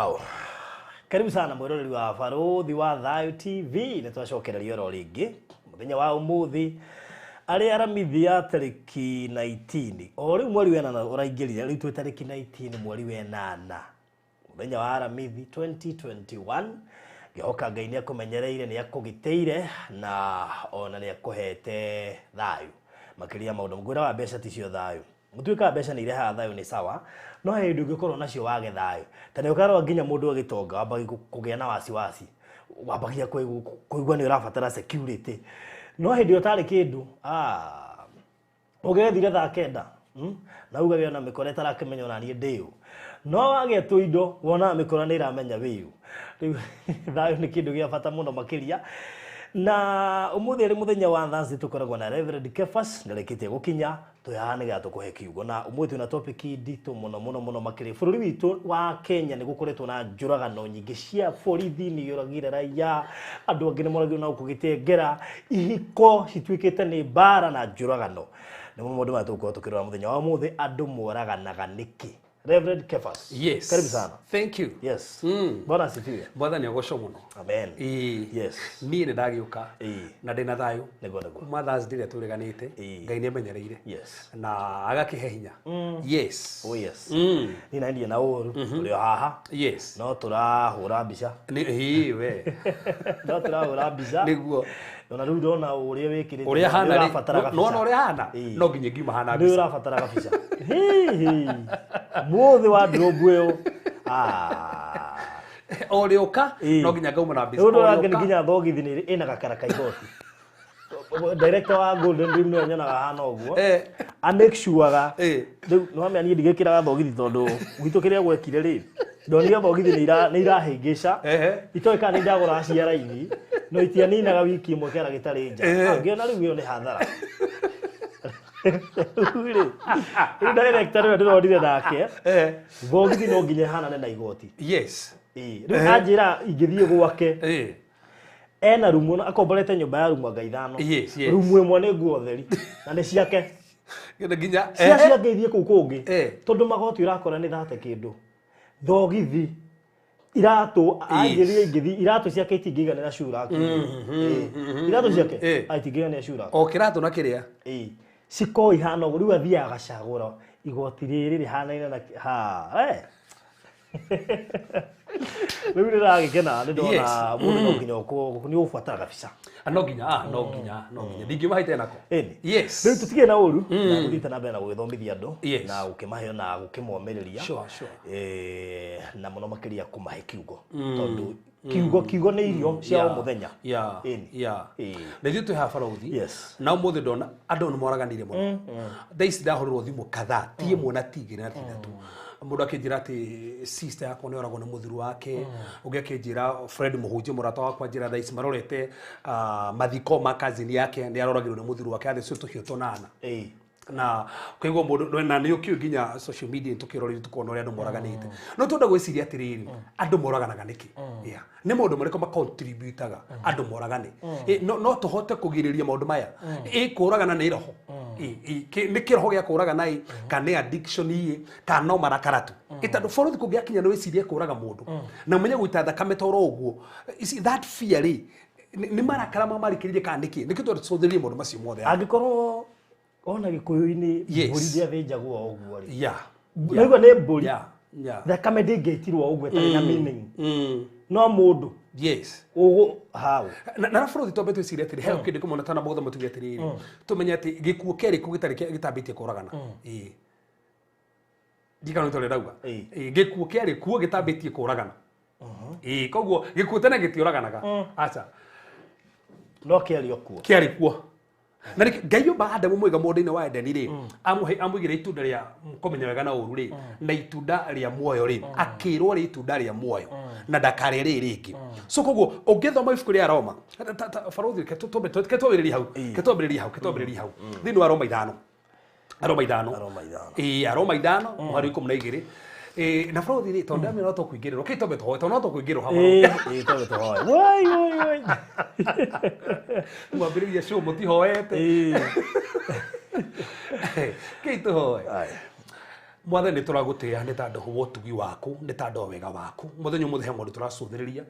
Wow. Karibu sana mwiroreri wa Baruthi wa Thayu TV. Nĩ twacokereria oro rĩngĩ mũthenya wa ũmũthĩ arĩ Aramithi ya tarĩki 19, o rĩu mweri wenana ũraingĩrire. Rĩu twĩ tarĩki 19 mweri wenana, mũthenya wa Aramithi 2021. Ngĩhoka Ngai nĩ akũmenyereire, nĩ akũgitĩire na ona nĩ akũhete thayũ makĩria. Maũndũ ngwĩra wa mbeca ticio thayũ. Mũtuĩkaga mbeca nĩ irehaga thayũ, nĩ sawa, no he hĩndĩ ũngĩkorwo nacio wage thayũ. Ta nĩ ũkarora nginya mũndũ agĩtonga, wambagia kũgĩa na wasiwasi, wambagia kũigua nĩ ũrabatara security. No hĩndĩ ĩyo ũtarĩ kĩndũ, ah, ũgethire thaa 9, Na ugage ona mĩkora ĩtarakĩmenya ona niĩ ndĩũ, no wagĩa tũindo wonaga mĩkora nĩ ĩramenya wĩũ. Rĩu thayũ nĩ kĩndũ gĩa bata mũno makĩria. Na ũmũthĩ arĩ mũthenya wa Thursday, tũkoragwo na Reverend Kefas, nĩarĩkĩtie gũkinya twĩ haha nĩgetha tũkũhe kiugo. Na ũmũthĩ twĩna topic nditũ mũno mũno mũno makĩria. Bũrũri witũ wa Kenya nĩ gũkoretwo na njũragano nyingĩ cia borithi, nĩ yũragire raia, andũ angĩ nĩ moragirwo na gũkũ gĩtengera, ihiko cituĩkĩte nĩ mbara na njũragano. Nĩmo maũndũ maya tũgũkorwo tũkĩrora mũthenya wa ũmũthĩ. Andũ moraganaga nĩkĩ? Reverend Kefas. Yes. Karibu sana. Thank you. Yes. Bwana asifiwe. Mwathani agocwo mũno. Amen. Ĩĩ. Niĩ nĩ ndagĩũka na ndĩna thayũ. Nĩguo, nĩguo. Kuma Thursday ĩrĩa tũreganĩte, Ngai nĩ amenyereire na agakĩhe hinya. Yes. Oh yes. Niĩ na ndiĩ na ũru, tũrĩ o haha. No tũrahũra mbica. Nĩ ĩĩ we. No tũrahũra mbica. Nĩguo. Ona rĩu ndona ũrĩa wĩkĩrĩte. Ũrĩa hana nĩ rĩ, ũrabatara gabica. nĩwona ũrĩa hana? No nginya ngiuma hana Nĩ mbica. ũrabatara gabica. Hihi mũthĩ wa ndũrũmbu ĩyo. Ah. O rĩ ũka no nginya ngauma na mbica. Rĩu O rĩ ndũrangeni ũka. nginya thogithi nĩ ĩna gakara ka igoti. Director wa Golden Dream nĩwe nyonaga hana ũguo. A make sure rĩu nĩ wamenya niĩ ndigĩkĩraga thogithi, tondũ gwitũ kĩrĩa gwekire rĩ, ndonire thogithi nĩ irahĩngĩca. Itoĩ kana nĩ ndagũraga cia raithi, no itianinaga wiki ĩmwe kĩara gĩtarĩ nja. Ah, ngĩona rĩu ĩyo nĩ hathara. Rĩu rĩ, rĩu director nĩwe ndĩronire nake thogithi no nginya ĩhanane na igoti. Ĩĩ. Rĩu anjĩra ingĩthiĩ gwake, ena rumu akomborete, nyũmba ya rumu anga ithano. Rumu ĩmwe nĩ nguo theri na nĩ ciake. Nginya cia ciake ithiĩ kũu kũngĩ, tondũ magoti ũrakora nĩ thate kĩndũ, thogithi, iratũ. Anjĩrire ingĩthiĩ, iratũ ciake itingĩiganĩra shoe rack. Iratũ ciake itingĩiganĩra shoe rack. O kĩratũ na kĩrĩa. Ĩĩ. Cikorwo ihana ũguo. Rĩu athiaga agacagũra igoti rĩrĩ rĩhanaine na ha rĩu nĩragĩkena nĩ ndona mũndũ no nginya ũkorwo nĩ ũgũbatara gabica. Ah, no nginya, ah, no nginya, no nginya ndingiuma haite nako. Ĩni. Rĩu tũtigĩ na ũru na gũthiĩte na mbere na gũgĩthomithia andũ na gũkĩmahe na gũkĩmomĩrĩria. Na mũno makĩria kũmahe kiugo, tondũ kiugo nĩ irio cia o mũthenya. Ĩni. Na ithuĩ twĩ haha, barũthi. Na ũmũthĩ ndona andũ nĩ moraganire mũno. Thaa ici ndahũrĩrwo thimũ kadhaa, ti ĩmwe na ti igĩrĩ na ti ithatũ. Mũndũ akĩnjĩra atĩ sister yakwa nĩ oragwo nĩ mũthuri wake, ũngĩ akĩnjĩra Fred mũhunjia mũrata wakwa njĩra thaa ici marorete, ah, mathiko ma cousin yake nĩ aroragirwo nĩ mũthuri wake, athecwo tũhiũ tũnana. Na koguo mũndũ na nĩ ũkĩũĩ nginya social media tũkĩrorire tũkona ũrĩa andũ moraganĩte. No twenda gwĩciria atĩrĩrĩ, andũ moraganaga nĩkĩ? Yeah. Nĩ maũndũ marĩkũ macontributaga andũ moragane? No tũhote kũgirĩrĩria maũndũ maya? Kũragana nĩ roho? Nĩ kĩroho gĩa kũragana ĩ, kana nĩ addiction ĩ, kana no marakara tu? Tondũ borithi kũngĩakinya nĩ wĩcirie kũraga mũndũ na ũmenye gũita thakame toro ũguo. You see, that fear rĩ, nĩ marakara mamarikĩrĩrie kana nĩkĩ? Nĩkĩo twacũthĩrĩrie maũndũ macio mothe. Angĩkorwo ona gĩkũyũ-inĩ mbũri ndĩathĩnjagwo o ũguo rĩ, naigua nĩ mbũri, thakame ndĩngĩitirwo o ũguo ĩtarĩ na meaning. No mũndũ ũgũ hau. Na bũrũri twambe twĩcirie atĩrĩ, he kĩndũ kĩmwe na tana mũgũtha tuge atĩrĩrĩ, tũmenye atĩ gĩkuũ kĩarĩ kuo gĩtarĩ gĩtambĩtie kũragana. Ĩĩ, ndikana nĩ ndauga. Ĩĩ, gĩkuũ kĩarĩ kuo gĩtambĩtie kũragana. Ĩĩ, koguo gĩkuũ tene gĩtiũraganaga, aca. No kĩarĩ o kuo. Kĩarĩ kuo. Na nĩkĩo Ngai omba Adamu mwega mũgũnda-inĩ wa Edeni rĩ, amũhe amũigĩre itunda rĩa kũmenya wega na ũru rĩ, na itunda rĩa muoyo rĩ, akĩrwo rĩ itunda rĩa muoyo na ndakarĩe rĩ rĩngĩ. So koguo ũngĩthoma ibuku rĩa Roma, barũthi, reke twambĩrĩrie hau, reke twambĩrĩrie hau, reke twambĩrĩrie hau thĩinĩ wa Roma 5, Aroma 5. Aroma 5. Ĩĩ, Aroma 5 mũhari 12. Ĩĩ, na barũthi rĩ, tondũ ndamenya no tũkũingĩrĩrwo kĩ, twambe tũhoe tondũ no tũkũingĩrĩrwo haha. Ĩĩ, twambe tũhoe. Woi woi woi. Mwambĩrĩria show mũtihoete. Kĩ tũhoe. Aya. Mwathani, nĩ tũragũtĩĩa nĩ tondũ wa ũtugi waku, nĩ tondũ wa wega waku. Mũthenya ũmũthĩ he maũndũ tũracũthĩrĩria.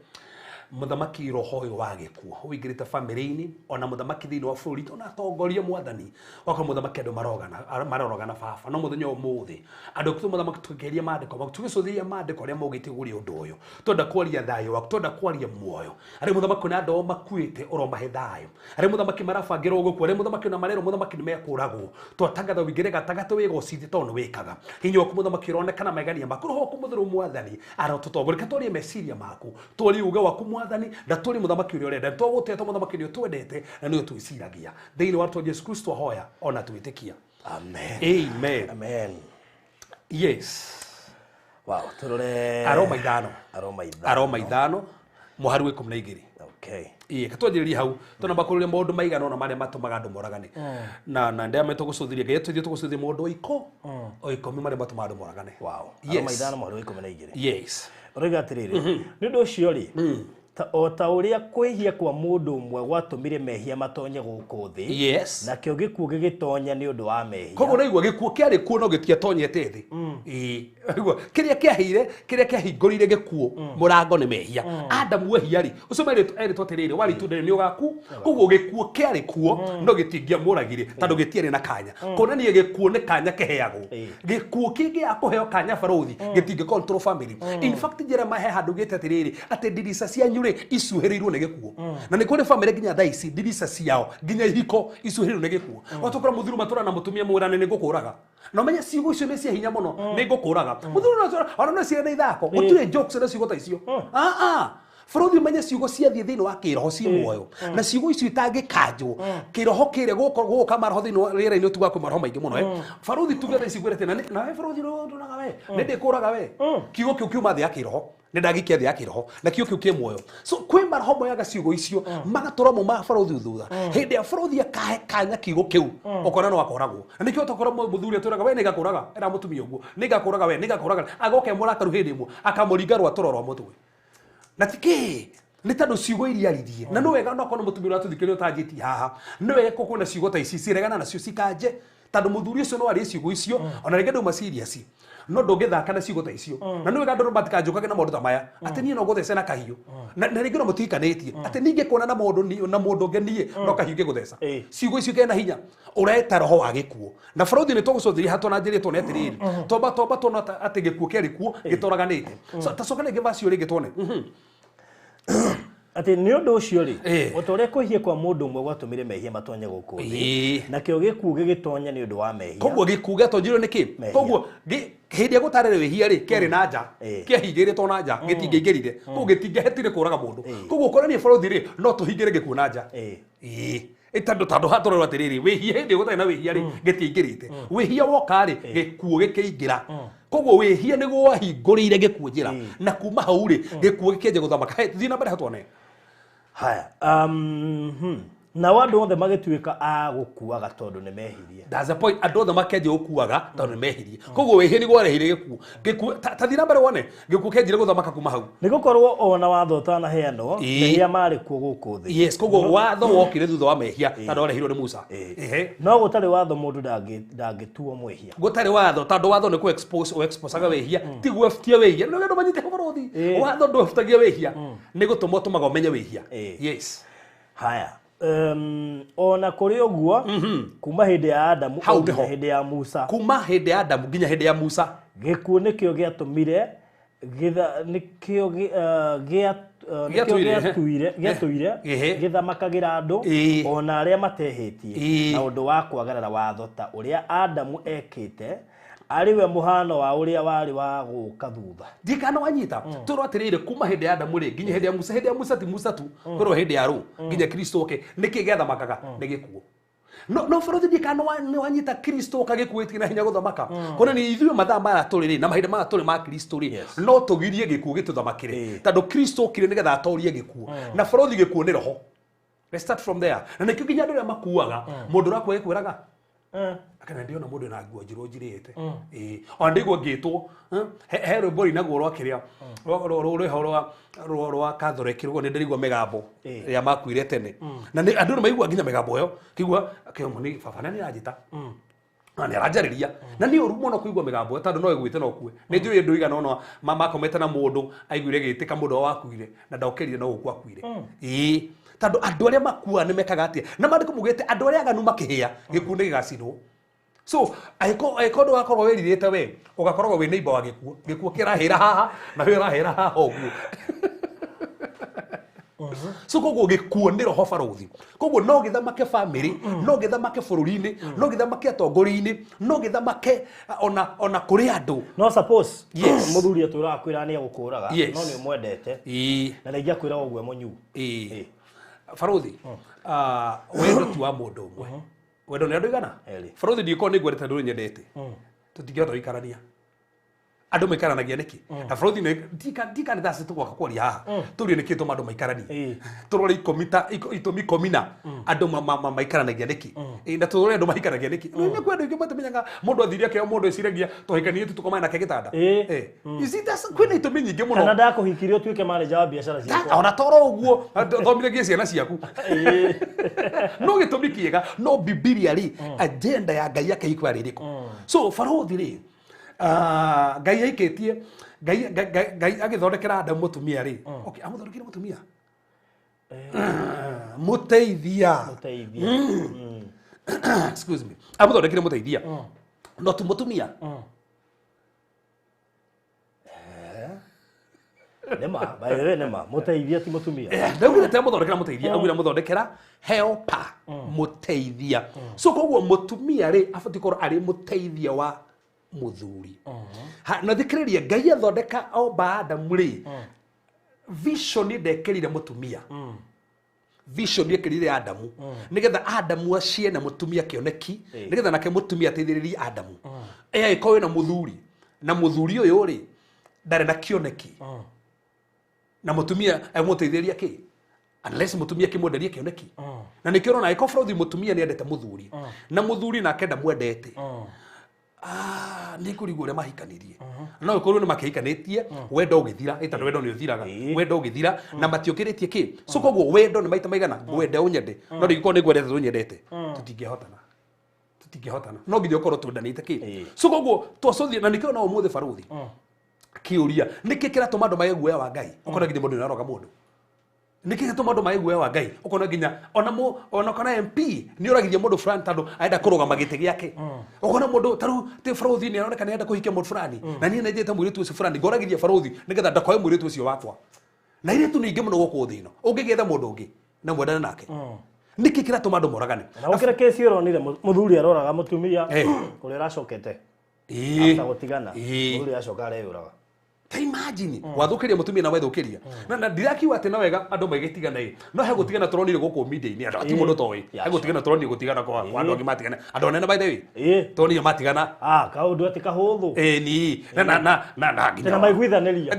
Mũthamaki, roho ũyũ wa gĩkuũ ũingĩrĩte bamĩrĩ-inĩ, ona mũthamaki thĩinĩ wa bũrũri, ona atongoria, mwathani wakorwo mũthamaki andũ marogana marorogana baba. No mũthenya ũmũthĩ andũ akitũ, mũthamaki, tũkĩgeria maandĩko maku, tũgĩcũthĩrĩria maandĩko arĩa maugĩte igũrũ rĩa ũndũ ũyũ, twenda kwaria thayũ waku, twenda kwaria muoyo. Arĩa mũthamaki ona andũ ao makuĩte, ũromahe thayũ. Arĩa mũthamaki marabangĩrwo gũkua, arĩa mũthamaki ona marerwo mũthamaki nĩ mekũragwo, twatangatha ũingĩre gatagatĩ wĩgocithie, tondũ nĩ wĩkaga. Hinya waku mũthamaki ũronekana, magegania maku, roho waku mũtheru mwathani arotũtongoria. Reke twarie meciria maku, twarie uge waku mwathani, na twarie mũthamaki ũrĩa ũrenda. Twagũtĩte mũthamaki, nĩ ũtwendete na nĩ ũtwĩciragia. Thĩinĩ wa rĩtwa Jesu Kristo ahoya ona twĩtĩkia. Amen. Amen. Amen. Yes. Wow, turore. Aroma 5. Aroma 5. Aroma 5 mũhari wa 12. Okay. Ĩĩ, katwanjĩrĩria hau tũnamba kũrĩria maũndũ maigana ũna marĩa matũmaga andũ moragane, na ndĩa tũgũcũthĩria ngai tũthiĩ tũgũcũthĩria maũndũ o 10 marĩa matũmaga andũ moragane. Wow. Yes. Aroma 5 mũhari wa 12. Yes. Ũroiga atĩrĩrĩ, nĩ ũndũ ũcio rĩ, o ta ũrĩa kwĩhia kwa mũndũ ũmwe gwatũmire mehia matonye gũkũ thĩ, nakĩo gĩkuũ gĩgĩtonya nĩ ũndũ wa mehia. Koguo naigua gĩkuũ kĩarĩ kuo no gĩtiatonyete thĩ. Ĩĩ, naigua kĩrĩa kĩaheire, kĩrĩa kĩahingũrire gĩkuũ mũrango nĩ mehia. Adamu ehia rĩ, ũcio merĩtwo atĩrĩrĩ, warĩ itunda rĩ nĩ ũgaku. Koguo gĩkuũ kĩarĩ kuo no gĩtingĩamũragire tondũ gĩtiarĩ na kanya. Kuonania gĩkuũ nĩ kanya kĩheagwo. Gĩkuũ kĩngĩaga kũheo kanya, barothi, gĩtingĩ control family. In fact, Jeremiah he handũ gĩte atĩrĩrĩ, atĩ ndirica cianyu rĩ icuhĩrĩirwo nĩ gĩkuũ. Na nĩ kũrĩ family nginya thaa ici ndirica ciao nginya ihiko icuhĩrĩirwo nĩ gĩkuũ. Watũkora mũthuri matũra na mũtumia mwĩrane nĩ ngũkũraga, na ũmenye ciugo icio nĩ cia hinya mũno, nĩ ngũkũraga. Mũthuri no ona no ciĩre na ithako, gũtirĩ jokes na ciugo ta icio. Ah ah, bũrũri, ũmenye ciugo ciathiĩ thĩinĩ wa kĩroho ciĩ muoyo, na ciugo icio itangĩkanjwo kĩroho kĩrĩa gũka maroho thĩinĩ wa rĩera-inĩ, ũtugaga kwĩ maroho maingĩ mũno. Barothi, tuge thaa ici ngwĩrĩte na we barothi ndũraga we nĩ ndĩkũraga we, kiugo kĩu kiuma thĩ ya kĩroho, nĩ ndagikia thĩ ya kĩroho na kiugo kĩu kĩ muoyo. So kwĩ maroho moyaga ciugo icio magatũra mo ma barothi thutha. Hĩndĩ ya barothi akahe kanya kiugo kĩu, ũkona no akoragwo na nĩkĩo tũkora mũthuri atwĩraga we nĩ ngakũraga, era mũtumia ũguo nĩ ngakũraga we nĩ ngakũraga, agoka e mũrakaru hĩndĩ ĩmwe akamũringa rwatũro rwa mũtwe. Na ti kĩ nĩ tondũ ciugo iria aririe. Na nĩ wega no korwo mũtumia ũratũthikĩrĩria ũtanjĩtie haha, nĩ wega kwĩna ciugo ta ici ciregana nacio cikanje, tondũ mũthuri ũcio no arie ciugo icio ona rĩngĩ nduma serious, no ndũngĩthaka na ciugo ta icio. Na nĩ wega andũ matikanjũkage na maũndũ ta maya atĩ niĩ no ngũthece na kahiũ, na rĩngĩ no mũtikanĩtie atĩ ningĩ kuona na mũndũ na mũndũ ũngĩ niĩ no kahiũ ngĩgũtheca. Ciugo icio kena hinya, ũreta roho wa gĩkuũ. Na barothi nĩ tũgũcũthĩria hatũ na njĩrĩ tuone atĩrĩrĩ, twamba twamba tuona atĩ gĩkuũ kĩarĩ kuo gĩtoraganĩte. So tacoka rĩngĩ vacio rĩngĩ tuone. Atĩ nĩ ũndũ ũcio rĩ, o ta ũrĩa kwĩhia kwa mũndũ ũmwe gwatũmire mehia matonye gũkũ thĩ, nakĩo gĩkuũ gĩgĩtonya nĩ ũndũ wa mehia. Koguo gĩkuũ gĩatonyirwo nĩ kĩ? Mehia. Koguo hĩndĩ ĩrĩa gũtarĩ wĩhia rĩ, kĩarĩ na nja, kĩahingĩrĩtwo na nja, gĩtingĩingĩrire. Koguo gĩtingĩhetire kũraga mũndũ. Koguo korania barothi rĩ, no tũhingĩre gĩkuũ na nja. Ĩĩ, tondũ hatũrerwo atĩrĩrĩ, wĩhia hĩndĩ ĩyo gũtarĩ na wĩhia rĩ, gĩtiaingĩrĩte. Wĩhia woka rĩ, gĩkuũ gĩkĩingĩra. Koguo wĩhia nĩguo wahingũrĩire gĩkuũ njĩra, na kuma hau rĩ, gĩkuũ gĩkĩanjia gũthamaka. Hey, thiĩ na mbere hatuone. Haya, nao andũ othe magĩtuĩka a gũkuaga tondũ nĩ mehirie. That's the point. Andũ othe makĩanjia gũkuaga tondũ nĩ mehirie. Koguo wĩhia nĩguo warehire gĩkuũ. Gĩkuũ ta thiĩ na mbere wone gĩkuũ kĩanjire gũthamaka kuma hau. Nĩ gũkorwo ona watho ũtanaheanwo, mehia marĩ kuo gũkũ thĩ. Yes, koguo watho wokire thutha wa mehia tondũ warehirwo nĩ Musa. No gũtarĩ watho mũndũ ndangĩtuo mwĩhia. Gũtarĩ watho, tondũ watho nĩ kũ expose, ũ exposaga wĩhia, ti gwĩbutia wĩhia. Nĩ andũ manyite bũrũthi, watho ndwĩbutagia wĩhia, nĩ gũtũma ũtũmaga ũmenye wĩhia. Yes. Haya, ona kũrĩ ũguo, kuma hĩndĩ ya Adamu Hau o nginya nĩho. hĩndĩ ya Musa, Kuma hĩndĩ ya Adamu nginya hĩndĩ ya Musa, gĩkuũ nĩkĩo gĩatũmire nĩkĩo nĩkĩo Gĩatũire. gĩatũire gĩthamakagĩra andũ ona arĩa matehĩtie na ũndũ wa kwagarara watho ta ũrĩa Adamu ekĩte, arĩ we mũhano wa ũrĩa warĩ wa gũka thutha. Ndikana wanyita tũrwo atĩrĩrĩ, kuma hĩndĩ ya Adamu rĩ nginya hĩndĩ ya Musa, hĩndĩ ya Musa ti Musa tu, kwĩrwo hĩndĩ ya rũ nginya Kristo oke, nĩkĩ gĩathamakaga? Nĩ gĩkuũ. No barothi, ndikana nĩ wanyita Kristo oka gĩkuũ gĩtirĩ na hinya gũthamaka. Kuona nĩ ithuĩ mathaa maya tũrĩ rĩ na mahinda maya tũrĩ ma Kristo rĩ, no tũgirie gĩkuũ gĩtũthamakĩre, tondũ Kristo okire nĩgetha atorie gĩkuũ. Na barothi, gĩkuũ nĩ roho. Let's start from there. Na nĩkĩo nginya andũ arĩa makuaga, mũndũ ũrakua gĩkwĩraga kana ndiona mũndũ na nguo njirũ njirĩte. Ĩĩ, ona ndĩgua ngĩtwo he rwĩmbo rĩinagwo rwa kĩrĩa rwĩho rwa Catholic rũguo, nĩ ndĩraigua mĩgambo ya makuire tene, na andũ nĩ maigua nginya mĩgambo ĩyo kĩigua kĩomo nĩ baba na nĩ anjĩta. Na nĩ aranjarĩria na nĩ ũru mũno kũigua mĩgambo tondũ no ĩgwĩte no ũkue. Nĩ njũĩ andũ igana ũna makomete na mũndũ aiguire gĩtĩka mũndũ wao akuire na ndokĩrire no gũkua akuire. Ĩĩ, tondũ andũ arĩa makuaga nĩ mekaga atĩa? Na maandĩko maugĩte andũ arĩa aganu makĩhĩa gĩkuũ nĩ gĩgacinwo. So angĩkorwo ndũgakorwo wĩrirĩte we ũgakoragwo wĩ neighbor wa gĩkuũ, gĩkuũ kĩrahĩra haha na we ũrahĩra haha ũguo. So koguo gĩkuũ nĩ roho barũthi, koguo no gĩthamake family, no gĩthamake bũrũri-inĩ, no gĩthamake atongoria-inĩ, no gĩthamake ona kũrĩ andũ. No suppose Yes. mũthuri atũraga kwĩra nĩ egũkũraga, Yes. no nĩ ũmwendete Ĩĩ. na ningĩ akwĩra ũguo mũnyu. Ĩĩ. Barũthi, wendo ti wa mũndũ ũmwe, wendo nĩ andũ igana. Erĩ. Barũthi, ndikorwo nĩ ngwendete ndũrĩ nyendete, tũtingĩhota gũikarania. Andũ maikaranagia nĩkĩ? Na barũthi, ndika nĩ thaa tũgoka kwaria haha tũrie nĩkĩ tũma andũ maikaranie. Tũrore ikũmi ta itũmi 10 na andũ maikaranagia nĩkĩ. Ĩĩ, na tũrore andũ maikaranagia nĩkĩ. Nĩ kwĩ andũ aingĩ matamenyaga mũndũ athire akĩoya mũndũ eciragia tũhikanie tu tũkomane nake gĩtanda. Ĩĩ. You see, kwĩna itũmi nyingĩ mũno. Kana ndakũhikirie ũtuĩke manager wa biacara ciakwa. Ona toro ũguo thomithagie ciana ciaku. No gĩtũmi kĩega no Bibilia rĩ, agenda ya Ngai ya kĩhiko yarĩ ĩrĩkũ? So barũthi rĩ, Ngai aikĩtie Ngai Ngai- Ngai agĩthondekera Adamu mũtumia rĩ, okay, amũthondekire mũtumia mũteithia. Mũteithia. Excuse me, amũthondekire mũteithia no ti mũtumia. Nĩma, by the way, nĩma mũteithia ti mũtumia. Ndaugire te mũthondekera mũteithia, augire mũthondekera helper, mũteithia. So koguo mũtumia rĩ abatiĩ gũkorwo arĩ mũteithia wa mũthuri. Na thikĩrĩria, Ngai athondeka omba Adamu rĩ, vision ndekĩrire mũtumia, vision ekĩrire Adamu nĩgetha Adamu aciene mũtumia kĩoneki, nĩgetha nake mũtumia ateithĩrĩrie Adamu. Ĩ angĩkorwo wĩna mũthuri na mũthuri ũyũ rĩ ndarĩ na kĩoneki na mũtumia egũmũteithĩrĩria kĩ unless mũtumia akĩmwenderie kĩoneki? Na nĩkĩo ũrona angĩkorwo bũrũthi mũtumia nĩ endete mũthuri na mũthuri nake ndamwendete, nĩ kũrigwo ũrĩa mahikanirie. No ĩkorwo nĩ makĩhikanĩtie wendo ũgĩthira, ĩ tondũ wendo nĩ ũthiraga. Wendo ũgĩthira na matiũkĩrĩtie kĩ. So koguo wendo nĩ maita maigana ngwende ũnyende, no ndingĩkorwo nĩ ngwendete ũnyendete, tũtingĩhotana, tũtingĩhotana. No nginya ũkorwo twendanĩte kĩ. So koguo twacũthie na nĩkĩo no ũmũthĩ barũthi kĩũria nĩkĩ kĩratũma andũ mage guoya wa Ngai, ũkona nginya mũndũ nĩaroga mũndũ. Nĩkĩ gĩtũma andũ mage guoya wa Ngai, ũkona nginya ona mũ ona kana MP nĩ oragithia mũndũ fulani tondũ arenda kũrũgama gĩtĩ gĩake? Ũkona mũndũ ta rĩu ti barũthi nĩ aroneka nĩ arenda kũhikia mũndũ fulani na niĩ nĩnjĩte mũirĩtu ũcio fulani, ngoragithia barũthi nĩgetha ndakoe mũirĩtu ũcio wakwa. Na airĩtu nĩ aingĩ mũno gũkũ thĩ ĩno, ũngĩgĩetha mũndũ ũngĩ na mwendane nake. Nĩkĩ kĩratũma andũ moragane? Na gũkĩra kesi ũronire mũthuri aroraga mũtumia ũrĩa ũracokete after gũtigana, mũthuri acoka areyũraga. Ta imagine wathũkĩria mũtumia na wethũkĩria na ndirakiuga atĩ no wega andũ magĩtigana ĩ, no he gũtigana tũronire gũkũ media-inĩ andũ ati mũndũ toĩ. He gũtigana tũronire gũtigana kwa andũ angĩ matigana, andũ anene by the way. Tũronire matigana. Ah, kaũndũ atĩ kahũthũ. Ĩ ni na nginya tena maiguithanĩria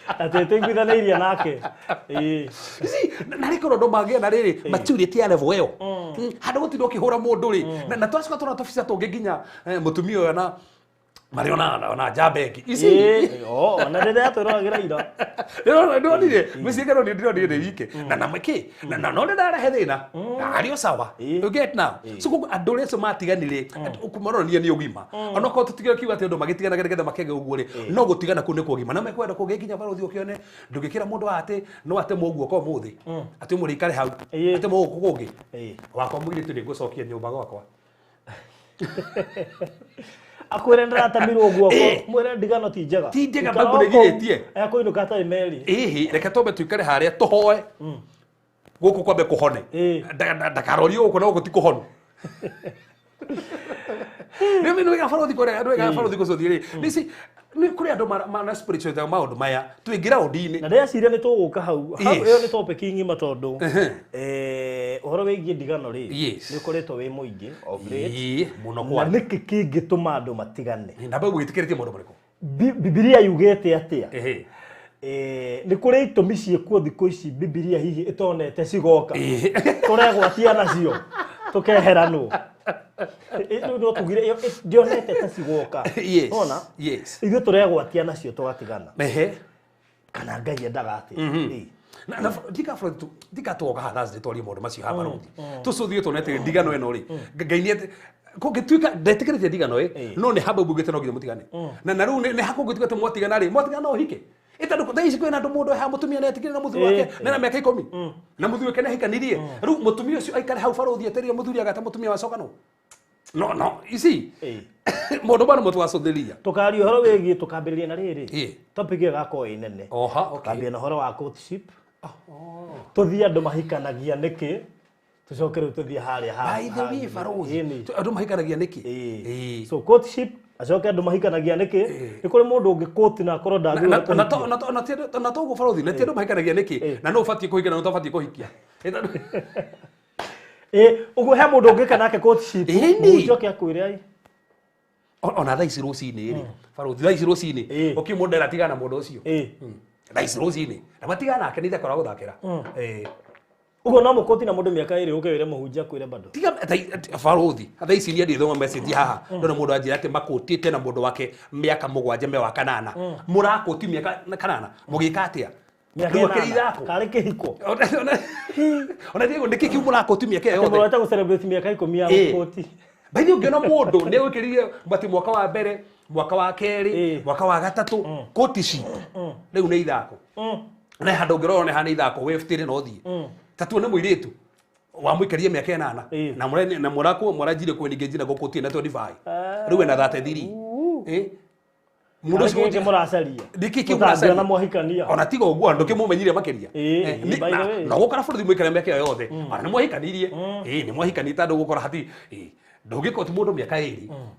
atĩ tũiguithanĩirie nake. You see, na rĩ korwo andũ mangĩa na rĩrĩ maturity ya level ĩyo, handũ gũtinda ũkĩhũra mũndũ rĩ, na twacoka tũrona tũbica tũngĩ nginya mũtumia ũyũ na marĩ ona njamba ĩngĩ. You see? Ĩĩ, o ona rĩrĩa twĩroragĩra ira. Ndĩronire ngwĩciria ndĩronire ndĩ wike na makĩ na no ndĩrarehe thĩna arĩ o sawa. You get now? So koguo andũ arĩa acio matiganire kũmaronania nĩ ũgima, onokorwo tũtigire kiuga atĩ andũ magĩtiganaga nĩgetha makege ũguo rĩ, no gũtigana kũu nĩ kwa ũgima na mekwenda kũngĩ nginya barũthi ũkĩone ndũngĩkĩra mũndũ atĩ no atemwo guoko ũmũthĩ atĩ ũmũrĩikare hau atemwo gũkũ kũngĩ. Wakwa mũirĩtu nĩ ngũcokia nyũmba gwakwa. Akwĩre ndĩratemirwo guoko, mwĩre ndigano ti njega. Ti njega, Ikara Bible o kũu, nĩgirĩtie. ekũinũka atarĩ meri. Ĩhĩ, reke twambe tuikare harĩa tũhoe gũkũ kwambe kũhone. Ndakarorio gũkũ na gũkũ ti kũhonu. Nĩ nĩ wega barũthi kũrĩa nĩ wega barũthi gũcũthie rĩ nĩ ci nĩ kũrĩ andũ mana spiritual maũndũ maya twĩ ground-inĩ. Na ndĩreciria nĩ tũgũka hau hau. Ĩyo nĩ topic ng'ima tondũ ũhoro wĩgiĩ ndigano rĩ nĩ ũkoretwo wĩ mũingĩ of late. Ĩĩ, mũno. Na kwa nĩkĩ kĩngĩtũma andũ matigane? Na Bible ĩtĩkĩrĩtie maũndũ marĩkũ? Bibilia yugĩte atĩa? Ehe. Nĩ kũrĩ itũmi ciĩkuo thikũ ici Bibilia hihi ĩtonete cigoka tũregwatia nacio tũkeheranwo? Rĩu no tugire ĩyo ndionete ta cigoka. Ona ithuĩ tũregwatia nacio tũgatigana. Kana Ngai endaga atĩa? Na ndika Fred ndika tuoka ha Thursday twarie maũndũ macio ha barothi tũcũthie tuone atĩrĩ ndigano ĩno rĩ Ngai nĩ kũngĩtuĩka ndetĩkĩrĩtie ndigano ĩ no nĩ haba bugĩte no nginya mũtigane na rĩu nĩ hakũngĩtuĩka atĩ mwatigana rĩ mwatigana no ũhike ĩtandũ thaa ici kwĩna andũ mũndũ ha mũtumia nĩ na mũthuri wake nena mĩaka 10 na mũthuri wake nĩ ahikanirie rĩu mũtumia ũcio aikare hau barothi etereire mũthuri agata mũtumia wacoka no no you see mũndũ bado mũtu wacũthĩria tukaria ũhoro wĩgiĩ tukambĩrĩria na rĩrĩ topic ĩyo ĩgakorwo ĩ nene oha okay tukambia na ũhoro wa courtship tũthiĩ andũ mahikanagia nĩkĩ tũcoke rĩu tũthiĩ harĩa ha by the way barothi andũ mahikanagia nĩkĩ so courtship acoke andũ mahikanagia nĩkĩ nĩ kũrĩ mũndũ ũngĩ court na akorwo ndangĩhota na toguo barothi na ti andũ mahikanagia nĩkĩ na no ũbatiĩ kũhikia na ũtabatiĩ kũhikia ũguo he mũndũ ũngĩka nake courtship mũcoke akwĩre ai ona thaa ici rũcinĩ rĩ barothi thaa ici rũcinĩ ũkĩ mũndũ aratigana na mũndũ ũcio thaa ici rũcinĩ na matigana nake nĩ ithaka gũthakĩra ũguo no mũkũti na mũndũ mĩaka ĩrĩ ũke wĩre mũhunjia akwĩre bado tiga barothi thaa ici niĩ ndĩthoma message haha ndona mũndũ anjĩra atĩ makũtĩte na mũndũ wake mĩaka 7 me wa 8 mũrakũti mĩaka 8 mũgĩka atĩa mĩaka 8 karĩ kĩhiko ona ndigo nĩkĩ kĩu mũrakũti mĩaka yothe mũrata gũ celebrate mĩaka 10 ya gũkũti by the way ũngĩona mũndũ nĩ gwĩkĩrire bati mwaka wa mbere mwaka wa kerĩ mwaka wa gatatũ courtship rĩu nĩ ithako na handũ ũngĩrora nĩ hana ithako wĩbutĩre na ũthiĩ ta tuone mũirĩtu wamũikaria mĩaka 8 na mũrakuo mũranjire kwĩningĩ njina gũkũtie na 25 rĩu ena 33 mũndũ ũcio nĩkĩ mũracaria nĩkĩ kĩu mũracaria na mwahikania ona tiga ũguo andũ kĩmũmenyire makĩria na gũkora bũrũri mũikare mĩaka ĩyo yothe ona nĩ mwahikanirie nĩ mwahikanirie tondũ gũkora hati ndũngĩkoti mũndũ mĩaka 2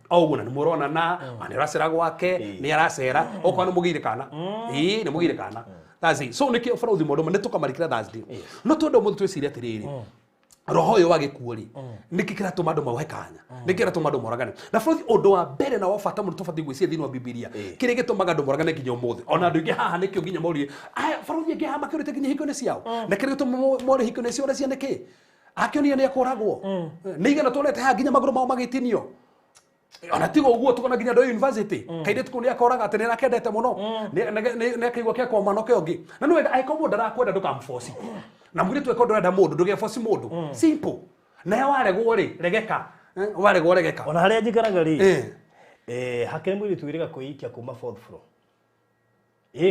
o ũguo na nĩ mũronana na nĩ ũracera gwake nĩ aracera okorwo nĩ mũgĩire kana nĩ mũgĩire kana that's it so nĩkĩo bũrũri mũndũ nĩ tũkamarikĩra Thursday no tondũ mũndũ twĩcirie atĩrĩrĩ roho ũyũ wa gĩkuũ rĩ nĩkĩ kĩratũma andũ mauhe kanya nĩkĩ kĩratũma andũ moragane na bũrũri ũndũ wa mbere na wa bata mũno tũbatiĩ gwĩciria thĩinĩ wa Bibilia kĩrĩa gĩtũmaga andũ moragane nginya ũmũthĩ ona andũ aingĩ haha nĩkĩo nginya morire aya bũrũri aingĩ haha makĩũrĩte nginya hiko-inĩ ciao na kĩrĩa gĩtũma more hiko-inĩ ciao cia nĩkĩ akĩonia nĩ akũragwo nĩ igana tuonete haha nginya magũrũ mao magĩtinio ona tiga ũguo tukona nginya andũ a university kairĩtu kau nĩ akoraga atĩ nĩ arakendete mũno nĩ akaigua kekoma no ke ũngĩ na nĩ wega angĩkorwo mũndũ arakwenda ndũkamũboci na mũirĩtu angĩkorwo ndũrenda mũndũ ndũgeboci mũndũ simple naye waregwo rĩ regeka waregwo regeka ona harĩa njikaraga rĩ hakĩrĩ mũirĩtu wĩrĩga kwĩikia kuma fourth floor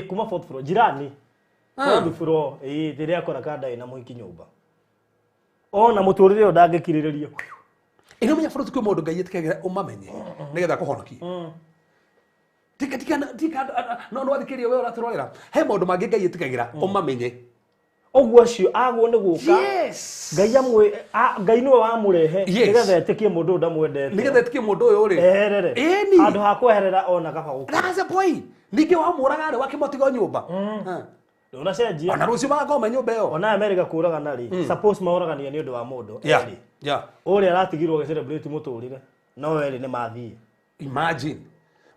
kuma fourth floor jirani fourth floor rĩrĩa akora kanda ĩna mũhiki nyũmba ona mũtũrĩre ũyũ ndangĩkirĩrĩria ĩno menya bũrũri kwĩ maũndũ Ngai ĩtĩkagĩra ũmamenye nĩgetha akũhonokie tika no no wathikĩrĩria we ũratũrorera he maũndũ mangĩ Ngai ĩtĩkagĩra ũmamenye ũguo acio agwo nĩ gũka Ngai amwe Ngai nĩwe wamũrehe nĩgetha etĩkie mũndũ ũyũ ndamwendete nĩgetha etĩkie mũndũ ũyũ rĩ eherere handũ ha kweherera ona kaba gũkua that's the point ningĩ wamũraga rĩ wakĩmũtiga nyũmba unacenjia ona rũciũ magakoma nyũmba ĩyo ona America kũragana rĩ suppose maũragania nĩ ũndũ wa mũndũ ũrĩa aratigirwo agĩcelebrate mũtũrĩre no erĩ nĩ mathiĩ imagine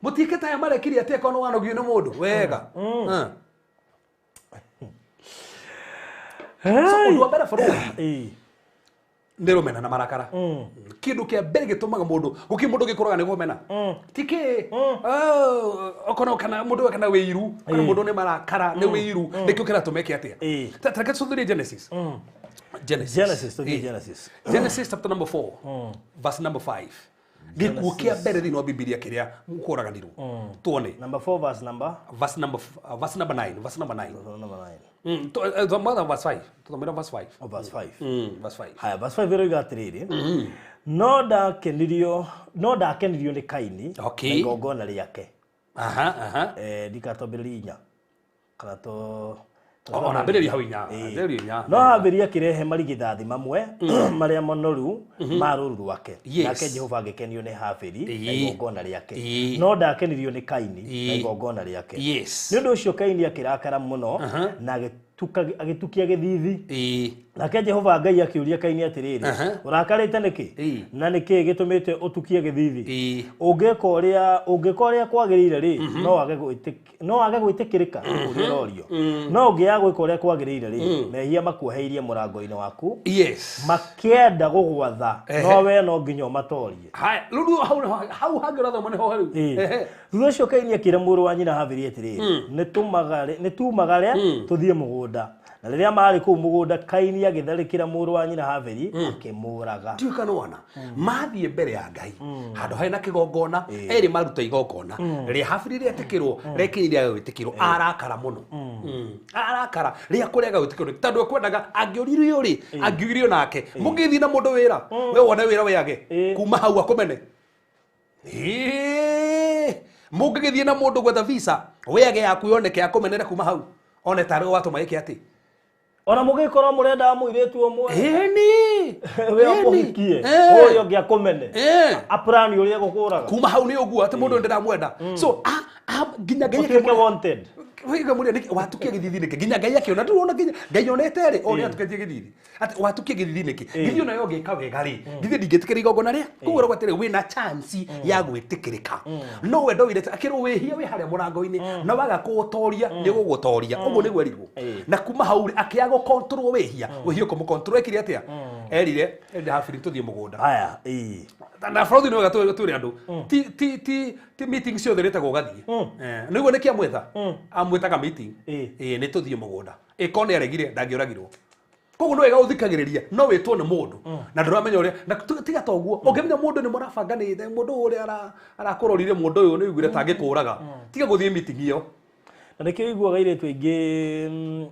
mũtiĩke ta aya marekire atĩ akorwo wanogio nĩ mũndũ wega so ũndũ wa mbere bũrũri nĩ rũmena na marakara kĩndũ kĩa mbere gĩtũmaga mũndũ gũkĩ mũndũ gĩkũraga nĩ kũmena ti kĩ okorwo kana mũndũ kana wĩiru kana mũndũ nĩ marakara nĩ wĩiru nĩkĩo kĩratũma eke atĩa ta reke tũthũrie Genesis Genesis Genesis chapter number 4 verse number 5 gĩkuũ kĩa mbere thĩinĩ wa Bibilia kĩrĩa kũraganirwo tuone number 4 verse number verse number 9 verse number 9 verse 5 tuthomera verse 5 verse 5 verse 5 haya verse 5 ĩroiga atĩrĩrĩ no ndakenirio nĩ Kaini na igongona rĩake ndikatwambĩrĩria inya kana to ona ambĩrĩria hau inya ambĩrĩria inya no ambĩrĩria kĩrehe marigithathi mamwe marĩa monoru ma rũũru rwake nake Jehova agĩkenio nĩ Habili na igongona rĩake no ndakenirio nĩ Kaini na igongona rĩake nĩ ũndũ ũcio Kaini akĩrakara mũno na agĩtukia gĩthithi nake Jehova Ngai akĩũria Kaini atĩrĩrĩ ũrakarĩte nĩkĩ na nĩkĩ gĩtũmĩte ũtukie gĩthithi ũngĩka ũrĩa kwagĩrĩire rĩ no age gwĩtĩkĩrĩka ũrĩa ũrorio no ũngĩaga gwĩka ũrĩa kwagĩrĩire rĩ mehia makuoheirie mũrango-inĩ waku makĩenda gũgwatha no we no nginya ũmatorie haya rĩu hau hangĩ ũrathoma nĩho rĩu thutha ũcio Kaini akĩra mũrũ wa nyina Habili atĩrĩrĩ nĩtumagare tũthiĩ mũgũnda Na rĩrĩa marĩ kũu mũgũnda Kaini agĩtharĩkĩra mũrũ wa nyina Habili akĩmũraga. Ndiũĩ kana wana mathiĩ mbere ya Ngai handũ harĩ na kĩgongona, erĩ maruta igongona rĩa Habili rĩetĩkĩrwo, rĩa rĩaga gwĩtĩkĩrwo, arakara mũno. Arakara rĩa kũrega gwĩtĩkĩrwo tondũ ekwendaga angĩũririo rĩ, angĩũririo nake mũngĩthiĩ na mũndũ wĩra we wone wĩra wĩage kuma hau akũmene. Mũngĩgĩthiĩ na mũndũ gwetha visa wĩage yaku yoneke akũmenere kuma hau one tarĩ watũma ĩke atĩ Ona mũgĩkorwo mũrenda mũirĩtu ũmwe ĩni we ũkũhikie ũrĩa ũngĩ akũmene aprani ũrĩa egũkũraga kuma hau nĩ ũguo atĩ mũndũ ndĩramwenda. So nginya Ngai ũtuĩke wanted. Wĩga mũrĩa nĩkĩ watukia gĩthithi nĩkĩ nginya Ngai akĩona ndũrona nginya Ngai onete rĩ o nĩ atuketie gĩthithi atĩ watukia gĩthithi nĩkĩ githĩ ona yo ngĩka wega rĩ githĩ ndingĩtĩkĩra igongona rĩa koguo ũrauga atĩrĩ wĩna chance ya gwĩtĩkĩrĩka no wendo wĩrĩte akĩrwo wĩhia wĩ harĩa mũrango-inĩ na waga kũũtoria nĩ gũgũtoria ũguo nĩguo erirwo na kuma hau rĩ akĩaga gũcontrol wĩhia wĩhia ũkũmũcontrol ekire atĩa erire erire Habili tũthiĩ mũgũnda. Haya Na bũrũri nĩ wega twĩre andũ ti ti ti ti meeting ciothe rĩtagwo ũgathiĩ. Nĩguo nĩkĩ amwĩta amwĩtaga meeting ĩ nĩ tũthiĩ mũgũnda ĩko nĩ aregire ndangĩũragirwo. Koguo nĩ wega ũthikagĩrĩria no wĩtwo nĩ mũndũ na ndũramenya ũrĩa na tiga ta ũguo ũngĩmenya mũndũ nĩ mũrabanganĩte mũndũ ũrĩa arakũrorire mũndũ ũyũ nĩ ũiguire ta angĩkũraga tiga gũthiĩ meeting ĩyo. Na nĩkĩo iguaga airĩtu aingĩ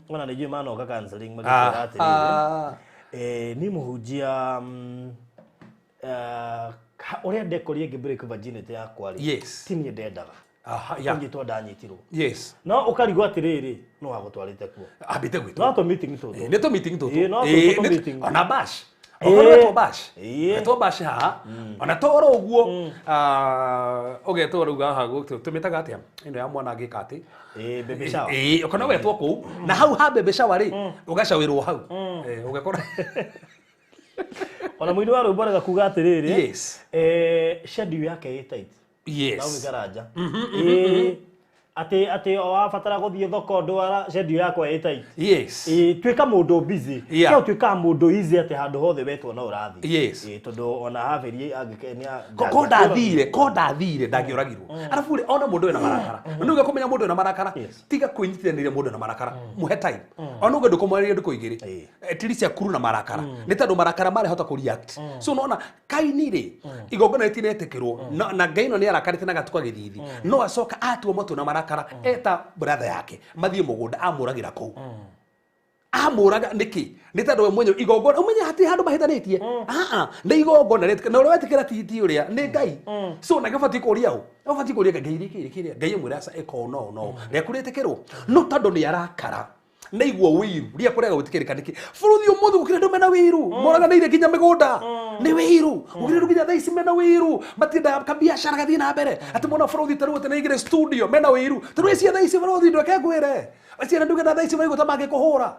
ona nĩ njũĩ manoka counseling magĩkwĩra atĩrĩrĩ niĩ mũhunjia ũrĩa ndekorire ngĩ break virginity yakwa rĩ ti niĩ ndendaga kũnyitwo ndanyitirwo. No ũkarigwo atĩrĩrĩ no agũtwarĩte kuo ambĩte gwĩtwo no tũ meeting tũtũ nĩ tũ meeting tũtũ ona bash okorwo bash wetwo bash haha ona toro ũguo ũgetwo rĩu haha tũmĩtaga atĩa ĩno ya mwana angĩka atĩ baby shower ũkona wetwo kũu na hau ha baby shower rĩ ũgacawĩrwo hau ũgekora ona mũini wa rwĩmbo arega kuga atĩrĩrĩ schedule yake ĩ tight. Yes. Na ũgĩkara nja. Atĩ atĩ o wabatara gũthiĩ thoko ndwara schedule yakwa ĩ tight. Yes. Tuĩka mũndũ busy. Kĩo tuĩka mũndũ easy atĩ handũ hothe wetwo no ũrathiĩ. Yes. Tondũ ona Habili angĩkenia ko ndathire ndangĩũragirwo. Arabu rĩ ona mũndũ wĩna marakara. Na nĩ ũgekũmenya mũndũ wĩna marakara tiga kwĩnyitithanĩria mũndũ na marakara mũhe time. Ona ũguo ndũkũmwarĩria ndukũ igĩrĩ. Tirisia kuru na marakara. Nĩ tondũ marakara marehota kũ react. So unaona Kaini rĩ igongona rĩtinetĩkĩrwo na Ngai no nĩ arakarĩte na gatuka gĩthithi. No acoka atua mũtwe na marakara eta brother yake mathiĩ mũgũnda amũragĩra kũu. Amũraga nĩkĩ nĩ tondũ we mwenyewe igongona ũmenye hatirĩ handũ mahĩtanĩtie. Nĩ igongona na ũrĩa wetĩkĩra ti ũrĩa nĩ Ngai. So na gĩbatiĩ kũria ũ ũbatiĩ kũria Ngai rĩkĩ rĩkĩ Ngai ĩmwĩre aca ĩka no no rĩaku rĩtĩkĩrwo no tondũ nĩ arakara naigua wĩiru rĩa kũrega gwĩtĩkĩrĩka nĩkĩ bũrũri ũmũthĩ gũkĩrĩ andũ mena wĩiru moraganĩire nginya mĩgũnda nĩ wĩiru gũkĩrĩ andũ nginya thaa ici mena wĩiru matiendaga kabiacara gathiĩ na mbere atĩ mona bũrũri ta rĩu atĩ nĩaigire studio mena wĩiru ta rĩu cia thaa ici bũrũri ndweke ngwĩre ciana nduge na thaa ici maraigua ta mangĩkũhũra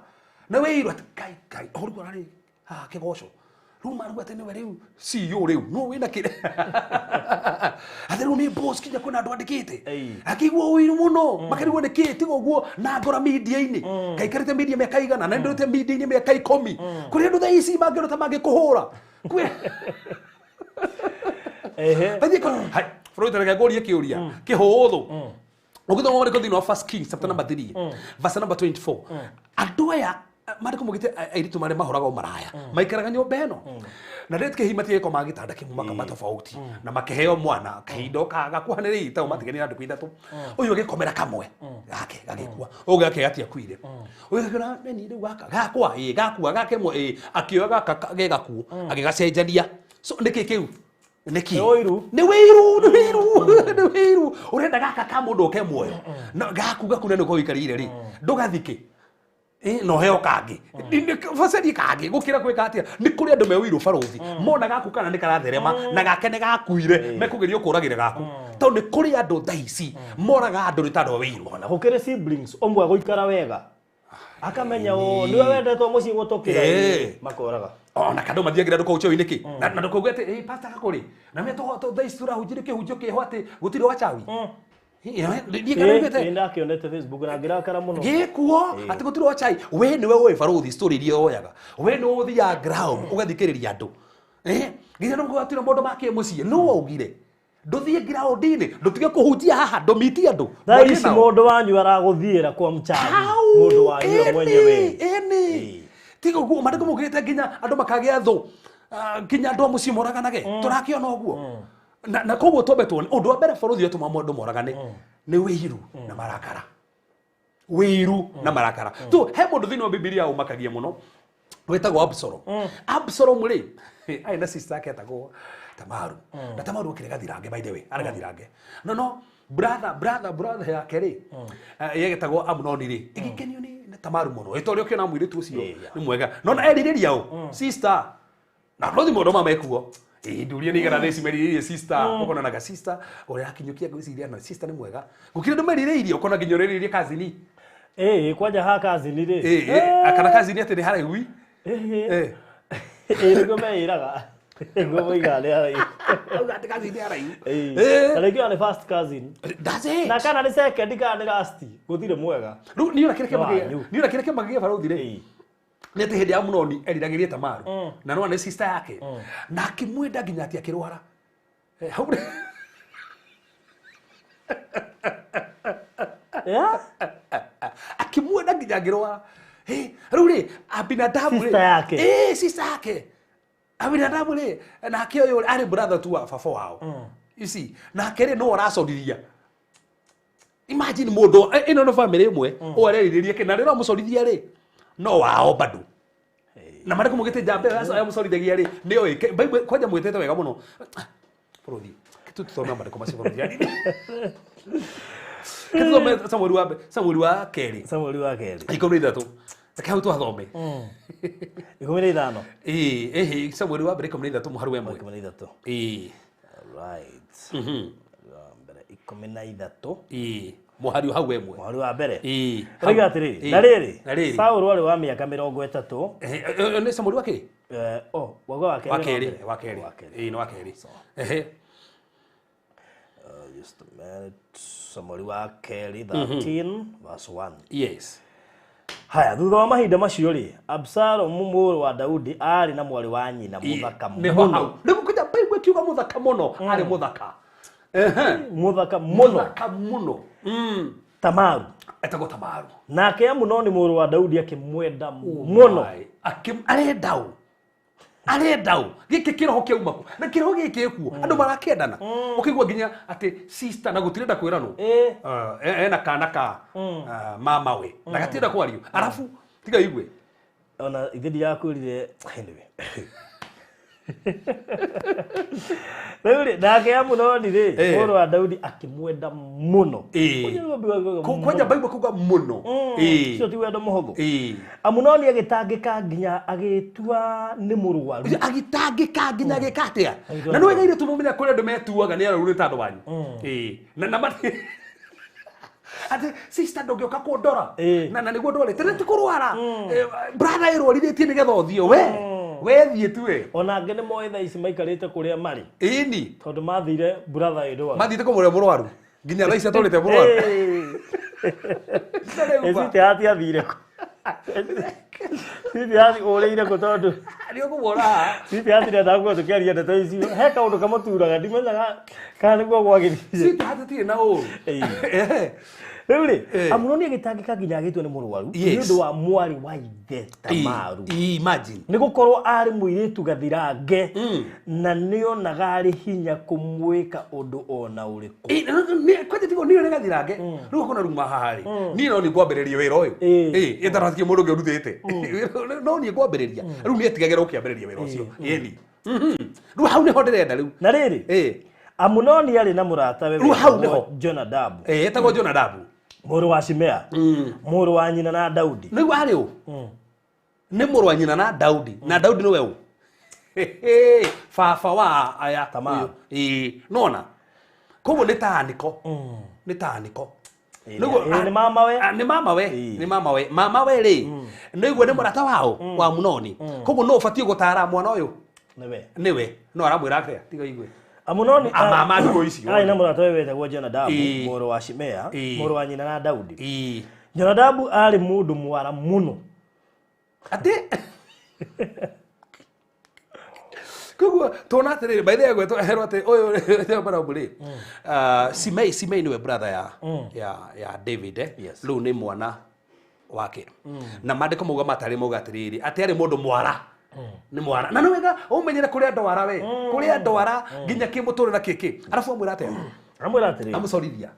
nĩ wĩiru atĩ Ngai Ngai o rĩu ararĩ haha kĩgoco rĩu maruga atĩ nĩwe rĩu CEO rĩu no wĩna kĩrĩa atĩ rĩu nĩ boss kinya kwĩna andũ andĩkĩte akĩigua ũiru mũno makarigwo nĩ kĩ tiga ũguo na ngora media-inĩ ngaikarĩte media mĩaka igana na ndũrĩte media-inĩ mĩaka 10 kũrĩ andũ thaa ici mangĩona ta mangĩkũhũra bũrũri ta reke ngũrie kĩũria kĩhũthũ ũgĩthoma marĩko thĩinĩ wa First Kings chapter number 3 verse number 24 andũ aya marĩko mũgĩte airĩtu marĩa mahũraga maraya maikaraga nyũmba ĩno na rĩrĩa hihi matigĩkoma gĩtanda kĩmwe makama tofauti na makĩheo mwana kahinda gakuhanĩrĩire tondũ matiganire na ndukũ ithatũ ũyũ agĩkomera kamwe gake gagĩkua ũyũ gake gatiakuire ũyũ akĩona nĩ rĩu gaka gakwa ĩ gakua gake mwe ĩ akĩoya gaka ge gakuũ agĩgacenjania so nĩkĩ kĩu nĩkĩ nĩ wĩiru nĩ wĩiru nĩ wĩiru ũrenda gaka ka mũndũ ũke muoyo na gaku gaku na nĩko ũikarĩire rĩ ndũgathike no heo kangĩ bacerie kangĩ gũkĩra gwĩka atĩa nĩ kũrĩ andũ me ũiru barũthi mona gaku kana nĩ karatherema na gake nĩ gakuire mekũgeria kũragĩra gaku tondũ nĩ kũrĩ andũ thaa ici moraga andũ nĩ tondũ wa ũiru ona gũkĩrĩ siblings ũmwe gũikara wega akamenya nĩwe wendetwo mũciĩ gũtũkĩra makoraga ona kando mathiagĩra andũ kũu choi nĩkĩ na ndũkauge atĩ ĩ pastor gakũrĩ na me thaa ici tũrahunjire kĩhunjio kĩho atĩ gũtirĩ wachawi ndakĩonete Facebook na ngĩrakara mũno gĩkuo atĩ gũtirĩ wachai we nĩwe ũĩ barũthi story iria woyaga we nĩwe ũthiaga ground ũgathikĩrĩria andũ nginya nĩguo gũtirĩ mũndũ makĩe mũciĩ nũ waugire Nduthie ground-inĩ, ndutige kũhunjia haha, ndũmitie andũ. Thaa ici mũndũ wanyu aragũthiĩra kwa mchawi. Mũndũ wanyu mwenyewe. Ĩni. Tiga ũguo mandĩko maugĩte nginya andũ makagĩa thũ. Nginya andũ a mũciĩ moraganage. Tũrakĩona ũguo. Na koguo twambe tuone ũndũ wa mbere bũrũri ũtũma mũndũ moragane nĩ wĩiru na marakara. Wĩiru na marakara. Tu he mũndũ thĩinĩ wa Bibilia ũmakagia mũno wĩtagwo Absalom. Absalom rĩ arĩ na sister yake etagwo Tamaru. Na Tamaru akĩrĩ gathirange by the way, arĩ gathirange. No brother yake rĩ yetagwo Amnoni rĩ ĩgĩkenio nĩ Tamaru mũno. Ĩ tondũ ũkĩona mũirĩtu ũcio nĩ mwega. No na erirĩria ũ sister na no thimũ ndoma mekuo. Nduria nĩ igana theci merirĩirie sister ũkona na sister ũrĩa akinyũkia ngwĩciria na sister nĩ mwega gũkĩrĩ andũ merirĩirie ũkona nginya ũrĩrĩirie kazini. Kwanja ha kazini rĩ kana kazini atĩ nĩ haraihu. Nĩguo meĩraga. Nĩguo moigaga nĩ haraihu. Auga atĩ kazini nĩ haraihu. Na rĩngĩ nĩ first cousin. That's it. Na kana nĩ second kana nĩ last. Gũtirĩ mwega. Rĩu niĩ ona kĩrĩa kĩamagia barũthi rĩ nĩ atĩ hĩndĩ ya Amunoni eriragĩria Tamaru na no nĩ sister yake na akĩmwenda nginya atĩ akĩrwara. Hau akĩmwenda nginya akĩrwara. Rĩu rĩ Abinadabu rĩ sister yake. Sister yake Abinadabu rĩ nake ũyũ arĩ brother tu wa baba wao. You see nake rĩ no aracorithia. Imagine mũndũ ĩno nĩ family ĩmwe ũyũ arerirĩria kĩ na rĩrĩa amũcorithia rĩ no wao bado. Na marĩ kũmũgĩte njamba ĩyo amũcorithagia rĩ nĩyo Bible kwanja mwĩtĩte wega mũno. Bũrũthi tũthome mandĩko macio bũrũthi. Tũthome Samueli wa kerĩ. Samueli wa kerĩ. 13. Reke hau twathome. 15. Samueli wa mbere 13 mũhari wa 1. 13. Right. Wa mbere 13. Mũhari hau ĩmwe. Mũhari wa mbere. Oiga atĩrĩrĩ, na rĩrĩ, Saũlũ arĩ wa mĩaka 30. Nĩ Samueli wa kĩ? Wa kerĩ. Wa kerĩ. Nĩ wa kerĩ. Just a minute. Samueli wa kerĩ 13 verse 1. Yes. Haya, thutha wa mahinda macio rĩ, Absalomu mũrũ wa Daudi arĩ na mwarĩ wa nyina mũthaka mũno. Rĩu kwanja Bible ĩkiuga mũthaka mũno, arĩ mũthaka. Mũthaka mũno. Mũthaka mũno. Tamaru. Etagwo Tamaru. Nake Amunoni mũrũ wa Daudi akĩmwenda mũno. Arenda ũ? Arenda ũ? Gĩkĩ kĩroho kĩauma kũ? Na kĩroho gĩkĩ gĩkuo. Andũ marakĩendana. Ũkĩigua nginya atĩ sister na gũtirenda kwĩranwo. Ena kana ka mama we. Na gatirenda kwario. Arabu tiga igue. Ona ithe ndirakwĩrire anyway. Rĩu rĩ nake Amunoni rĩ mũrũ wa Daudi akĩmwenda mũno. Kwanja Bible kuga mũno. Ũcio ti wendo mũhũthũ. Amunoni agĩtangĩka nginya agĩtua nĩ mũrwaru. Agĩtangĩka nginya agĩka atĩa? Na nĩ wega airĩtu mũmenye kũrĩ andũ metuaga nĩ arwaru nĩ ta andũ wanyu. Na atĩ sister ndũngĩũka kũndora. Na nĩguo ndwarĩte nĩ ti kũrwara. Brother ĩrwarithĩtie nĩgetha ũthiĩ we. Wethiĩ tu we. Ona angĩ nĩ moĩ thaa ici maikarĩte kũrĩa marĩ. Ĩni. Tondũ mathire brother ĩrwaru. Mathiĩte kũmũrĩa mũrwaru. Nginya thaa ici atwarĩte mũrwaru. Siti hati athire kũ? Siti hati ũrĩire kũ tondũ nĩ ũkũmwona haha. Siti hati ndendaga gũkorwo tũkĩaria ndeto icio. He kaũndũ kamũturaga ndimenyaga kana nĩguo kwagĩrĩire. Siti hati tirĩ na ũru. Rĩu rĩ, Amunoni agĩtangĩka nginya agĩtua nĩ mũrwaru nĩ ũndũ wa mwarĩ wa ithe Tamaru. Imagine. Nĩ gũkorwo arĩ mũirĩtu gathirange na nĩonaga arĩ hinya kũmwĩka ũndũ ona ũrĩkũ. Kwanja tigo niĩ nĩ gathirange. Rĩu ũkona ruma haha rĩ. Niĩ no niĩ ngwambĩrĩria wĩra ũyũ. Ĩtaratigie mũndũ ũngĩ ũrutĩte. No niĩ ngwambĩrĩria. Rĩu niĩ etigagĩra ũkĩambĩrĩria wĩra ũcio. Ĩni. Rĩu hau nĩho ndĩrenda rĩu. Na rĩrĩ, Amunoni arĩ na mũratawe Rĩu hau nĩho. Jonadabu. Etagwo Jonadabu. Mũrũ wa Shimea. Mũrũ wa nyina na Daudi. Nĩguo arĩ ũ? Nĩ mũrũ wa nyina na Daudi. Na Daudi nĩwe ũ? Baba wa aya Tamaru. Nona. Koguo nĩ taanĩko. Nĩ taanĩko. Nĩ mama we. Nĩ mama we. Nĩ mama we. Mama we rĩ. Nĩguo nĩ mũrata wao wa Amunoni. Koguo no ũbatiĩ gũtara mwana ũyũ. Nĩwe. Nĩwe. No aramwĩra atĩa? Tiga igue. Amunoni mama ndiko icio. Arĩ na mũratawe wetagwo Jonadabu mũrũ wa Shimea mũrũ wa nyina na Daudi. Jonadabu arĩ mũndũ mwara mũno. Atĩ Koguo tuona atiriri, by the way, gwetwo herwo ati uyu barabu ri, Simei, Simei niwe brother ya David, eh? Yes. Rĩu nĩ mwana wake na maandĩko mauga matarĩ mauga atĩrĩrĩ atĩ arĩ mũndũ mwara, nĩ mwara na nĩ wega ũmenyere kũrĩ andũ ara we, kũrĩ andũ ara nginya kĩmũtũrĩ na kĩkĩ, arabu amwĩra atĩa? Amwĩra atĩrĩrĩ. Amũcorithia.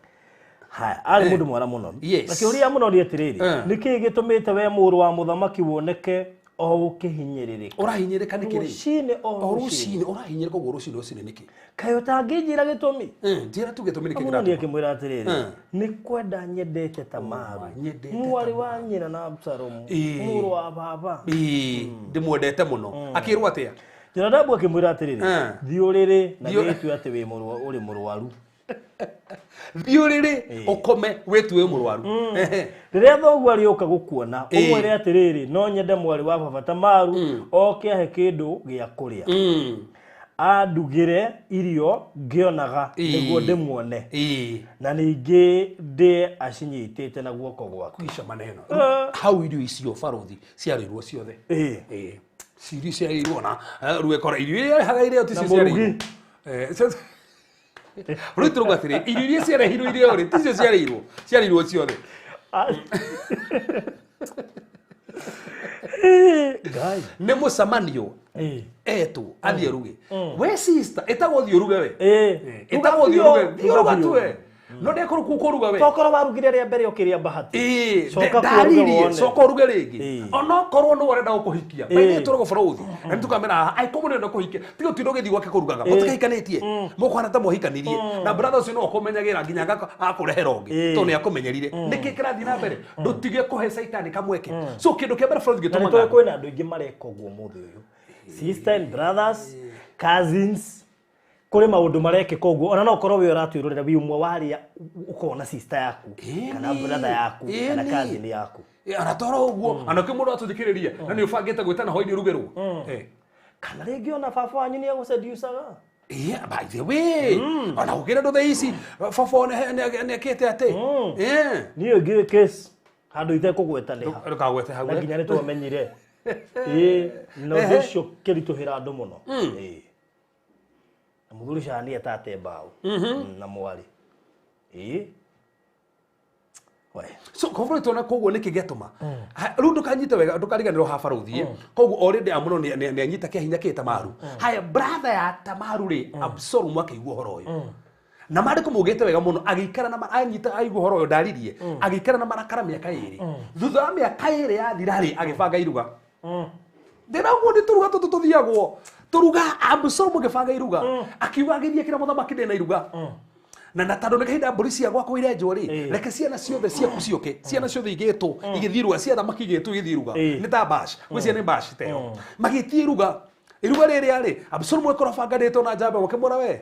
Haya, arĩ mũndũ mwara mũno. Yes. Na kĩũria mũno nĩ atĩrĩrĩ, nĩkĩĩ gĩtũmĩte we mũrũ wa mũthamaki woneke o ũkĩhinyĩrĩrĩka? Ũrahinyĩrĩka nĩkĩ rĩ? Rũcinĩ o o rũcinĩ. Rũcinĩ ũrahinyĩrĩka ũguo rũcinĩ rũcinĩ nĩkĩ? Kaĩ ũtangĩnjĩra gĩtũmi? Njĩra tu gĩtũmi nĩkĩ Amunoni kĩratũma. akĩmwĩra atĩrĩrĩ, nĩ kwenda nyendete Tamaru, Nyendete mwarĩ wa nyina na Absalomu, mũrũ wa baba. Ĩĩ, ndĩmwendete mũno. Akĩrwo atĩa? Jonadabu akĩmwĩra atĩrĩrĩ, thiĩ ũrĩrĩ na Thiĩ wĩtue atĩ wĩ ũrĩ mũrwaru. Thiĩ ũrĩrĩ ũkome wĩtue mũrwaru. Ehe. Rĩrĩa thoguo arĩũka gũkuona, Ĩĩ. ũmwĩre atĩrĩrĩ, no nyende mwarĩ wa baba Tamaru oke ahe kĩndũ gĩa kũrĩa, andugĩre irio ngĩonaga, nĩguo ndĩmuone na ningĩ ndĩe acinyitĩte na guoko gwake. Kuisha maneno hau, irio icio barothi ciarĩirwo ciothe. Ĩĩ. Ĩĩ, irio ciarĩirwo na rĩu ĩkora irio iria rehaga irio ticio Na ciarĩirwo. mũrugi. Rĩu tũrauga atĩrĩ, irio iria ciarehirwo irio rĩ ticio ciarĩirwo, ciarĩirwo ciothe. Ngai. Nĩ mũcemanio etwo athiĩ aruge. We sister ĩtagwo thiĩ ũruge we. Ĩtagwo thiĩ ũruge, thiĩ ũruga tu we, no ndekũrũ kũ kũruga we. Tokorwo warugire rĩa mbere ũkĩrĩa bahati. Ĩĩ, Coka kuo ũruge ndaririe wone. coka ũruge rĩngĩ. Onokorwo nĩ ũrenda gũkũhikia, baithe tũragwo bũrũthi na nĩtũkamera haha angĩkorwo mũndũ ũrenda kũhikia tiga ũtinde ũgĩthiĩ gwake kũrugaga, mũtikahikanĩtie, mũkũhana ta mwahikanirie na brother ũcio no akũmenyagĩra nginya agakũrehera ũngĩ tondũ nĩ akũmenyerire. Nĩkĩ kĩrathiĩ na mbere? Ndũtige kũhe caitani kamweke. So kĩndũ kĩa mbere bũrũthi Na nĩ gĩtũmaga tũĩ kwĩna andũ aingĩ mareka ũguo mũthĩ ũyũ, sister and brothers, cousins, kũrĩ maũndũ marekĩka ũguo. Ona no ũkorwo wĩ ũratwĩrorera wĩ ũmwe wa arĩa ũkoragwo na sister yaku kana brother yaku kana cousin yaku. Ona toro ũguo ona kwĩ mũndũ atũthikĩrĩria na nĩ ũbangĩte gwĩtana hwainĩ ũrugĩrwo. Kana rĩngĩ ona baba wanyu nĩ agũseducaga. Yeah, by the way, ona gũkĩra andũ thaa ici baba nĩ akĩte atĩ. Niĩ ngĩ case handũ itekũgweta nĩ ha. Ndũkagwete hau. Na nginya nĩ twamenyire, ĩĩ, na ũndũ ũcio ũkĩritũhĩra andũ mũno. Ĩĩ. Na mũthuri ũcio nĩ etate mbaũ na mwarĩ. Ĩĩ. We. So koguo tuona koguo nĩkĩ gĩatũma rĩu ndũkanyite wega, ndũkariganĩrwo ha barũthi. Koguo already Amunoni nĩ anyita kĩa hinya kĩ Tamaru. Haya, brother ya Tamaru rĩ, Absalomu akĩigua ũhoro ũyũ na maandĩko maugĩte wega mũno, agĩikara na anyita aigua ũhoro ũyũ ndaririe, agĩikara na marakara mĩaka 2. Thutha wa mĩaka 2 yathira rĩ, agĩbanga iruga. Ndĩraguo nĩ tũruga tũtũ tũthiagwo tũruga. Absalomu agĩbanga iruga, akiuga agĩthiĩ kĩra mũthamaki, ndĩna iruga na tondũ nĩ kahinda mbũri cia gwakwa irenjwo rĩ, reke ciana ciothe ciaku ciũke. Ciana ciothe igĩtwo igĩthiĩ iruga cia thamaki, igĩtwo igĩthiĩ iruga. Nĩ ta bash, gwĩ ciana nĩ bash ta ĩyo, magĩthiĩ iruga. Iruga rĩrĩa rĩ, Absalomu akorwo abanganĩtwo na njamba makĩmwĩra, we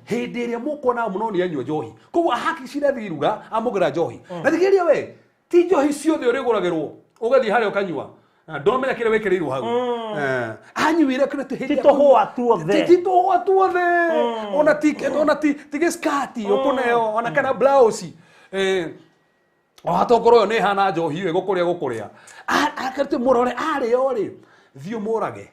hĩndĩ ĩrĩa mũkuona Amunoni anyua njohi, koguo ahakicire athiĩ iruga amũgĩra njohi na thikĩrĩria we, ti njohi ciothe ũrĩgũragĩrwo ũgathiĩ harĩa ũkanyua. Na ndũramenya kĩrĩa wĩkĩrĩirwo hau. Anyuire kĩrĩa Ti tũhũa tuothe. Ti tũhũa tuothe, ona ti gĩskati ũkũneo ona kana blouse. O hatokorwo ĩyo nĩ ĩhana njohi ĩyo ĩgũkũrĩa gũkũrĩa akarĩte mũrore arĩo rĩ, thiĩ ũmũrage.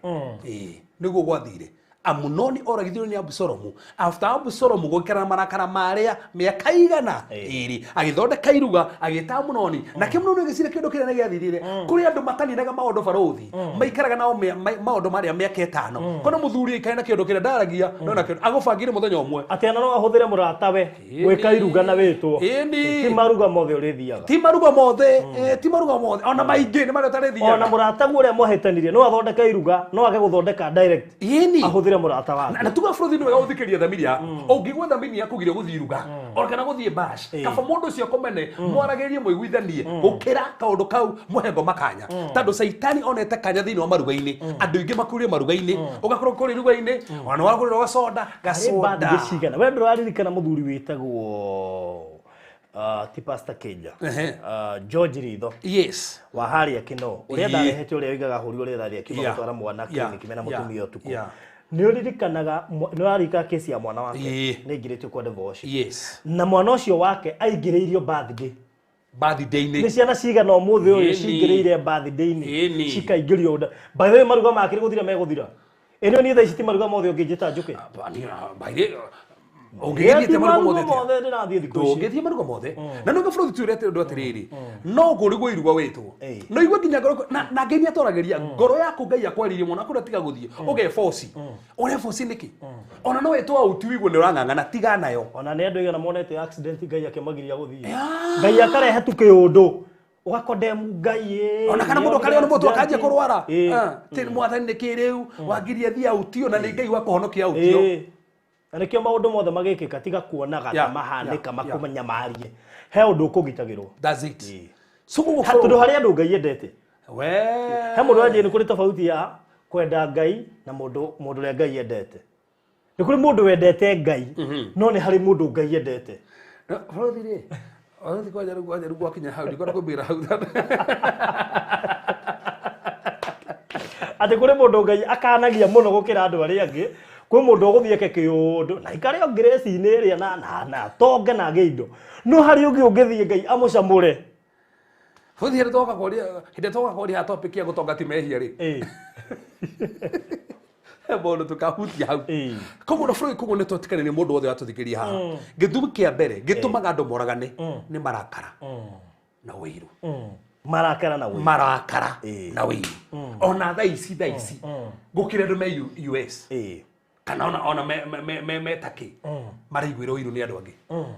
Ĩĩ, nĩguo gwathire. Amunoni oragithirio nĩ Abusalomu after Abusalomu gũikara na marakara marĩa mĩaka 200, agĩthondeka iruga, agĩta Amunoni. Nake Amunoni agĩcira kĩndũ kĩrĩa nĩ gĩathirire. Kũrĩ andũ mataninaga maũndũ barũthi, maikaraga nao maũndũ marĩa mĩaka 5. Kona mũthuri aikare na kĩndũ kĩrĩa ndaragia no na kĩndũ agũbangire mũthenya ũmwe. Atĩ ona no ahũthĩre mũratawe gwĩka iruga na wĩtwo. Ĩni. Ti maruga mothe ũrĩthiaga. Ti maruga mothe, ti maruga mothe, ona maingĩ nĩ marĩa ũtarĩthiaga. Ona mũrataguo ũrĩa mwahĩtanirie no athondeke iruga, no age gũthondeka direct, Ĩni. ahũthĩre mũrata wake. Na tuga bũrũri nĩ wega gũthikĩrĩria thamiri yaku. Ũngĩigua thamiri yaku giria gũthiĩ iruga ona kana gũthiĩ bash, kaba mũndũ ũcio akomene mwaragĩrie mũiguithanie gũkĩra kaũndũ kau mũhe ngoma kanya, tondũ caitani onete kanya thĩinĩ wa maruga-inĩ. Andũ aingĩ makuire maruga-inĩ, ũgakorwo kũrĩ iruga-inĩ ona nĩ wagũrĩrwo gacoda gacoda. Birthday cigana we ndũraririkana mũthuri wĩtagwo ti Pastor Kenja, George Ritho wa harĩa Kino ũrĩa ndarehete, ũrĩa oigaga hũri ũrĩa ũrathiĩ akiuma gũtwara mwana clinic mena mũtumia ũtukũ? Nĩ ũririkanaga nĩ ũraririkana kesi ya mwana wake? Nĩ aingĩrĩtio kwa divorce. Na mwana ũcio wake aingĩrĩirio birthday. Birthday-inĩ. Nĩ ciana cigana ũmũthĩ ũyũ Ĩni. cingĩrĩire birthday-inĩ Ĩni. cikaingĩrio ũnda? By the way, maruga makĩrĩ gũthira megũthira. Ĩno niĩ thaa ici ti maruga mothe ũngĩnjĩta njũke. Baire ũngĩgĩthiĩte maruga mothe atĩa? Mothe ndĩrathiĩ thikũ ici. Ndũngĩthiĩ maruga mothe na nĩguo bũrũri tuĩre ũndũ atĩrĩrĩ no ngũrigwo iruga wĩtwo Ĩĩ. no igue nginya ngoro na Ngai nĩatwaragĩria ngoro yaku Ngai akwarĩrie mũno akwĩra tiga gũthiĩ ũgeboci ũreboci nĩkĩ ona no wĩtwo auti ũigue nĩ ũrang'ang'ana tiga nayo. Ona nĩ andũ aigana monete accident Ngai akĩmagiria gũthiĩ. Ngai akarehe tu kĩũndũ. Ũgakondemu Ngai ĩ. Ona kana mũndũ akarĩo nĩ mũtwe akanjia kũrwara. Ĩĩ. Ah, tĩ mwathani nĩ kĩ rĩu wangiria thiĩ autio na nĩ Ngai wa kũhonokia autio. Ĩĩ. Na nĩkĩo maũndũ mothe magĩkĩka tiga kuonaga ta mahanĩka makũnyamarie. He ũndũ ũkũgitagĩrwo. That's it. Ĩĩ. So gũkũ Tondũ harĩ andũ Ngai endete. We He mũndũ wanjia nĩ kũrĩ tofauti ya kwenda Ngai na mũndũ mũndũ ũrĩa Ngai endete. Nĩ kũrĩ mũndũ wendete Ngai no nĩ harĩ mũndũ Ngai endete. No, bũrũri rĩ bũrũri kwanja rĩu kwanja rĩu gwakinya hau ndikwenda kwĩmbĩra hau. Atĩ kũrĩ mũndũ Ngai akanagia mũno gũkĩra andũ arĩa angĩ. Kwĩ mũndũ ũgũthiĩ eke kĩũndũ na aikare o ngireci-inĩ ĩrĩa na tonge na agĩe indo. No harĩ ũngĩ ũngĩthiĩ Ngai amũcamũre. Bũrũri hĩndĩ twoka kũria hĩndĩ twoka kũria topic ya gũtonga ti mehia rĩ. Ĩĩ. He maũndũ tũkahutia hau. Ĩĩ. Koguo na bũrũri koguo nĩ twatikanĩria mũndũ wothe watũthikĩria haha. Gĩtũmi kĩa mbere gĩtũmaga andũ moragane nĩ marakara na ũiru. Marakara na ũiru. Marakara Ĩĩ. na ũiru. Ona thaa ici thaa ici gũkĩrĩ andũ me US Ĩĩ. kana ona me Turkey maraiguĩra ũiru nĩ andũ angĩ.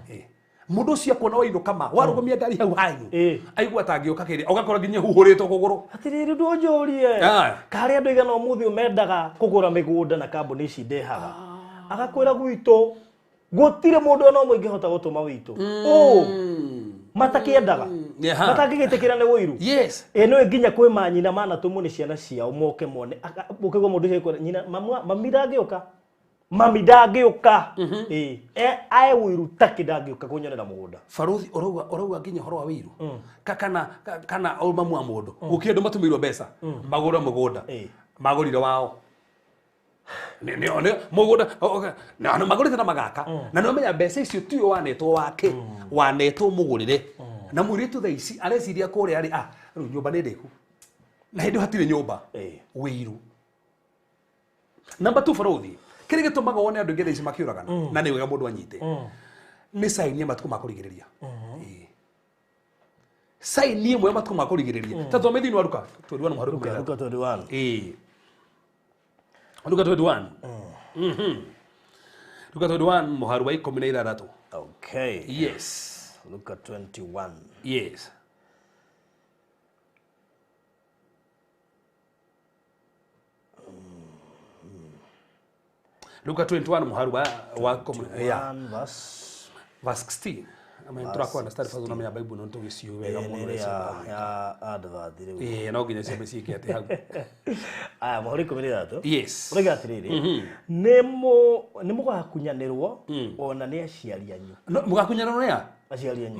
Ĩĩ. Mũndũ ũcio akuona wainũka ma warũgamia ngari hau hanyu Ĩĩ. aigua atangĩũka kĩrĩa ũgakora nginya huhũrĩtwo kũgũrũ. Atirĩrĩ ndũnjũrie. Ah. Karĩ andũ aigana ũmũthĩ mendaga kũgũra mĩgũnda na kambuni ici ndehaga. Agakwĩra gwitũ gũtirĩ mũndũ ona ũmwe ingĩhota gũtũma witũ. Ũ matakĩendaga. Yeah. Matangĩgĩtĩkĩra nĩ ũiru. Yes. Ĩ nĩ nginya kwĩ manyina manatũmwo nĩ ciana ciao moke mone. Ũkaigua mũndũ ũcio akwĩra nyina mami ndangĩũka. Mami ndangĩũka. Ĩ ae ũiru takĩ ndangĩũka kũnyonera mũgũnda. Baruthi ũrauga nginya ũhoro wa wĩiru kana kana mamu wa mũndũ gũkĩrĩ andũ matũmĩirwo mbeca magũre mũgũnda Ĩĩ. magũrire wao nĩ mũgũnda na magũrĩte na magaka na nĩ ũmenya mbeca icio tiwe wanetwo wake wanetwo mũgũrĩre na mũirĩtu thaa ici areciria kũrĩa arĩ ah rĩu nyũmba nĩ ndĩku na hĩndĩ ĩyo hatirĩ nyũmba. Ĩĩ. Wĩiru. Namba 2 baruthi kĩrĩa gĩtũmaga wone andũ aingĩ thaa ici makĩũragana na nĩ wega mũndũ anyite nĩ saini ya matukũ ma kũrigĩrĩria. Ĩĩ. Saini ĩmwe ya matukũ ma kũrigĩrĩria ta thome thĩinĩ wa Luka 21 mũhari wa Luka 13. 21. Ĩĩ. Luka 21. Luka 21 mũhari wa 16. Okay. Yes. Luka 21. Yes. Luka 21 mũhari wa yeah. 1 verse Verse 16. Ama tũrakorwo na study first unamenya Bible no tũgĩciũĩ wega mũno ĩrĩa ũrĩa ya advert rĩu. Ĩĩ no nginya ciambe ciĩke atĩ hau. Aya mũhari 13. Yes. Ũrauga atĩrĩrĩ nĩ mũgakunyanĩrwo ona nĩ aciari anyu. No mũgakunyanĩrwo nĩ a? Aciari anyu.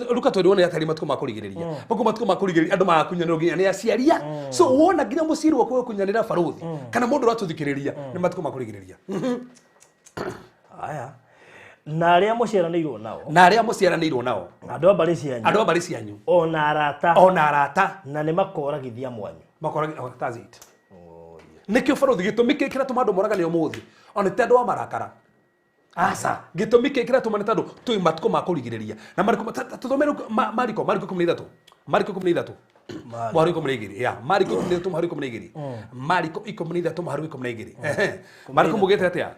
Luka 21 nĩ atari matukũ ma kũrigĩrĩria. Matukũ matukũ ma kũrigĩrĩria andũ magakunyanĩrwo nginya nĩ aciaria. So wona nginya mũciari waku gũkunyanĩra baruthi kana mũndũ ũratũthikĩrĩria nĩ matukũ ma kũrigĩrĩria. Aya. Na arĩa mũciaranĩirwo nao. Na arĩa mũciaranĩirwo nao. Andũ a mbarĩ cianyu. Andũ a mbarĩ cianyu. Ona arata. Ona arata. Na nĩ makoragithia mwanyu. Makoragithia, oh, that's it. Nĩkĩo baruthi gĩtũmi kĩrĩa kĩratũma andũ moragane ũmũthĩ ona ti andũ a marakara. Aca, gĩtũmi kĩrĩa kĩratũma nĩ tondũ twĩ matukũ ma kũrigĩrĩria. Na mariko tũthome rĩu Mariko, Mariko 13. Mariko 13. Mũhari 12. Yeah, Mariko 13 mũhari 12. Mariko 13 mũhari 12. Ehe. Mariko mugĩte atĩa?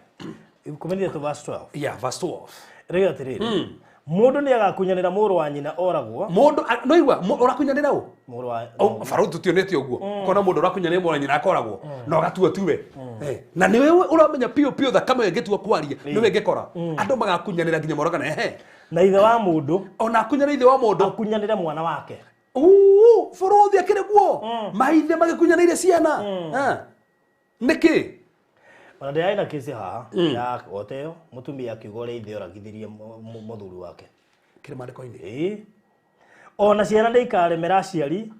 13 verse 12. Yeah, verse 12. Rĩu atĩrĩrĩ. Mũndũ nĩ agakunyanĩra mũrũ wa nyina oragwo. Mũndũ no igua ũrakunyanĩra ũ? Mũrũ wa Oh, baruthi tũtionete ũguo. Kona mũndũ ũrakunyanĩra mũrũ wa nyina akoragwo na ũgatua tuwe. Na nĩwe ũramenya piũ piũ thakame ĩyo ĩngĩtua kwaria nĩwe ĩngĩkora. Andũ magakunyanĩra nginya moragane. Ehe. Na ithe wa mũndũ Ona akunyanĩra ithe wa mũndũ. akunyanĩre mwana wake. Uu, bũrũthi akĩrĩ guo. Maithe magĩkunyanĩire ciana. Nĩkĩ? Ona ndĩrarĩ na kesi haha ya oteo mũtumia akiuga ũrĩa ithe oragithirie mũthuri wake. Kĩrĩ maandĩko-inĩ. Ĩĩ. Ona ciana nĩ ikaremera aciari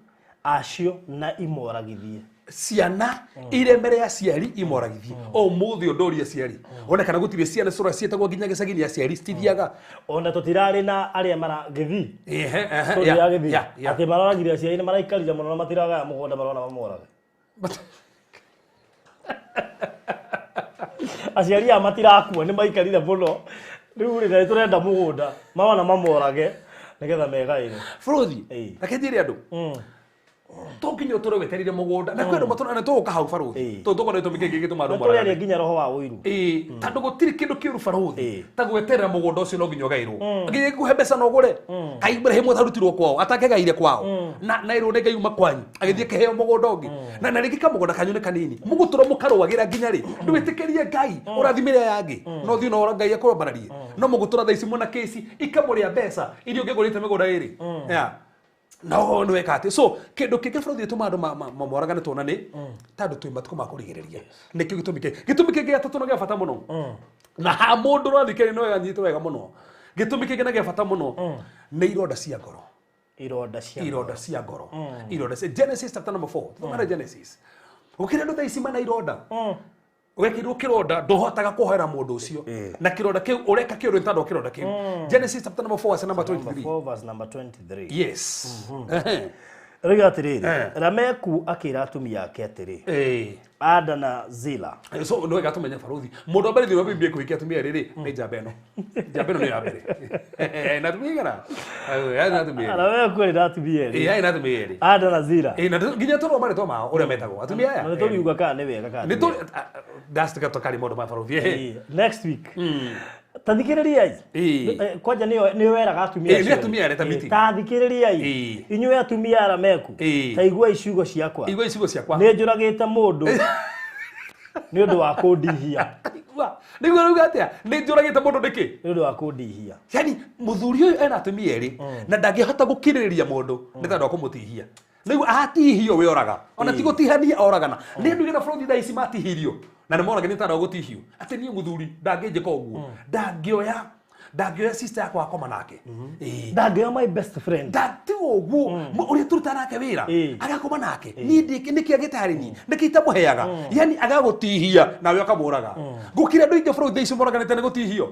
acio na imoragithie. Ciana iremere aciari imoragithie. Ũmũthĩ ũndũ ũria aciari. Ona kana gũtirĩ ciana cũra ciĩtagwo nginya gĩcagi-inĩ aciari citithiaga. Ona tũtirarĩ na arĩa mara gĩthii. Ehe, ehe, Story yeah, ya gĩthii. yeah, yeah. Atĩ maroragire aciari nĩ maraikarire mũno na matiragaya mũgũnda marona mamorage. Aciari aya matirakua nĩ maikarire mũno. Rĩu rĩ na tũrenda mũgũnda mawona mamorage nĩgetha megaĩre. Bũrũthi Ĩĩ. reke njĩre andũ to nginya ũtũre wetereire mũgũnda na kwĩ andũ matũra na tũgũka hau barũthi Ĩĩ. tondũ tũkorwo gĩtũmi kĩngĩ gĩtũma andũ Na tũrĩaria moragane. nginya roho wa ũiru. Ĩĩ, tondũ gũtirĩ kĩndũ kĩũru barũthi Ĩĩ. ta gweterera mũgũnda ũcio no nginya ũgaĩrwo nginya ĩkũhe mbeca na ũgũre kaĩ Ibrahĩmu atarutirwo kwao atakĩgaire kwao na ĩrwo nĩ Ngai uma kwanyu agĩthiĩ kĩheo mũgũnda ũngĩ na rĩngĩ kamũgũnda kanyu nĩ kanini mũgũtũra mũkarũagĩra nginya rĩ ndwĩtĩkĩrie Ngai ũrathimĩre aya angĩ no thiĩ no Ngai akũrambararie no mũgũtũra thaa ici mwena kĩci ikamũrĩa mbeca iria ũngĩgũrĩte mĩgũnda ĩrĩ. Yeah. No nĩ weka atĩ so kĩndũ kĩngĩ bũrũri gĩtũma andũ moragane tuona nĩ tondũ twĩ matukũ ma kũrigĩrĩria nĩkĩo gĩtũmi kĩngĩ gĩtũmi kĩngĩ gĩa tatũ na gĩa bata mũno na ha mũndũ ũrathikĩrĩria no anyite wega mũno gĩtũmi kĩngĩ na gĩa bata mũno nĩ ironda cia ngoro. Ironda cia Ironda cia ngoro. Ironda cia Genesis chapter number 4 thomera Genesis ũkĩrĩ andũ thaa ici mana ironda wekirwo kironda nduhotaga kuhoera mundu ucio na kironda kiu ureka kiundu ni tondu wa kironda kiu. Genesis chapter number 4 verse number 23. 4 verse number 23. Yes. Ehe. Rĩu atĩrĩrĩ, Eh. Lameku akĩra atumia ake atĩrĩ, Eh. Ada na Zila. So no wega tumenye baruthi mundu wa mbere thĩinĩ wa Biblia kũhikia atumia erĩ rĩ nĩ njamba ĩno. Njamba ĩno nĩyo ya mbere na atumia igana na atumia erĩ. Lameku arĩ na atumia erĩ. Ĩ, arĩ na atumia erĩ. Ada na Zila. Ĩ, na nginya tũrwo marĩtwa mao ũrĩa metagwo atumia aya. Na nĩtũriuga kana nĩ wega kana nĩ ti wega. tũ ndacitiga tũkari maũndũ ma baruthi. Ehe. Ĩ, next week. Ta thikĩrĩriai. Ĩ. Kwanja nĩyo weraga atumia Ĩ, nĩ acio. atumia arĩa ta Ĩ, meeting. ta thikĩrĩriai. Ĩ. Inyuĩ atumia a Lameku. Ĩ. Ta iguai ciugo ciakwa. Igua icigo ciakwa. Nĩ njũragĩte mũndũ nĩ ũndũ wa kũndihia. Igua nĩguo rauga atĩa nĩ njũragĩte mũndũ nĩkĩ? Nĩ ũndũ wa kũndihia. Yani mũthuri ũyũ ena atumia erĩ na ndangĩhota gũkirĩrĩria mũndũ nĩ tondũ wa kũmũtihia. Nĩguo atihio we oraga ona ti gũtihania oragana nĩ andũ igana bũrũri thaa ici matihirio na nĩ moraga nĩ tondũ wa gũtihio atĩ niĩ mũthuri ndangĩnjĩka ũguo ndangĩoya sister yakwa akoma nake. Ĩĩ. Ndangĩoya my best friend. Ndatiga ũguo ũrĩa tũrutaga nake wĩra Ĩĩ. agakoma nake niĩ nĩkĩ agĩtarĩ niĩ nĩkĩ itamũheaga yani agagũtihia nawe akamũraga gũkĩra andũ aingĩ bũrũri thaa ici moraganĩte nĩ gũtihio.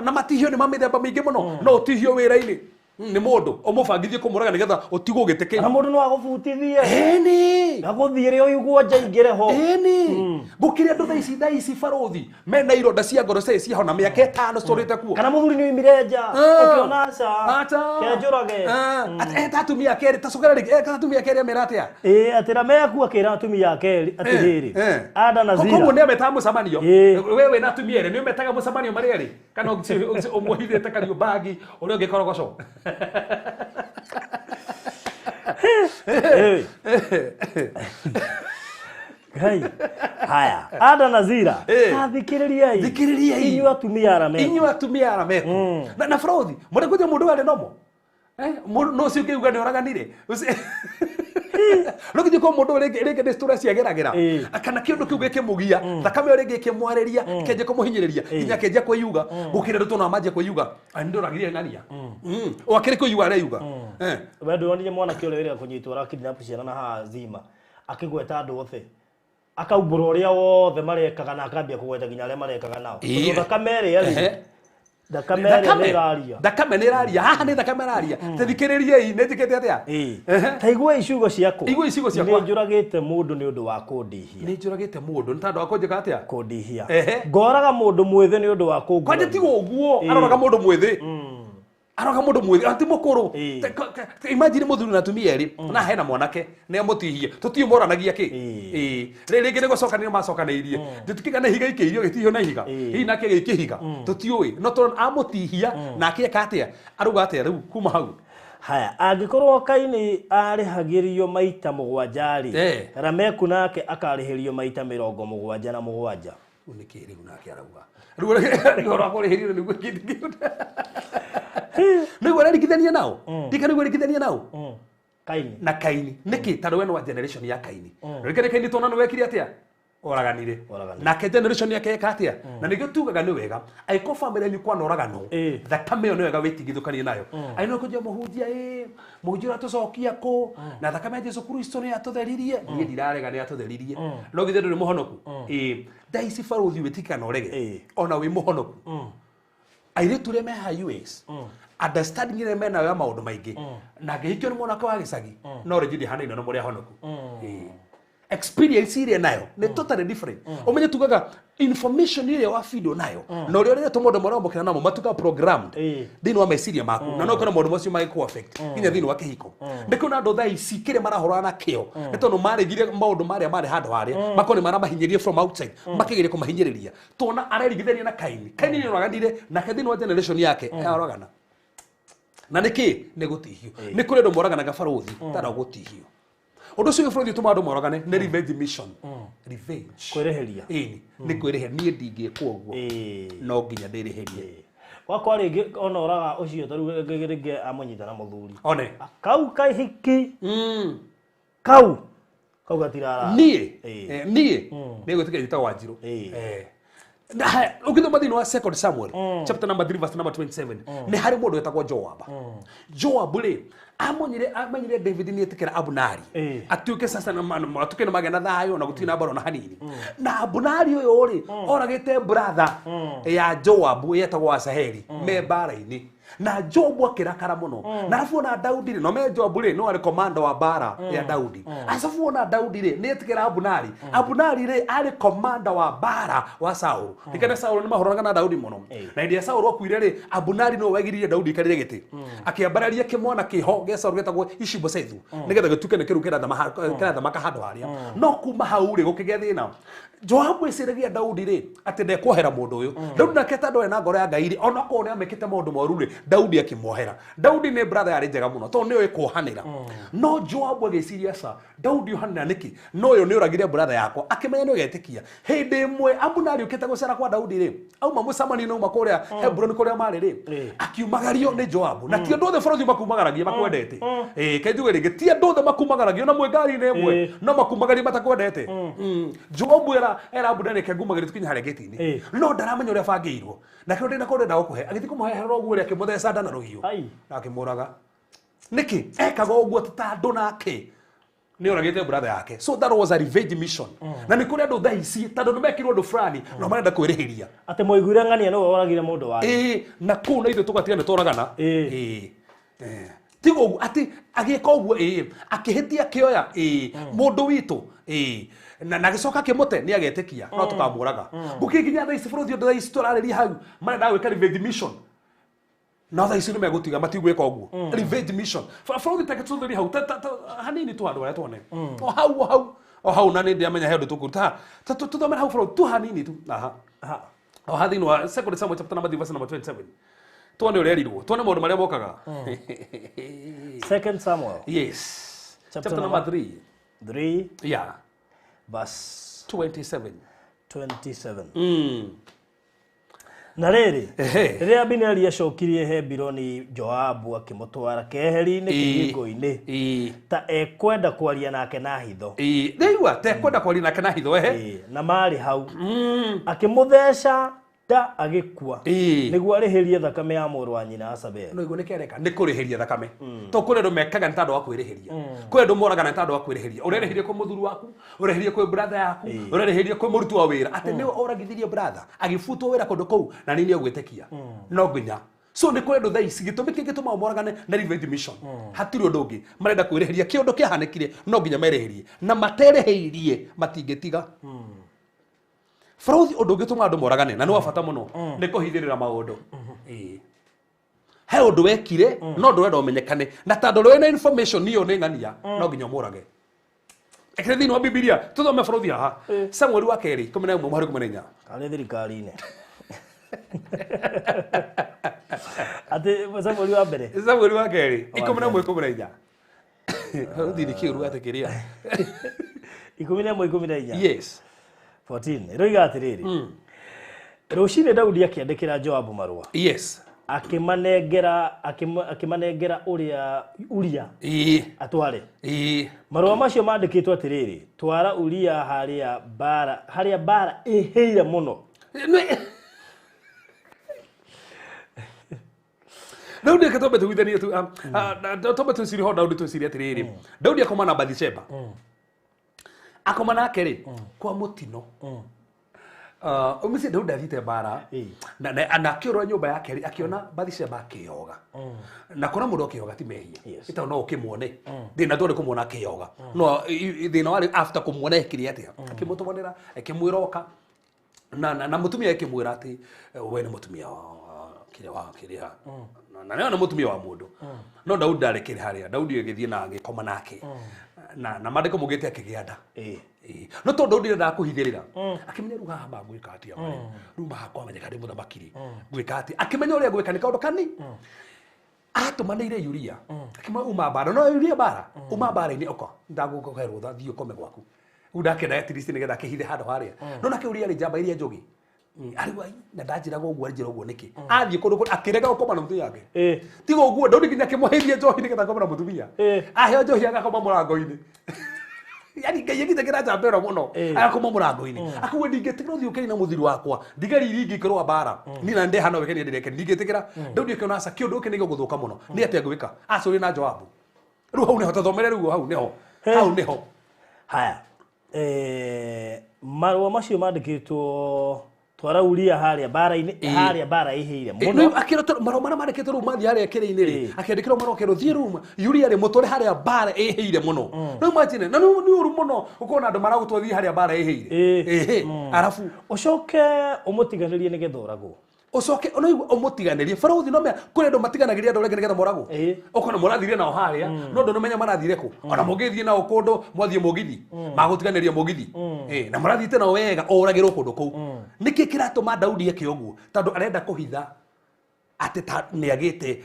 Na matihio nĩ ma mĩthemba mĩingĩ mũno no ũtihio wĩra-inĩ nĩ mũndũ ũmũbangithie kũmũraga nĩgetha ũtigwo gĩtĩ kĩu. Na mũndũ no agũbutithie. Ĩni. Agũthiĩre ũigua nja ingĩre ho. Ĩni. Gũkĩrĩ andũ thaa ici barũthi mena ironda cia ngoro citarĩ ciahona mĩaka ĩtano citũrĩte kuo. Kana mũthuri nĩ oimire nja ũkĩona aca. Aca. Kenjũrage. Eta atumia ake erĩ ta cokera rĩngĩ eta atumia ake erĩ amera atĩa? Ĩ, atĩ Lameku akĩra atumia ake erĩ atĩrĩrĩ, Ada na Zila. Koguo nĩ ametaga mũcemanio. Ĩ. We wĩna atumia erĩ nĩ ũmetaga mũcemanio marĩ erĩ kana ũmũhithĩte kariũmbagi ũrĩa ũngĩ korogoco. Ĩ. Ngai. Haya, Ada na Zila. Ĩ. Ta thikĩrĩriai. Thikĩrĩriai. Inyuĩ atumia a Lameku. Inyuĩ atumia a Lameku. Na bũrũthi mũrĩ kũnja mũndũ warĩ nomo no ũcio ũngĩuga nĩ oraganire no nginya korwo mũndũ rĩngĩ nĩ story ciageragĩra Ĩ. kana kĩũndũ kĩu gĩkĩmũgia thakame ĩyo rĩngĩ ĩkĩmwarĩria ĩkĩanjia kũmũhinyĩrĩria nginya akĩanjia kwĩyuga gũkĩra andũ tuona manjia kwĩyuga "Ai, nĩ ndoragire ng'ania." O akĩrĩ kwĩyuga areyuga. We ndwonire mwanake ũrĩa wĩrĩga kũnyitwo arakidnap ciana na haha Zima akĩgweta andũ othe akaumbũra ũrĩa wothe marekaga na akambia kũgweta nginya arĩa marekaga nao. Ĩ. Tondũ thakame ĩrĩa rĩ, Ehe. thakame ĩrĩa nĩ ĩraria. Thakame nĩ ĩraria haha nĩ thakame ĩraria tethikĩrĩriei nĩ njĩkĩte atĩa? Ĩ. Ehe. Ta iguai ciugo ciakwa. Iguai ciugo ciakwa. Nĩ njũragĩte mũndũ nĩ ũndũ wa kũndihia. Nĩ njũragĩte mũndũ nĩ tondũ wa kũnjĩka atĩa? Kũndihia. Ehe. Ngoraga mũndũ mwĩthĩ nĩ ũndũ wa kũnguraria. Kwanja tiga ũguo aroraga mũndũ mwĩthĩ. Aroraga mũndũ mwĩthĩ ati mũkũrũ. Ĩ. Imagine mũthuri na atumia erĩ na hena mwanake nĩ amũtihie tũtiũ moranagia kĩ. Ĩ. Ĩ. Rĩ rĩngĩ nĩ gũcokanĩria macokanĩirie ndĩtuĩka nĩ ihiga ikĩirio gĩtihio na ihiga hihi nake gĩkĩhiga tũtiũĩ no tondũ amũtihia nake eka atĩa arauga atĩa rĩu kuma hau. Haya, angĩkorwo Kaini arĩhagĩrio maita mũgwanja rĩ, Eh. Lameku nake akarĩhĩrio maita 77. Rĩu nĩ kĩ rĩu nake arauga rĩu ũhoro wa kũrĩhĩrio nĩguo kĩndũ kĩu nĩguo ararigithania nao ndika nĩguo ararigithania nao Kaini. na Kaini nĩkĩ tondũ we nĩ wa generation ya Kaini rĩngĩ Kaini tuona nĩ wekire atĩa oraganire Oraganire. nake generation yake eka atĩa na nĩkĩo tugaga nĩ wega angĩkorwo family yanyu kwana oragano Ĩ. thakame ĩyo nĩ wega wĩtigithũkanie nayo aĩ no kũnjia mũhunjia ĩ mũhunjia ũratũcokia kũ na thakame ya Jesu Kristo nĩ yatũtheririe niĩ ndirarega nĩ yatũtheririe no githĩ ndũrĩ mũhonoku ĩ thaa ici barũthi wĩtĩkana ũrege Ĩ. ona wĩ mũhonoku airĩtu arĩa me haha US understanding ĩrĩa menayo ya maũndũ maingĩ na angĩhikio nĩ mwanake wa gĩcagi no rĩngĩ ndĩhanaine na mũrĩa honoku. Ĩ. Experience iria nayo nĩ totally different. Ũmenye tugaga information iria wabindwo nayo na ũrĩa ũrĩa maũndũ marĩa wamũkĩra namo matuĩkaga programmed thĩinĩ wa meciria maku, na no ũkore maũndũ macio magĩkũ affect nginya thĩinĩ wa kĩhiko. Nĩ kwĩna andũ thaa ici kĩrĩa marahũrana nakĩo nĩ tondũ maregire maũndũ marĩa marĩ handũ harĩa makorwo nĩ maramahinyĩrĩria from outside, makĩgeria kũmahinyĩrĩria. Tuona arerigithania na Kaini. Kaini nĩ oraganire nake thĩinĩ wa generation yake aroragana. Na nĩkĩ? Nĩ gũtihio. Nĩ kũrĩ andũ moraganaga barũthi tara gũtihio. Ũndũ ũcio bũrũri ũtũmaga andũ moragane nĩ revenge mission. Revenge. Kwĩrĩhĩria. Ĩni, nĩ kwĩrĩhĩria. Niĩ ndingĩkwo ũguo. No nginya ndĩrĩhĩrie. Wakwa rĩngĩ ona ũraga ũcio ta rĩu rĩngĩ amũnyita na mũthuri. One. Kau kahiki. Kau. Kau gatirara. Niĩ. Niĩ. Nĩ gwĩtĩkĩra njĩtagwo Wanjirũ. Ũngĩthoma thĩinĩ wa 2 Samuel chapter number 3 verse number 27, nĩ harĩ mũndũ wetagwo Joab. Joab rĩ amenyire David nĩ etĩkĩra Abunari atuĩke sasa atuĩke nĩ magĩa na thayũ na gũtirĩ na mbara ona hanini. Na Abunari ũyũ rĩ oragĩte brother ya Joab yetagwo Asaheli me mbara-inĩ. Na Joab akĩrakara mũno. Na arabu ona Daudi rĩ, no me Joab rĩ no arĩ commander wa mbara ya Daudi. Arabu ona Daudi rĩ nĩ etĩkĩra Abunari. Abunari rĩ arĩ commander wa mbara wa Saul. Nĩkĩo Saul nĩ mahũranaga na Daudi mũno. Na hĩndĩ ya Saul akuire rĩ, Abunari nĩwe wagiririe Daudi aikarĩre gĩtĩ. Akĩambararia kĩmwana kĩho gĩa Saul gĩtagwo Ishibosethu nĩgetha gĩtuĩke nĩ kĩrũ kĩrathamaka handũ harĩa. No kuma hau rĩ gũkĩgĩa thĩna. Joabu eciragia Daudi rĩ atĩ ndekuohera mũndũ ũyũ. Daudi nake tondũ arĩ na ngoro ya Ngai rĩ, ona okorwo nĩ amĩkĩte maũndũ moru rĩ, Daudi akĩmuohera. Daudi nĩ brother yarĩ njega mũno tondũ nĩoĩ kuohanĩra. No Joabu agĩciria aca, Daudi ohanĩra nĩkĩ? No ũyũ nĩ ũragire brother yakwa. Akĩmenya nĩ ũgetĩkia. Hĩndĩ ĩmwe Abuneri ũkĩte gũcera kwa Daudi rĩ, auma mũcemanio-inĩ auma kũrĩa Hebron kũrĩa marĩ rĩ, akiumagario nĩ Joabu. Na ti andũ othe bũrũri makumagaragia makwendete. Ke njuge rĩngĩ, ti andũ othe makumagaragia ona mwĩ ngari-inĩ ĩmwe, no makumagaria matakwendete. Joabu era Abuneri reke ngumagarie tũkinye harĩa gĩti-inĩ. No ndaramenya ũrĩa bangĩirwo. Na kĩo ndĩna kũrĩa ndagũkũhe. Agĩthiĩ kũmũhe ũguo rĩ, akĩmũtheca nda na rũhiũ. Na akĩmũraga. Nĩkĩ? Ekaga ũguo atĩ ta andũ nake nĩ oragĩte brother yake. So that was a revenge mission. Na nĩ kũrĩ andũ thaa ici tondũ nĩ mekirwo ũndũ fulani no marenda kwĩrĩhĩria. Atĩ mwaiguire ng'ania nĩwe oragire mũndũ wanyu. Na kũu na ithuĩ tũgatiga nĩ tworagana. Tiga ũguo atĩ agĩka ũguo, akĩhĩtia akĩoya, mũndũ witũ, na agĩcoka akĩmũte nĩ agetĩkia no tũkamũraga. Gũkĩnginya thaa ici bũrũri ũndũ thaa ici tũrarĩria hau marenda gwĩka revenge mission. Na thaa ici nĩ megũtiga matigwĩka ũguo. Revenge mission. Bũrũri take tũthuri hau hanini tu handũ harĩa tuone. O hau, o hau, o hau na nĩ ndĩamenya he ũndũ tũkũruta. Tũthomere hau bũrũri tu hanini tu. Aha. O ha thĩinĩ wa 2 Samuel chapter number 3 verse number 27. Tuone ũrĩa erirwo. Tuone maũndũ marĩa mokaga. 2 Samuel. Yes. Chapter number 3. 3. Yeah. Verse 27. 27. Na rĩrĩ, rĩrĩa Abineri acokirie Hebironi, Joabu akĩmũtwara keheri-inĩ kĩhingo-inĩ ta ekwenda kwaria nake na hitho. Rĩu ta ekwenda kwaria nake na hitho, ehe. Na marĩ hau. Akĩmũtheca nda agĩkua. Nĩguo arĩhĩrie thakame ya mũrũ wa nyina Asabeli. No iguo nĩ kĩareka, nĩ kũrĩhĩria thakame. To kũrĩ andũ mekaga nĩ tondũ wa kwĩrĩhĩria. Kũrĩ andũ moragana nĩ tondũ wa kwĩrĩhĩria. Ũrerĩhĩria kwĩ mũthuri waku, ũrerĩhĩria kwĩ brother yaku, ũrerĩhĩria kwĩ mũruti wa wĩra. Atĩ nĩwe oragithirie brother, agĩbutwo wĩra kũndũ kũu na nĩ nĩegwĩtĩkia. No nginya. So nĩ kũrĩ andũ thaa ici gĩtũmi kĩngĩ gĩtũmaga moragane na revenge mission. Hatirĩ ũndũ ũngĩ. Marenda kwĩrĩhĩria kĩũndũ kĩahanĩkire no nginya merĩhĩrie. Na materĩhĩirie matingĩtiga. Bũrũri ũndũ ũngĩtũma andũ moragane na nĩ wa bata mũno nĩ kũhithĩrĩra maũndũ. He ũndũ wekire no ndũrenda ũmenyekane na tondũ ndũrĩ na information ĩyo nĩ ng'ania no nginya ũmũrage. Ekĩre thĩinĩ wa Bibilia tũthome bũrũri haha. Samuel wa kerĩ 11 mũhari 14. Karĩ thirikari-inĩ. Atĩ Samuel wa mbere. Samuel wa kerĩ 11 14. Bũrũri nĩ kĩũru atĩ kĩrĩa. 11 14. Yes. 14. Ĩroiga atĩrĩrĩ. Rũcinĩ Daudi akĩandĩkĩra Joabu marũa. Yes. Akĩmanengera ũrĩa Uria atware. Marũa macio mandĩkĩtwo atĩrĩrĩ, twara Uria harĩa mbara ĩhĩire mũno. Daudi akĩtombe tũguithanie tu, tombe twĩcirie ho Daudi twĩcirie atĩrĩrĩ. Daudi akoma na Bathsheba. Akoma nake rĩ, kwa mũtino. Ũmĩci Daudi athiĩte mbara na akĩũrora nyũmba yake rĩ, akĩona Bathsheba akĩyoga na kuona mũndũ akĩyoga ti mehia. Ĩtagwo no ũkĩmuone thĩna ndwarĩ kũmuona akĩyoga, no thĩna warĩ after kũmuona ekire atĩa, akĩmũtũmanĩra akĩmwĩra oka na mũtumia akĩmwĩra atĩ we nĩ mũtumia wa kĩrĩa wa kĩrĩa na nĩ mũtumia wa mũndũ. No Daudi ndarekire harĩa Daudi agĩthiĩ na agĩkoma nake na maandĩko maugĩte akĩgĩa nda. Ĩĩ. No tondũ Daudi ndendaga kũhithĩrĩra, akĩmenya rĩu haha mangwĩka atĩa marĩ rĩu mahakwamenyeka ndĩ mũthamaki rĩ, ngwĩka atĩa? Akĩmenya ũrĩa ngwĩka nĩ kaũndũ kani atũmanĩire Uria akĩmwĩra uma mbara, no Uria mbara uma mbara-inĩ oka ndagũkũhe rũtha thiĩ ũkome gwaku. Rĩu ndakĩenda at least nĩgetha akĩhithe handũ harĩa no nake Uria arĩ njamba iria njũgĩ. Arĩ wai na ndanjĩraga ũguo anjĩra ũguo nĩkĩ athiĩ kũndũ kũrĩa akĩrega gũkoma na mũtumia wake. Tiga ũguo Daudi nginya akĩmũheithia njohi nĩgetha akome na mũtumia. Aheo njohi agakoma mũrango-inĩ, yani Ngai agitagĩra njamba ĩno mũno. Agakoma mũrango-inĩ akauga ndingĩtĩkĩra ũthiĩ ũkeni na mũthuri wakwa ndigari iria ingĩ ikĩrũa mbara niĩ na ndehana wekenia ndĩreke ndingĩtĩkĩra. Daudi akĩona aca kĩũndũ gĩkĩ nĩ gĩgũthũka mũno, nĩ atĩa ngwĩka? Acũrie na Joabu rĩu hau nĩho tũthomere rĩu hau nĩho hau nĩho. Haya, marũa macio mandĩkĩtwo twara Uria harĩa mbara-inĩ harĩa mbara ĩhĩire mũno. Rĩu akĩrwo marũa marĩa mandĩkĩtwo rĩu mathiĩ harĩa kĩrĩ-inĩ rĩ, akĩandĩkĩrwo marũa akĩrwo thiĩ rĩu Uria rĩ mũtware harĩa mbara ĩhĩire mũno. Rĩu imagine na nĩ ũru mũno gũkorwo na andũ maragũtwara thiĩ harĩa mbara ĩhĩire. Ĩhĩ arabu ũcoke ũmũtiganĩrie nĩgetha ũragwo. Ũcoke ũnaigua ũmũtiganĩrie barũthi no mea kũrĩ andũ matiganagĩria andũ arĩa angĩ nĩgetha moragwo. Ũkona mũrathire nao harĩa no ndũnamenya marathire kũ, ona mũngĩthiĩ nao kũndũ mwathiĩ mũgithi magũtiganĩria mũgithi. Na mũrathiĩte nao wega ũragĩrwo kũndũ kũu. Nĩkĩ kĩratũma Daudi eke ũguo? Tondũ arenda kũhitha atĩ ta nĩagĩte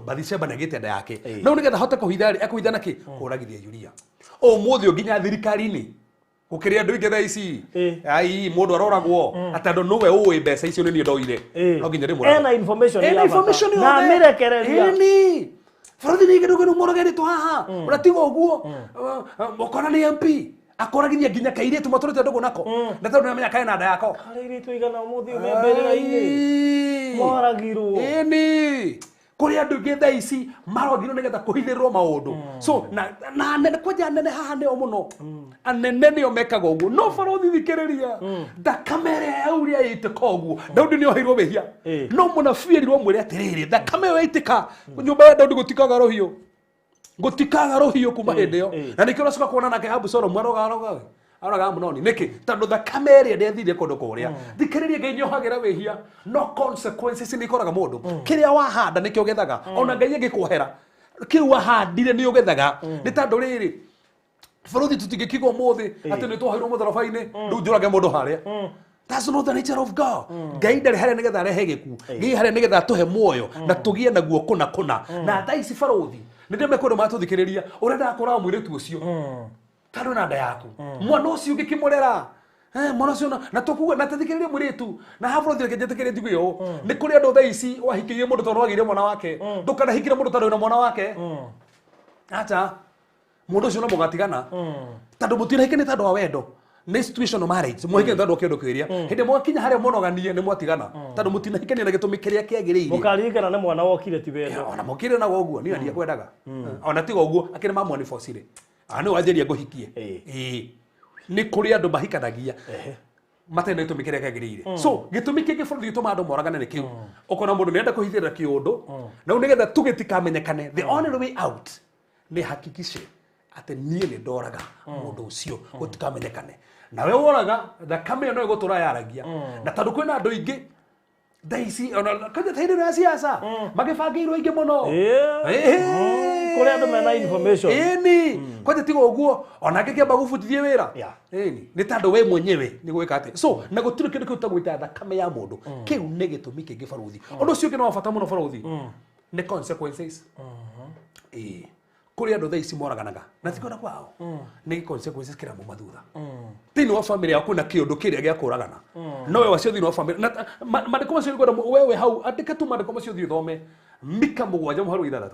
Bathsheba nĩagĩte nda yake. No nĩgetha ahote kũhitha rĩ, ekũhitha nakĩ? Kũragithia Uria. Ũmũthĩ nginya thirikari-inĩ gũkĩrĩ andũ aingĩ thaa ici. Ai mũndũ aroragwo atĩ andũ nũwe ũĩ mbeca icio nĩ niĩ ndoire no nginya ndĩmũrage. Ena information Ena ya bata. Information Na yothe. amĩrekereria. Ĩni bũrũri nĩ kĩndũ kĩndũ mũrogeretwo haha ũratiga ũguo ũkona nĩ MP akoragithia nginya kairĩtu matũrĩte ndũgũ nako na tondũ nĩamenya kaĩ na nda yako. Harĩa irĩtu igana ũmũthĩ ũmembĩrĩra-inĩ Ai. moragirwo. Ĩni kũrĩ andũ aingĩ thaa ici marogirwo nĩgetha kũhithĩrĩrwo maũndũ. So na anene kwanja anene haha nĩo mũno anene nĩo mekaga ũguo. No barũthi thikĩrĩria thakame ĩrĩa ya Uria yaitĩka ũguo Daudi nĩ oheirwo wĩhia. No mũnabii erirwo amwĩre atĩrĩrĩ, thakame ĩyo yaitĩka nyũmba ya Daudi gũtikaga rũhiũ, gũtikaga rũhiũ kuma hĩndĩ ĩyo. Na nĩkĩo ũracoka kuona nake Abusalomu aroga aroga aroga Amunoni nĩkĩ? Tondũ thakame ĩrĩa ndĩathire kũndũ kũrĩa. Thikĩrĩria, Ngai nĩohagĩra wĩhia no consequences nĩ ikoraga mũndũ. Kĩrĩa wahanda nĩkĩo ũgethaga. Ona Ngai angĩkuohera kĩu wahandire nĩ ũgethaga. Nĩ tondũ rĩrĩ bũrũri tũtingĩkiuga ũmũthĩ atĩ nĩ twoheirwo mũtharaba-inĩ rĩu njũrage mũndũ harĩa. That's not the nature of God. Ngai ndarĩ harĩa nĩgetha arehe gĩkuũ. Ngai harĩa nĩgetha atũhe muoyo na tũgĩe naguo kũna kũna. Na thaa ici barũthi nĩ ndĩmekũndũ matũthikĩrĩria ũrĩa ndakũraga mũirĩtu ũcio tondũ na nda yaku mwana ũcio ũngĩkĩmũrera. Mwana ũcio na tũkuga na tũthikĩrĩrie mũirĩtu na haha bũrũri reke njĩtĩkĩrie njigue ũũ. Nĩ kũrĩ andũ thaa ici wahikĩire mũndũ tondũ wagĩire mwana wake. Ndũkanahikĩre mũndũ tondũ wĩna mwana wake, acha mũndũ ũcio no mũgatigana tondũ mũtirahikania nĩ tondũ wa wendo, nĩ situational marriage mũhikanie tondũ wa kĩũndũ kĩrĩa hĩndĩ mwakinya harĩa mũnoganie nĩ mwatigana tondũ mũtinahikania na gĩtũmi kĩrĩa kĩagĩrĩire. Mũkaririkana nĩ mwana wokire ti wendo. Ona mokire nago ũguo niĩ ndiakwendaga ona tiga ũguo akĩrĩ mamwanibocire nĩ wanjĩria ngũhikie. Ĩĩ. Nĩ kũrĩ andũ mahikanagia matarĩ na gĩtũmi kĩrĩa kĩagĩrĩire. So gĩtũmi kĩngĩ bũrũri gĩtũmaga andũ moragane nĩ kĩu ũkona mũndũ nĩenda kũhithĩrĩra kĩũndũ na rĩu nĩgetha tu gĩtikamenyekane the only way out nĩ hakikishe atĩ niĩ nĩ ndoraga mũndũ ũcio gũtikamenyekane. Nawe woraga thakame ĩyo no ĩgũtũra yaragia na tondũ kwĩna andũ aingĩ thaa ici ona kwanja ta hĩndĩ ĩno ya siasa magĩbangĩirwo aingĩ mũno. Kũrĩ andũ mena information. Ĩni kwanja tiga ũguo ona angĩkĩamba gũbutithie wĩra. Ĩni nĩ tondũ we mwenyewe nĩ gwĩka atĩ so na gũtirĩ kĩndũ kĩu ta gwĩta thakame ya mũndũ. Kĩu nĩ gĩtũmi kĩngĩ barũthi. Ũndũ ũcio ũngĩ nĩ wa bata mũno barũthi nĩ consequences. Ĩĩ kũrĩ andũ thaa ici moraganaga na ti kwenda kwao, nĩ consequences kĩramuma thutha thĩinĩ wa family yaku na kĩũndũ kĩrĩa gĩa kũragana no we wacio thĩinĩ wa family na maandĩko macio nĩngwenda wewe hau andĩka tu maandĩko macio ũthiĩ ũthome Mika 7:6,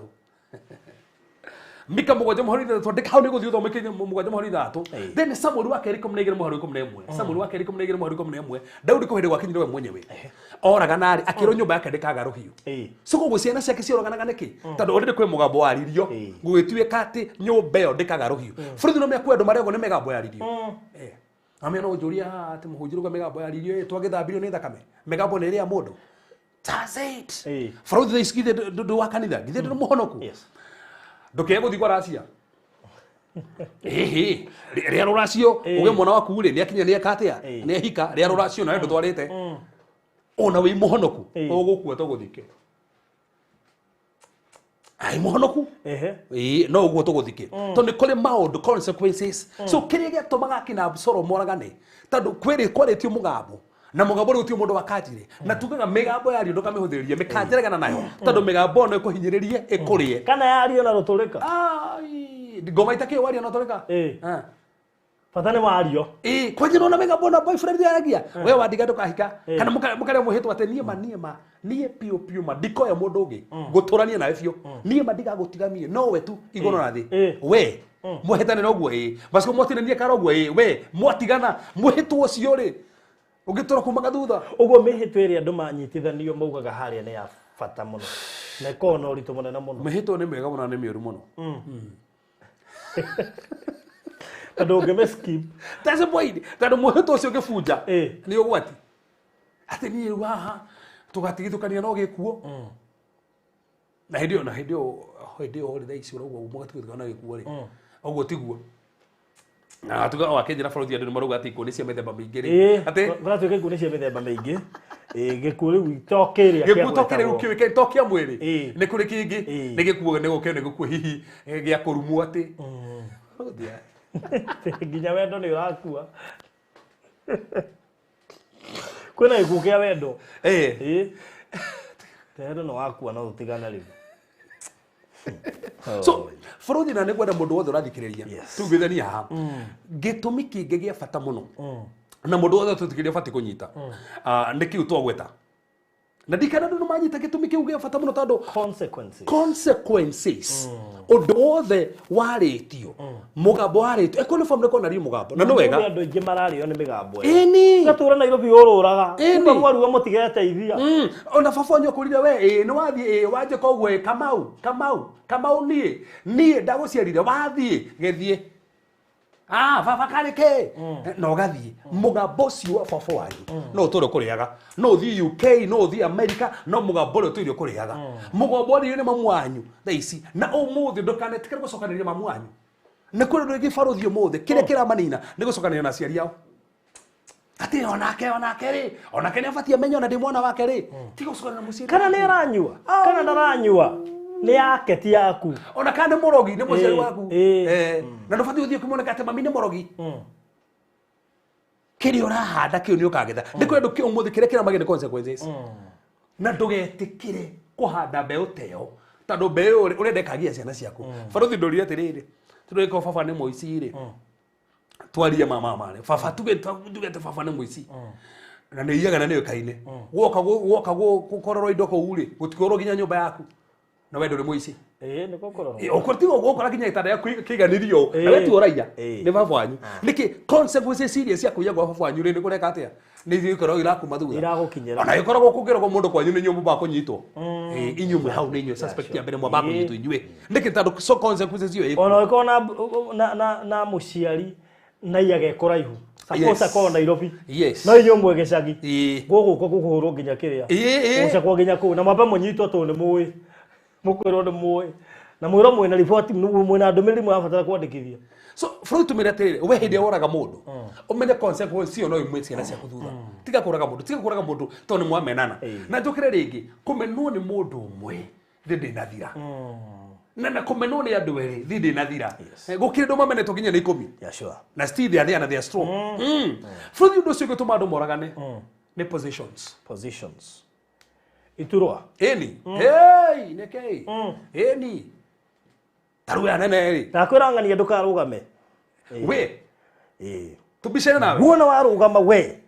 Mika 7:6. Andĩka hau nĩgũthiĩ ũthome kinya 7:6. Then Samuel wa kerĩ 12:11, Samuel wa kerĩ 12:11. Daudi kũhĩndĩ gwakinyire we mwenyewe oragana rĩ akĩrwo nyũmba yake ndĩkaga rũhiũ. So koguo ciana ciake cioraganaga nĩkĩ? Tondũ already kwĩ mũgambo waririo gũgĩtuĩka atĩ nyũmba ĩyo ndĩkaga rũhiũ. Bũrũri no mekũ andũ marĩa ũguo nĩ mĩgambo yaririo. Amenya no njũria haha atĩ mũhunjia rauga mĩgambo yaririo ĩ twagĩthambirio nĩ thakame mĩgambo nĩ ĩrĩ ya mũndũ. That's it. Bũrũri thaa ici githĩ ndũ wa kanitha githĩ ndũ mũhonoku? Yes. Ndũkĩe gũthiĩ kwa racia ĩhĩ rĩa rũracio uge mwana waku rĩ nĩakinya nĩeka atĩa nĩahika rĩa rũracio nawe ndũtwarĩte ona wĩ mũhonoku ũgũkua tũgũthike ai mũhonoku. Ĩĩ, no ũguo tũgũthike tondũ nĩ kũrĩ maũndũ consequences. So kĩrĩa gĩatũmaga akina Absalom moragane tondũ kwĩrĩ kwarĩtio mũgambo na mũgambo rĩu ti mũndũ wakanjire na tugaga mĩgambo yario ndũkamĩhũthĩrĩrie mĩkanjĩregana nayo tondũ mĩgambo ĩno ĩkũhinyĩrĩrie ĩkũrĩe. Kana yario na rũtũrĩka. Ai, ngoma itakĩ waria no tũrĩka. Bata nĩ wario. Ĩĩ, kwanja nona mĩgambo na boyfriend yaragia we wandiga ndũkahika kana mũkarĩa mwĩhĩtwa atĩ niĩ ma niĩ ma niĩ piũ piũ ma ndikoya mũndũ ũngĩ ngũtũrania nawe biũ niĩ ma ndigagũtiga no we tu igũrũ na thĩ we mwĩhĩtane na ũguo ĩĩ basi mwatinanie kara ũguo ĩĩ we mwatigana mwĩhĩtwa ũcio rĩ ũngĩtũra kumaga thutha. Ũguo mĩhĩtwa ĩrĩa andũ manyitithanio maugaga harĩa nĩ ya bata mũno na ĩkoragwo na ũritũ mũnene mũno. Mĩhĩtwa nĩ mĩega mũno na nĩ mĩũru mũno. Tondũ ũngĩmĩ skip. That's the point. Tondũ mwĩhĩtwa ũcio ũngĩbunja nĩ ũgwati atĩ niĩ rĩu haha tũgatigithũkania no gĩkuũ na hĩndĩ ĩyo na hĩndĩ ĩyo hĩndĩ ĩyo rĩ thaa ici ũrauga mũgatigithũkania na gĩkuũ rĩ ũguo tiguo na tuga wakĩnjĩra bũrũri andũ nĩ marauga atĩ ikuũ nĩ cia mĩthemba mĩingĩ rĩ atĩ kũratuĩka ikuũ nĩ cia mĩthemba mĩingĩ. Gĩkuũ rĩu to kĩrĩa gĩkuũ to kĩrĩa rĩu kĩũĩkaine to kĩa mwĩrĩ nĩ kũrĩ kĩngĩ nĩ gĩkuũ nĩ gũkĩo nĩ gĩkuũ hihi gĩa kũrumwo atĩ nginya wendo nĩ ũrakua. Kwĩna gĩkuũ kĩa wendo. Wendo nĩ wakua no ũtigane rĩu. So bũrũri na nĩ ngwenda mũndũ wothe ũrathikĩrĩria tugithanie haha gĩtũmi kĩngĩ gĩa bata mũno na mũndũ wothe tũthikĩrĩria ũbatiĩ kũnyita nĩ kĩu twagweta na ndikana andũ nĩmanyita gĩtũmi kĩu gĩa bata mũno tondũ consequences ũndũ wothe warĩtio mũgambo warĩtio ĩkorwo nĩ family ĩkorwo nario mũgambo na nĩ wega andũ aingĩ mararĩo nĩ mĩgambo ĩyo. Ĩni. Ũgatũra Nairobi ũrũraga kuma mwaruga mũtigeteithia. Ona baba wanyu akũrire we ĩĩ nĩ wathiĩ ĩĩ wanjĩka ũguo ĩĩ Kamau Kamau Kamau niĩ niĩ ndagũciarire wathiĩ gĩthiĩ baba karĩ kĩ na ũgathiĩ mũgambo ũcio wa baba wanyu no ũtũre ũkũrĩaga no ũthiĩ UK no ũthiĩ America no mũgambo ũrĩa ũtũire ũkũrĩaga mũgambo ũrĩa nĩ mamu wanyu thaa ici na ũmũthĩ ndũkanetĩkĩre gũcokanĩrĩria mamu wanyu nĩ kũrĩ ũndũ ũngĩ barũthi ũmũthĩ kĩrĩa kĩramanina nĩ gũcokanĩrĩria na aciari ao atĩ onake onake rĩ onake nĩ abatiĩ amenye ona ndĩ mwana wake rĩ tiga gũcokanĩra na mũciari kana nĩ aranyua kana ndaranyua nĩ yake ti yaku ona kana nĩ mũrogi nĩ mũciari waku na ndũbatiĩ gũthiĩ ũkĩmoneka atĩ mami nĩ mũrogi kĩrĩa ũrahanda kĩu nĩ ũkagetha nĩ kũrĩ andũ kĩ ũmũthĩ kĩrĩa kĩramagĩa nĩ consequences na ndũgetĩkĩre kũhanda mbeũ ta ĩyo tondũ mbeũ ĩyo ũrenda ĩkagia ciana ciaku barũthi ndũrire atĩrĩrĩ tondũ ĩkorwo baba nĩ mũici rĩ twarie mama mare baba tuge atĩ baba nĩ mũici na nĩ iyaga na nĩ ũkaine guoka guoka gũkorerwo indo kũu rĩ gũtikorwo nginya nyũmba yaku na we ndũrĩ mũici nĩ gũkorwo ũkorwo ũgũkora nginya gĩtanda gĩaku kĩiganĩrio na we ti ũraiya nĩ baba wanyu nĩkĩ consequences iria cia kũiya gwa baba wanyu rĩ nĩ kũreka atĩa nĩ ithuĩ ikoragwo irakuma thutha iragũkinyĩra ona ĩkoragwo kũngĩrogwo mũndũ kwanyu nĩ inyuĩ mwamba kũnyitwo inyuĩ mwĩ hau nĩ inyuĩ suspect ya mbere mwamba kũnyitwo inyuĩ nĩkĩ tondũ so consequences iyo ona ũngĩkorwo na mũciari na iyaga ĩkũraihu suppose akorwo Nairobi no inyuĩ mwĩ gĩcagi gũgũka gũkũhũrwo nginya kĩrĩa gũcekwo nginya kũu na mwambe mũnyitwo tondũ nĩ mũĩ mũkwĩrwo nĩ mũĩ na mwĩrwo mwĩna riboti mwĩna ndũmĩrĩri mũrabatara kwandĩkithia. So bũrũri tũmĩre atĩrĩrĩ we hĩndĩ ĩrĩa woraga mũndũ ũmenye consequence ĩyo no yume ciana ciaku thutha tiga kũraga mũndũ tiga kũraga mũndũ tondũ nĩ mwamenana na njũkĩre rĩngĩ kũmenwo nĩ mũndũ ũmwe thĩ ndĩnathira na kũmenwo nĩ andũ erĩ thĩ ndĩnathira gũkĩrĩ andũ mamenetwo nginya nĩ 10 na still they are there na they are strong. Bũrũri ũndũ ũcio ũngĩtũma andũ moragane nĩ positions iturwa ĩni hey nĩkĩ ĩni tarĩu aya nene rĩ ndakwĩra ng'ania ndũkarũgame we tũbicane nawe guona warũgama we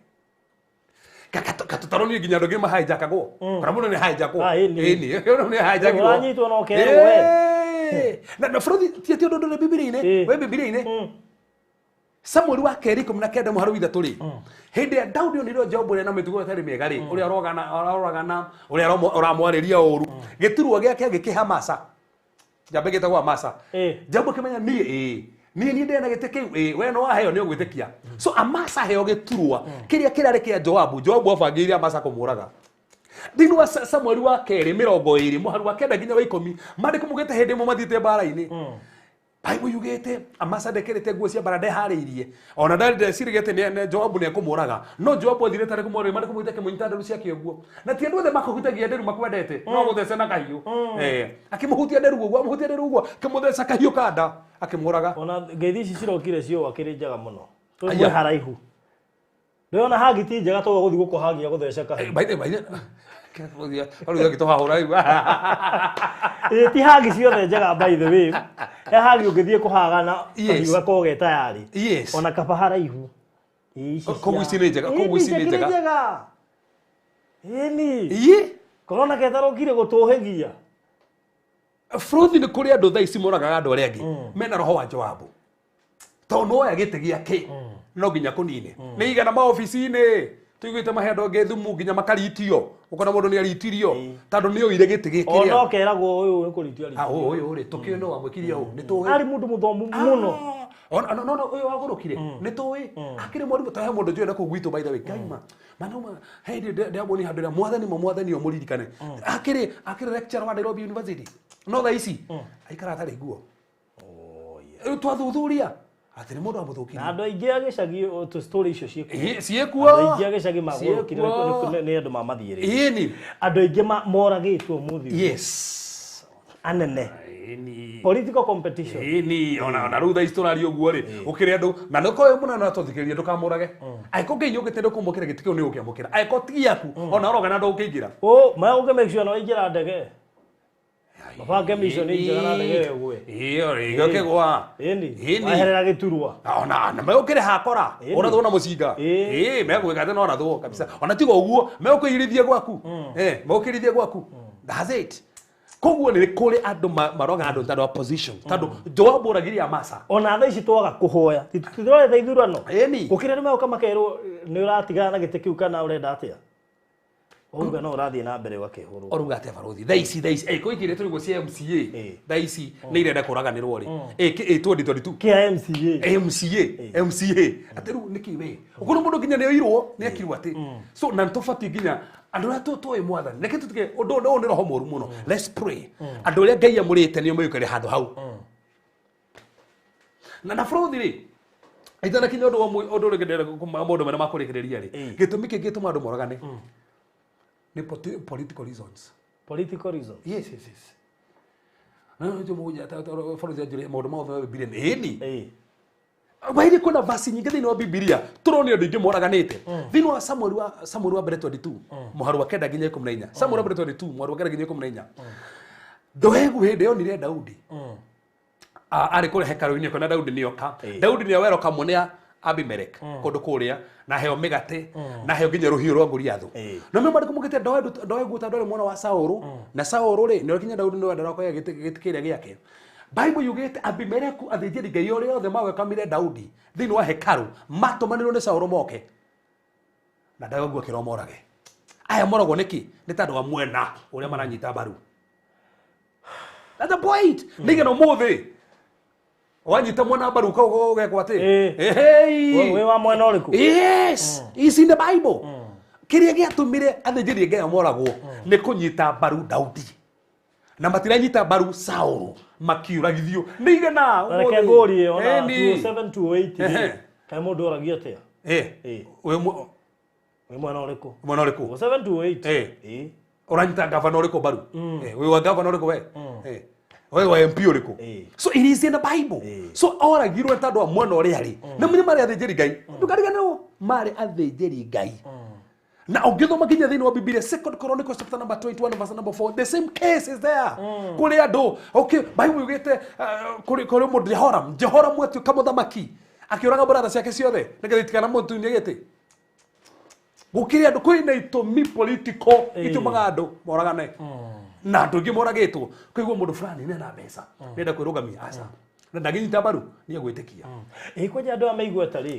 katũtarwo nginya andũ angĩ mahijackagwo kana mũndũ nĩ hijackwo ĩni nĩ hijackirwo ũranyitwo na ũkerwo we na bũrũri ti atĩ ũndũ ndũrĩ Bibilia-inĩ we Bibilia-inĩ Samueli wa kerĩ 19 mũhari wa 3 rĩ hĩndĩ ĩrĩa Daudi onire Jobu ũrĩa na mĩtugo ĩtarĩ mĩega rĩ ũrĩa aroragana ũrĩa ũramwarĩria ũru gĩturwa gĩake agĩkĩhe Amasa njamba gĩtagwo Amasa Jobu akĩmenya niĩ Niĩ ndĩ na gĩtĩ kĩu ĩ we no waheo nĩ ũgwĩtĩkia. So Amasa heo gĩturwa kĩrĩa kĩrarĩ kĩa Joabu. Joabu abangĩire Amasa kũmũraga. Thĩinĩ wa Samueli wa kerĩ 20 mũhari wa 9 nginya wa 10 maandĩko maugĩte hĩndĩ ĩmwe mathiĩte mbara-inĩ. Bible yugĩte Amasa ndekĩrĩte nguo cia mbara ndeharĩirie ona ndarĩ ndecirĩgĩte nĩ Joabu nĩ ekũmũraga no Joabu athire tarĩ kũmũraga maandĩko maugĩte akĩmũnyita nderu ciake ũguo na ti andũ othe makũhutagia nderu makwendete no gũthece na kahiũ akĩmũhutia nderu ũguo amũhutia nderu ũguo akĩmũtheca kahiũ kanda akĩmũraga. Ona ngeithi ici cirokire ciũa kĩrĩ njega mũno twĩ haraihu ndĩrona hagi ti njega tũgwa gũthiĩ gũkũhagia gũtheca kahiũ. By the way ti hagi ciothe njega by the way he hagi ũngĩthiĩ kũhaga na kahiũ gakorwo ge tayarĩ ona kaba haraihu. Koguo ici nĩ njega, koguo ici nĩ njega. Ĩni korona ketarokire gũtũhĩgia. Fruthi nĩ kũrĩ andũ thaa ici moragaga andũ arĩa angĩ mena roho wa Joabu tondũ nĩwoya gĩtĩ gĩake no nginya kũnine nĩ igana maobici-inĩ tuiguĩte mahe andũ angĩ thumu nginya makaritio ũkona mũndũ nĩ aritirio tondũ nĩ oire gĩtĩ gĩkĩ rĩa ona ũkeragwo ũyũ nĩ kũritio aritio ũyũ rĩ tũkĩũĩ no wamwĩkirie ũũ nĩ tũĩ arĩ mũndũ mũthomu mũno ona no no ũyũ wagũrũkire nĩ tũĩ akĩrĩ mwarimũ ta he mũndũ njũĩ na kũu gwitũ by the way ngaima manoma he ndĩamwoni handũ ĩrĩa mwathani ma mwathani ũyũ mũririkane akĩrĩ lecturer wa Nairobi University no thaa ici aikara atarĩ nguo rĩu twathuthuria atĩ nĩ mũndũ amũthũkirie na andũ aingĩ a gĩcagi tũ story icio ciĩkuo ciĩkuo andũ aingĩ a gĩcagi magũrũkire nĩ andũ mamathiĩrĩire ĩni andũ aingĩ moragĩtwo mũthĩ yes anene political competition ĩni ona rĩu thaa ici tũraria ũguo rĩ ũkĩrĩ andũ na nĩũkoĩ mũno na twathikĩrĩria ndũkamũrage angĩkorwo kĩinyũkĩte ndũkũmũkĩra gĩtĩ kĩu nĩ ũgũkĩamũkĩra angĩkorwo ti gĩaku ona ũroga na ndũgũkĩingĩra megũkĩ make sure nĩwaingĩra ndege mabange mission njega na ndege ĩgwe ĩyo rĩ ĩgũa ĩni waherera gĩturwa ona na megũkĩrĩ hakora ũrathwo na mũcinga ĩĩ megũgĩka atĩ no ũrathwo kabisa ona tiga ũguo megũkĩirithia gwaku megũkĩirithia gwaku that's it. Koguo nĩ kũrĩ andũ maroga andũ tondũ wa position tondũ Joabu oragire Amasa ona thaa ici twaga kũhoya tũtirorete ithurano ĩni gũkĩra nĩ megũka makerwo nĩ ũratigana na gĩtĩ kĩu kana ũrenda atĩa Uga no ũrathiĩ na mbere ũgakĩhũrwo ũruga atĩa barothi thaa ici kũ ikĩrĩ tũrĩ cia MCA thaa ici nĩ irenda kũraganĩrwo rĩ 2022 kĩa MCA MCA atĩ rĩu nĩkĩ we ũkũrũ mũndũ nginya nĩ oirwo nĩ ekirwo atĩ so na nĩtũbatiĩ nginya andũ arĩa tũĩ mwathani reke tũtige ũndũ ũyũ nĩ roho mũru mũno let's pray andũ arĩa Ngai amũrĩte nĩo mayũkĩre handũ hau na barothi rĩ itanakinya ũndũ ũndũ ũrĩa ndĩrenda maũndũ marĩa makũrĩkĩrĩria rĩ gĩtũmi kĩngĩ gĩtũma andũ moragane ni political reasons. Political reasons? Yes, yes, yes. No, no, no, maũndũ mothe Bibilia nĩ ĩni. Waire kwĩna verse nyingĩ thĩinĩ wa Bibilia tũronio andũ aingĩ moraganĩte. Thĩinĩ wa Samuel wa mbere 22 mũhari wa 9 nginya 14. Samuel wa mbere 22 mũhari wa 9 nginya 14. Doegu hĩndĩ yonire Daudi. Arĩ kũrĩa hekarũ-inĩ akĩona Daudi nĩoka. Daudi nĩowerwo kamwe nĩ Abimelech kũndũ kũrĩa na heo mĩgate na heo nginya rũhiũ rwa Goliathu no me maandĩko maugĩte Doegu tondũ arĩ mwana wa Saũlũ na Saũlũ rĩ nĩwe nginya Daudi nĩwe endaga kuoya gĩtĩ kĩrĩa gĩake. Bible yugĩte Abimeleku athĩnjĩri Ngai ũrĩa othe mawekamire Daudi thĩinĩ wa hekarũ matũmanĩrwo nĩ Saũlũ moke na Doegu akĩrwo morage. Aya moragwo nĩkĩ? Nĩ tondũ wa mwena ũrĩa maranyita mbaru. That's the point. Nĩgetha ũmũthĩ wanyita mwana mbaru ũgekwo atĩ wĩ wa mwena ũrĩkũ? Yes, it's in the Bible. Kĩrĩa gĩatũmire athĩnjĩri Ngai moragwo nĩ kũnyita mbaru Daudi na matiranyita mbaru Saũlũ makiũragithio nĩ igana. Reke ngũrie ona 27 208 kaĩ mũndũ oragia atĩa? Wĩ mwena ũrĩkũ? Mwena ũrĩkũ? 7 208 Ũranyita gavana ũrĩkũ mbaru? Wĩ wa gavana ũrĩkũ we? Wewe wa MP ũrĩkũ? So it is in the Bible. So oragirwo tondũ wa mwena ũrĩa arĩ. Na mũnye marĩ athĩnjĩri Ngai. Ndũkariganĩrwo marĩ athĩnjĩri Ngai. Na ũngĩthoma nginya thĩinĩ wa Bibilia Second Chronicles chapter number 21 verse number 4 the same case is there. Kũrĩ andũ okay Bible yugĩte kũrĩ mũndũ Jehoram. Jehoram atuĩka mũthamaki akĩũraga brother ciake ciothe nĩgetha itikanamũtunye gĩtĩ. Gũkĩrĩ andũ kwĩna itũmi political itũmaga andũ moragane. Na andũ aingĩ moragĩtwo kũigua mũndũ fulani nĩ na mbeca nĩenda kwĩrũgamia aca na ndangĩnyita mbaru nĩ egwĩtĩkia. Ĩ kwanja andũ aya maigweta rĩ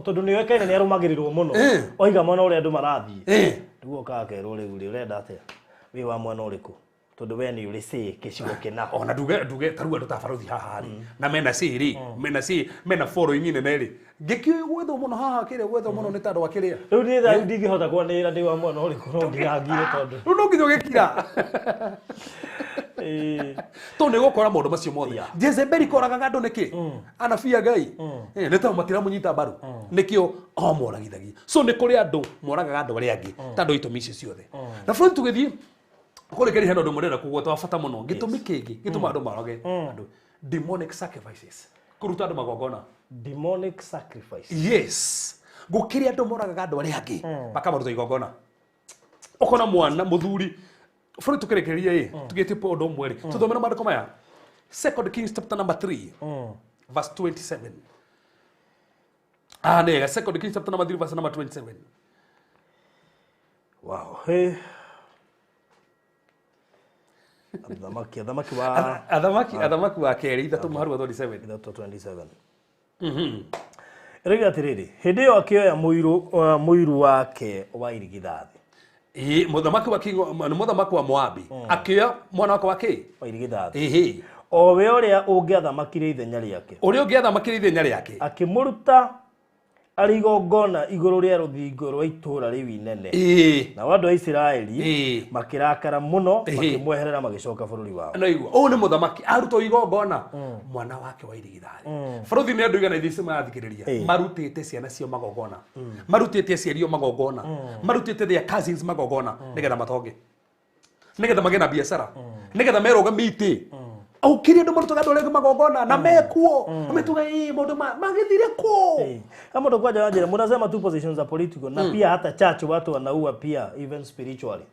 tondũ nĩ oĩkaine nĩ arũmagĩrĩrwo mũno oiga mwena ũrĩa andũ marathiĩ rĩu okaga kerwo rĩu rĩ ũrenda atĩa wĩ wa mwena ũrĩkũ Tondu we ni uri say gĩcigo kĩna. Ona nduge taru andu ta barothi haha ri na mena say ri mena say mena following nene ri ngĩkĩũĩ gwethwo mũno haha kĩrĩa gwethwo mũno nĩ tandũ wa kĩrĩa Rĩu niĩ thaa ndingĩhota kwanĩrĩra ndĩ wa mwena ũrĩkũ no ndigangire tondũ rĩu no nginya ũgĩkira tondũ nĩ gũkora maũndũ macio mothe. Jezebeli koragaga andũ nĩkĩ anabii a Ngai nĩ tondũ matiramũnyita mbaru nĩkĩo o moragithagia. So nĩ kũrĩ andũ moragaga andũ arĩa angĩ tondũ itũmi icio ciothe. Na bũrũri tũgĩthiĩ kũrĩkĩrĩria hena ũndũ mũrenda kũgweta wa bata mũno gĩtũmi kĩngĩ gĩtũma andũ marage andũ demonic sacrifices kũruta andũ magongona. Demonic sacrifice. Yes, gũkĩrĩ andũ moragaga andũ arĩa angĩ makamaruta igongona. Ũkona mwana mũthuri bũrũri tũkĩrĩkĩrĩria ĩ tũgĩtie ũndũ ũmwe rĩ tũthomere maandĩko maya 2 Kings chapter number 3 verse 27. Ah nega 2 Kings chapter number 3 verse number 27. Wow. Hey. Athamaki wa athamaki wa kerĩ 3 mũhari wa 27. 3:27. Rĩu atĩrĩrĩ hĩndĩ ĩyo akĩoya mũiru wake wa irigithathi. Ĩ mũthamaki wa nĩ mũthamaki wa Moabi akĩoya mwana wake wa kĩ wa irigithathi. Ĩhĩ o we ũrĩa ũngĩathamakire ithenya rĩake. Ũrĩa ũngĩathamakire ithenya rĩake. Akĩmũruta arĩ igongona igũrũ rĩa rũthingo rwa itũũra rĩu inene. Nao andũ a Isiraeli makĩrakara mũno makĩmweherera magĩcoka bũrũri wao. No igua ũyũ nĩ mũthamaki arutwo igongona mwana wake wa irigithathi. Bũrũri nĩ andũ igana ithiĩ marathikĩrĩria marutĩte ciana cio magongona marutĩte aciari o magongona marutĩte their cousins magongona nĩgetha matonge nĩgetha magĩe na biacara nĩgetha merũgamie itĩ. Au kiri andũ marutaga andũ arĩa magongona na mekuo ametuga ĩ maũndũ magĩthire kũ. Kama utakuwa jawajira mnasema tu positions za political na pia hata church watu wanaua pia even spiritually.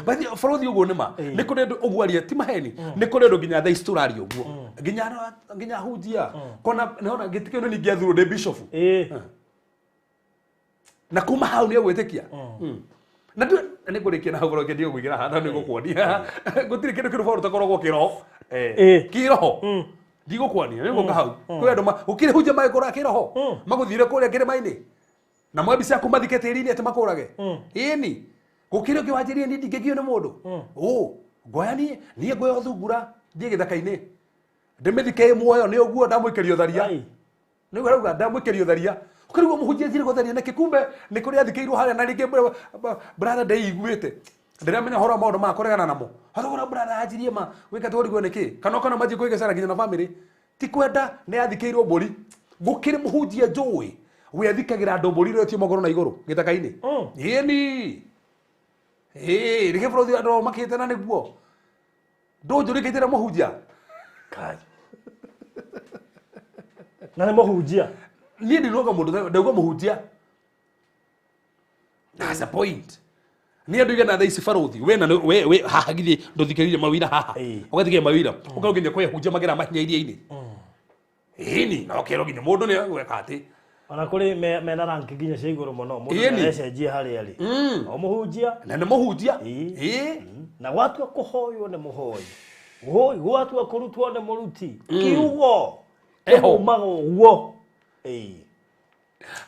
But bũrũri ũguo nĩ ma nĩ kũrĩ andũ ũguo aria ti maheni nĩ kũrĩ andũ nginya thaa ici tũraria ũguo nginya hunjia kona nĩona gĩtikĩo nĩ ningĩathurwo nĩ bishop na kuma hau nĩ egwĩtĩkia. Na nĩ ngũrĩkia na hau bũrũri ndio ngũigĩra haha nĩ ngũkuonia gũtirĩ kĩndũ kĩrũ bũrũri ũtakoragwo kĩroho kĩroho ndigũkuonia nĩ ngũka hau kwĩ andũ gũkĩrĩ hunjia magĩkũraga kĩroho magũthire kũrĩa kĩrĩma-inĩ na moe mbica yaku mathike tĩri-inĩ atĩ makũrage. Ĩni gũkĩrĩ ũngĩ wanjĩrire niĩ ndingĩgio nĩ mũndũ ngoya niĩ ngoya ũthungura thiĩ gĩthaka-inĩ ndĩmĩthike ĩ muoyo nĩ ũguo ndamũikĩria ũtharia nĩguo arauga ndamũikĩria ũtharia. Ũkĩrigwo mũhunjia athire gũtharia nĩkĩ kumbe nĩ kũrĩa athikĩirwo harĩa na rĩngĩ brother ndeiguĩte ndĩramenya ũhoro wa maũndũ maya kũregana namo hatũkora brother anjirie ma gwĩka tũrigwo nĩkĩ kana ũkona manjie kwĩgecera nginya na family ti kwenda nĩ athikĩirwo mbũri. Gũkĩrĩ mũhunjia njũĩ we athikagĩra andũ mbũri iria magũrũ na igũrũ gĩthaka-inĩ. Ĩni rĩngĩ bũrũri andũ makĩte na nĩguo ndũnjũrĩkĩte na mũhunjia Kai na nĩ mũhunjia niĩ ndinoga mũndũ ndauga mũhunjia. That's a point. Nĩ andũ igana thaa ici barũthi we na we haha githĩ ndũthikĩrĩirie mawira haha ũgathikĩrĩria mawira ũkarwo nginya kwĩ hunjia magera mahinya iria-inĩ. Ĩni na ũkerwo nginya mũndũ nĩ egwĩka atĩ ona kũrĩ mena rank nginya cia igũrũ mũno mũndũ nĩarecenjia harĩa arĩ o mũhunjia na nĩ mũhunjia na gwatua kũhoywo nĩ mũhoi gwatua kũrutwo nĩ mũruti kiugo kĩumaga ũguo.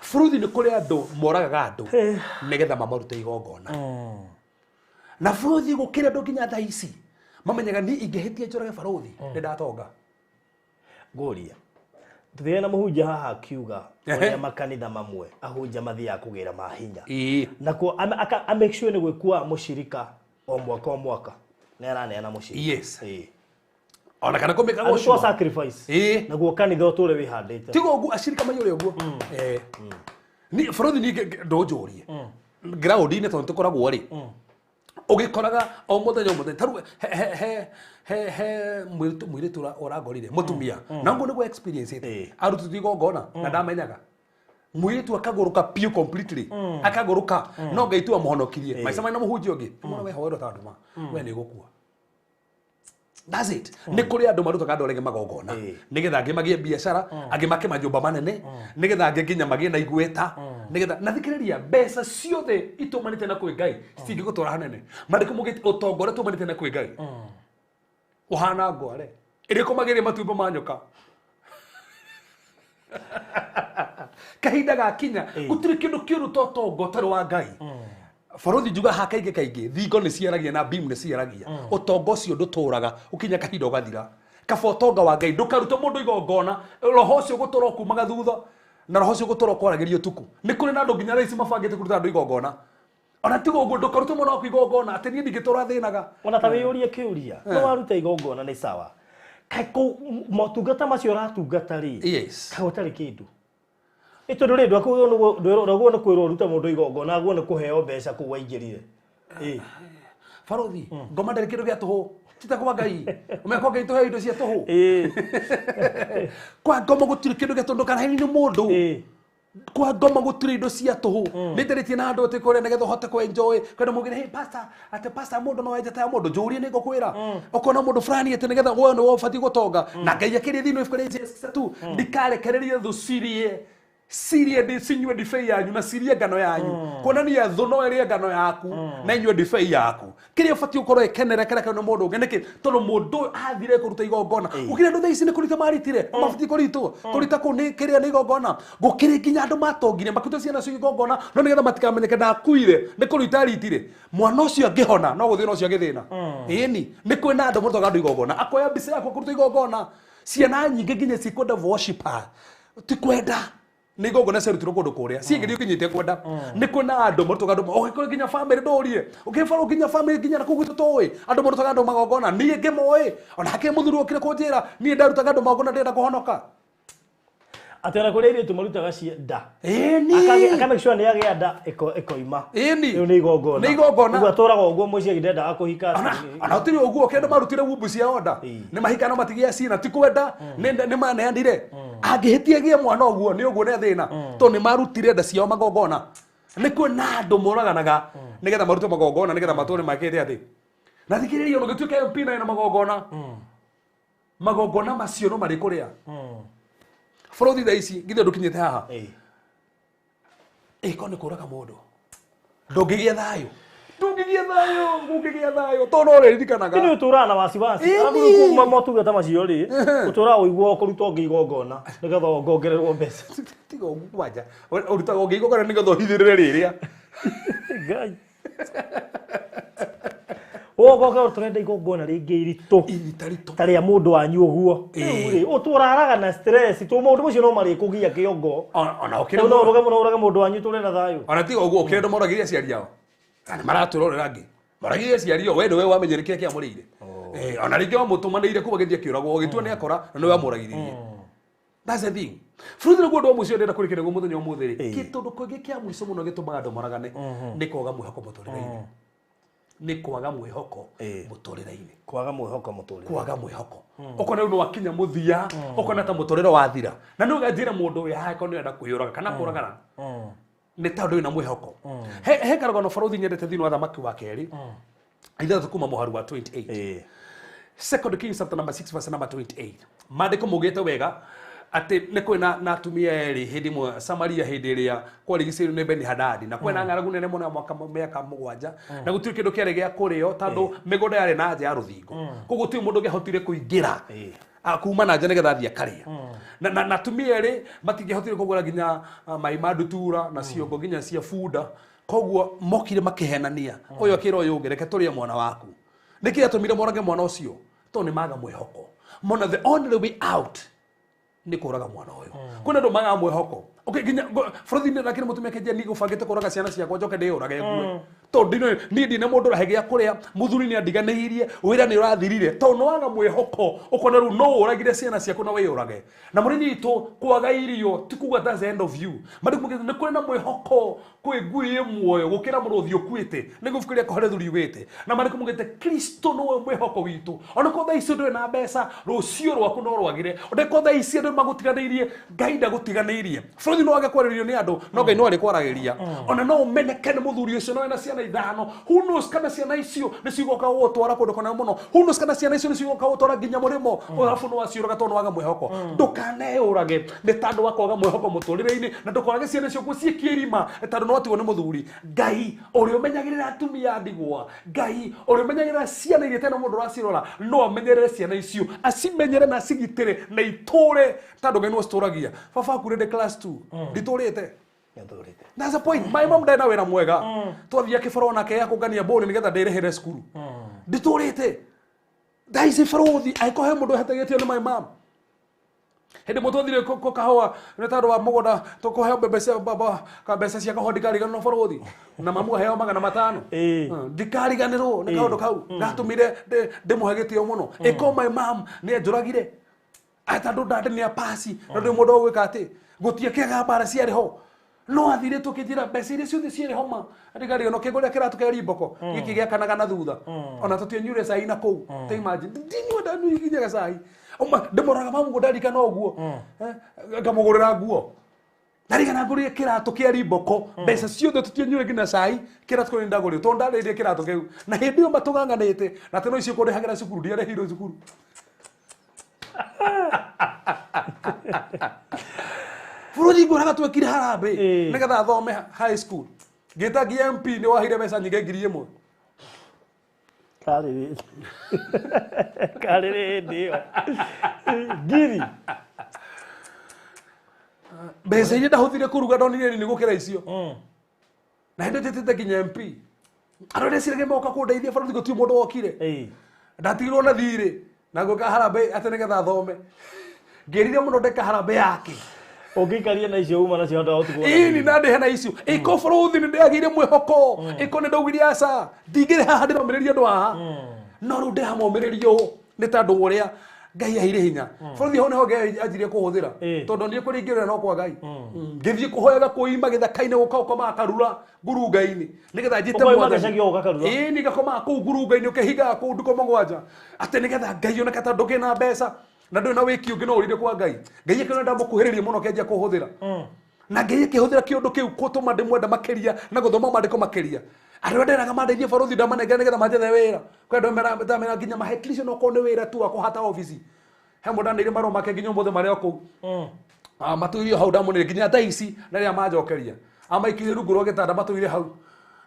Bũrũri nĩ kũrĩ andũ moragaga andũ nĩgetha mamarute igongona. Na bũrũri gũkĩrĩ andũ nginya thaa ici mamenyaga niĩ ingĩhĩtia njũrage barũthi nĩ ndatonga. Ngũria tũthiĩ na mũhunjia haha akiuga ũrĩa makanitha mamwe ahunjia mathiaga kũgĩra mahinya nakuo a make sure nĩ gwĩkua mũcirika o mwaka o mwaka nĩ araneana mũcirika. Yes. Ona kana kũmĩka gũcua sacrifice naguo kanitha ũtũre wĩhandĩte tigo ũguo acirika maiyũre ũguo. Ni bũrũri niĩ ndũnjũrie ground-inĩ tondũ tũkoragwo rĩ ũgĩkoraga o mũthenya o mũthenya tarĩu he mũirĩtu ũrangorire mũtumia na ũguo nĩguo experience ĩte arutĩtwo igongona na ndamenyaga mũirĩtu akagũrũka piũ completely akagũrũka no Ngai tu amũhonokirie maica marĩ na mũhunjia ũngĩ mwana we hoerwo ta ndũma we nĩ ũgũkua. That's it. Nĩ kũrĩ andũ marutaga andũ arĩa magongona nĩgetha angĩ magĩe biacara angĩ make manyũmba manene nĩgetha angĩ nginya magĩe na igweta nĩgetha na thikĩrĩria mbeca ciothe itũmanĩte na kwĩ Ngai citingĩgũtwara hanene. Maandĩko maugĩte ũtonga ũrĩa tũmanĩte na kwĩ Ngai ũhana ngware ĩrĩa ĩkomagĩria matumbĩ ma nyoka. Kahinda gakinya gũtirĩ kĩndũ kĩũru ta ũtonga ũtarĩ wa Ngai. Barothi, njuga ha kaingĩ kaingĩ thingo nĩ ciaragia na bimu nĩ ciaragia. Ũtonga ũcio ndũtũraga, ũkinya kahinda ũgathira. Kaba ũtonga wa Ngai, ndũkarute mũndũ igongona. Roho ũcio gũtũra ũkumaga thutha, na roho ũcio gũtũra ũkwaragĩria ũtukũ. Nĩ kũrĩ na andũ nginya thaa ici mabangĩte kũruta andũ igongona. Ona tiga ũguo, ndũkarute mwana waku igongona atĩ niĩ ndingĩtũra thĩnaga. Ona ta wĩyũrie kĩũria, no waruta igongona nĩ sawa, kaĩ kũu motungata macio ũratungata rĩ, kaĩ ũtarĩ kĩndũ? Nĩ tondũ rĩ, ndwaguo nĩ kwĩrwo ũrute mũndũ igongona, aguo nĩ kũheo mbeca kũu waingĩrire. Ĩ. Barothi, ngoma ndarĩ kĩndũ gĩa tũhũ. Tita kwa Ngai ũmenya kwa Ngai tũheo indo cia tũhũ. Kwa ngoma gũtirĩ kĩndũ gĩa tũhũ, ndũkanahenio nĩ mũndũ. Kwa ngoma gũtirĩ indo cia tũhũ. Nĩ ndarĩtie na andũ atĩ kũrĩa nĩgetha ũhote kũ enjoy kwenda mũgire, "Hey pastor," atĩ pastor, mũndũ no enje ta mũndũ. Njũrie, nĩ ngũkwĩra. Ũkona mũndũ fulani atĩ nĩgetha we nĩwe ũbatiĩ gũtonga na Ngai akĩrĩ thĩinĩ wa ibuku rĩa Genesis tu, "Ndikarekererie thũ cirie cirie ndi cinyue ndibei yanyu na cirie ngano yanyu." Kuonania thũ no ĩrĩe ngano yaku na inyue ndibei yaku. Kĩrĩa ũbatiĩ ũkorwo ĩkenera kĩrĩa nĩ mũndũ ũngĩ. Nĩkĩ? Tondũ mũndũ ũyũ athire kũruta igongona. Gũkĩrĩ andũ thaa ici nĩ kũruta maritire, mabatiĩ kũritwo kũrita kũu nĩ kĩrĩa nĩ igongona. Gũkĩrĩ nginya andũ matongire makĩruta ciana cio igongona, no nĩgetha matikamenyeke ndakuire nĩ kũruta aritire. Mwana ũcio angĩhona no gũthĩna ũcio agĩthĩna. Ĩni, nĩ kwĩ na andũ marutaga andũ igongona, akoya mbica yaku akũruta igongona. Ciana nyingĩ nginya cikwenda worshiper ti kwenda, nĩ igongona ciarutirwo kũndũ kũrĩa ciĩgĩrio kinyĩte kwenda. Nĩ kwĩna andũ marutaga andũ ũgĩkorwo nginya family ndũrie ũkĩbarwo nginya family nginya na kũu gwitũ tũĩ andũ marutaga andũ magongona. Niĩ ngĩmoĩ, ona hakĩrĩ mũthuri ũkire kũnjĩra niĩ ndarutaga andũ magongona ndĩrenda kũhonoka. Atĩ ona kũrĩ airĩtu marutaga nda. Aka make sure nĩ agĩa nda ĩkoima. Rĩu nĩ igongona. Nĩ igongona. Ũguo atũraga ũguo mũciĩ ndendaga kũhika. Ona ũtirĩ ũguo kĩndũ marutire wumbu ciao nda nĩ mahika no matigia ciana ti kwenda, nĩ maneanire. Angĩhĩtia gĩe mwana ũguo nĩ ũguo nĩ thĩna, tondũ nĩ marutire nda ciao magongona. Nĩ kwĩ na andũ moraganaga nĩgetha marute magongona nĩgetha matũre makĩte atĩ na thikĩrĩria ona ũngĩtuĩka MP na ĩna magongona, magongona macio no marĩ kũrĩa bũrũri thaa ici githĩ ndũkinyĩte haha. Ĩko nĩ kũraga mũndũ, ndũngĩgĩa thayũ, ndũngĩgĩa thayũ, ndũngĩgĩa thayũ tondũ no ũrĩririkanaga. Nĩ ũtũraga na wasiwasi. Arabu rĩu kuma motungata macio rĩ, ũtũraga ũiguaga kũruta ũngĩ igongona nĩgetha wongongererwo mbeca. Tiga ũguo kwanja ũrutaga ũngĩ igongona nĩgetha ũhithĩrĩre rĩrĩa. Ngai. Wogoka tũrenda igongona rĩngĩ iritũ irita ritũ ta rĩa mũndũ wanyu ũguo. Rĩu rĩ, ũtũraraga na stress tũ maũndũ macio no marĩkũgia kĩongo. Ona ũkĩrĩ No ũrage mũno, ũrage mũndũ wanyu tũre na thayũ. Ona tiga ũguo, ũkĩrĩ andũ moragire aciari ao na nĩ maratũrorera angĩ moragire aciari ao. We nĩwe wamenyere kĩrĩa kĩamũrĩire. Ona rĩngĩ wamũtũmanĩire kuma gĩthiĩ akĩũragwo, ũgĩtua nĩ akora na nĩwe wamũragithĩrie. That's the thing. Bũrũri nĩguo ũndũ wa mũico ndĩrenda kũrĩkĩria naguo mũthenya ũmũthĩ rĩ. Kĩtũndũ kĩngĩ kĩa mũico mũno gĩtũmaga andũ moragane nĩ kwaga mwĩhoko mũtũrĩre-inĩ. Nĩ kwaga mwĩhoko mũtũrĩre-inĩ. Kwaga mwĩhoko mũtũrĩre. Kwaga mwĩhoko. Ũkona rĩu nĩ wakinya mũthia, ũkona ta mũtũrĩre wathira. Na nĩ ũganjĩra mũndũ wĩ haha korwo nĩ ũrenda kwĩyũraga kana kũragana nĩ tondũ wĩna mwĩhoko. He karũgano barũthi nyendete thĩinĩ wa Thamaki wa Kerĩ 6 kuma mũharu wa 28. Second Kings chapter number 6 verse number 28. Maandĩko maugĩte wega atĩ nĩ kwĩ na atumia erĩ hĩndĩ ĩmwe Samaria, hĩndĩ ĩrĩa kwarigicĩirio nĩ Beni Hadadi na kwĩna ng'aragu nene mũno ya mwaka mĩaka 7, na gũtirĩ kĩndũ kĩarĩ gĩa kũrĩo tondũ mĩgũnda yarĩ na nja ya rũthingo, koguo gũtirĩ mũndũ ũngĩahotire kũingĩra kuma na nja nĩgetha athiĩ akarĩe. Na atumia erĩ matingĩahotire kũgũra nginya mai ma ndutura na ciongo nginya cia bunda, koguo mokire makĩhenania. Ũyũ akĩra ũyũ ũngĩ, "Reke tũrĩe mwana waku." Nĩkĩ gĩatũmire morage mwana ũcio? Tondũ nĩ maga mwĩhoko mona the only way out nĩ kũraga mwana ũyũ. Kwĩna andũ magaga mwĩhoko. Okay, nginya bũrũri-inĩ lakini mũtumia kĩnjia niĩ gũbangĩte kũraga ciana ciakwa njoke ndĩyũrage ngue tondũ niĩ ndina mũndũ ũrahe gĩa kũrĩa, mũthuri nĩ andiganĩirie, wĩra nĩ ũrathirire, tondũ nĩ waga mwĩhoko ũkona rĩu no ũragire ciana ciaku na wĩyũrage. Na mũrĩmi witũ, kwaga irio ti kuga that's the end of you. Mandĩko maugĩte nĩ kũrĩ na mwĩhoko kwĩ ngui ĩ muoyo gũkĩra mũrũthi ũkuĩte, nĩguo ibuku rĩa Kohelethu riugĩte. Na mandĩko maugĩte Kristo nĩwe mwĩhoko witũ. Ona korwo thaa ici ndũrĩ na mbeca, rũciũ rwaku no rwagĩre. Ona korwo thaa ici andũ magũtiganĩirie, Ngai ndagũtiganĩirie. Bũrũri no wage kwarĩrio nĩ andũ, no Ngai no arĩkwaragĩria. Ona no ũmeneke nĩ mũthuri ũcio no ena ciana. ciana ithano. Who knows kana ciana icio nĩ cigoka gũgũtwara kũndũ kũnene mũno. Who knows kana ciana icio nĩ cigoka gũgũtwara nginya mũrĩmo. Arabu nĩ waciũraga tondũ waga mwĩhoko. Ndũkaneyũrage nĩ tondũ wa kwaga mwĩhoko mũtũrĩre-inĩ, na ndũkorage ciana ciaku ciĩkie irima nĩ tondũ nĩ watigwo nĩ mũthuri. Ngai ũrĩa ũmenyagĩrĩra atumia a ndigwa, Ngai ũrĩa ũmenyagĩrĩra ciana iria itarĩ na mũndũ ũracirora, no amenyerere ciana icio, acimenyere na acigitĩre na itũre, tondũ Ngai nĩwe ũcitũragia. Baba akuire ndĩ class 2, nditũrĩte. That's the point. My mom ndarĩ na wĩra mwega. Twathiaga kĩbarũa nake ya kũngania mbũri nĩgetha ndĩrĩhĩre cukuru. Nditũrĩte. Thaa ici barũthi angĩkorwo he mũndũ ũhetagĩtio nĩ my mom. Hĩndĩ ĩmwe twathire kahũa nĩ tondũ wa mũgũnda tũkũheo mbembe cia baba ka mbeca cia kahũa ndikariganĩrwo barũthi na mamu aheo 500. Ndikariganĩrwo nĩ kaũndũ kau gatũmire ndĩmũhe gĩtĩo mũno. Ĩko my mom nĩ anjũragire. Tondũ ndandĩ nĩ apasi na ndĩ mũndũ wa gwĩka atĩ gũtiĩkĩaga mbara ciarĩ ho. No athire tũkĩnjĩra mbeca iria ciothe ciarĩ ho ma ndikariganĩrwo kĩngũrĩa kĩratũ kĩa rimboko gĩkĩ gĩakanaga na thutha ona tũtianyuire cai na kũu. Ta imagine ndinyua ndanyua nginyaga cai. Uma ndĩmũroraga mamu ndarikana ũguo ngamũgũrĩra nguo. Ndarikana ngũrire kĩratũ kĩa rimboko mbeca ciothe tũtianyuire nginya cai kĩratũ kĩu nĩndagũrire tondũ ndarĩire kĩratũ kĩu na hĩndĩ ĩyo matũng'ang'anĩte na atĩ no icio kũndĩhagĩra cukuru ndiarĩhirwo cukuru. Bũrũri ngũraga twekire harambĩ nĩgetha thome high school. Ngĩta nginya MP nĩ waheire mbeca nyingĩ 1000. Karĩ hĩndĩ ĩyo. Ngiri. Mbeca iria ndahũthire kũruga ndonire nini gũkĩra icio. Na hĩndĩ njĩtĩte nginya MP. Andũ arĩa cirage moka kũndeithia bũrũri gũtirĩ mũndũ wokire. Ndatigirwo na thirĩ na ngũka harambĩ atĩ nĩgetha thome. Ngĩrire mũno ndeka harambĩ yake. Ũngĩikaria na icio uma nacio handũ ha ũtukũ. Ĩni na ndĩhe na icio. Ĩko bũrũthi nĩ ndĩagĩire mwĩhoko. Ĩko nĩ ndaugire aca. Ndingĩrĩ haha ndĩromĩrĩria andũ haha. No rĩu ndĩramomĩrĩria ũũ nĩ tondũ ũrĩa Ngai aheire hinya. Bũrũthi hau nĩho Ngai anjirie kũhũthĩra. Tondũ niĩ kũrĩa ingĩrĩra no kwa Ngai. Ngĩthiĩ kũhoyaga kwĩima gĩthaka-inĩ gũka ũkomaga karura ngurunga-inĩ nĩgetha njĩte mwathani. Ĩni ngakomaga kũu ngurunga-inĩ ũkĩhingaga kũu ndukũ mũgwanja atĩ nĩgetha Ngai oneke tondũ ndũkĩrĩ na mbeca na ndũrĩ na wĩki ũngĩ no ũrire kwa Ngai. Ngai akĩona ndamũkuhĩrĩria mũno akĩanjia kũhũthĩra. Na Ngai akĩhũthĩra kĩũndũ kĩu gũtũma ndĩmwenda makĩria na gũthoma maandĩko makĩria. Arĩa nderaga mandeithie barũthi ndamanengera nĩgetha manjethe wĩra. Kwĩ andũ ndamera nginya mahe at least onokorwo nĩ wĩra tu wa kũhata obici. He mũndũ andeire marũa make nginya ũmũthĩ marĩ o kũu. Matũire hau ndamũnire nginya thaa ici na rĩrĩa manjokeria. Amaikire rungu rwa gĩtanda matũire hau.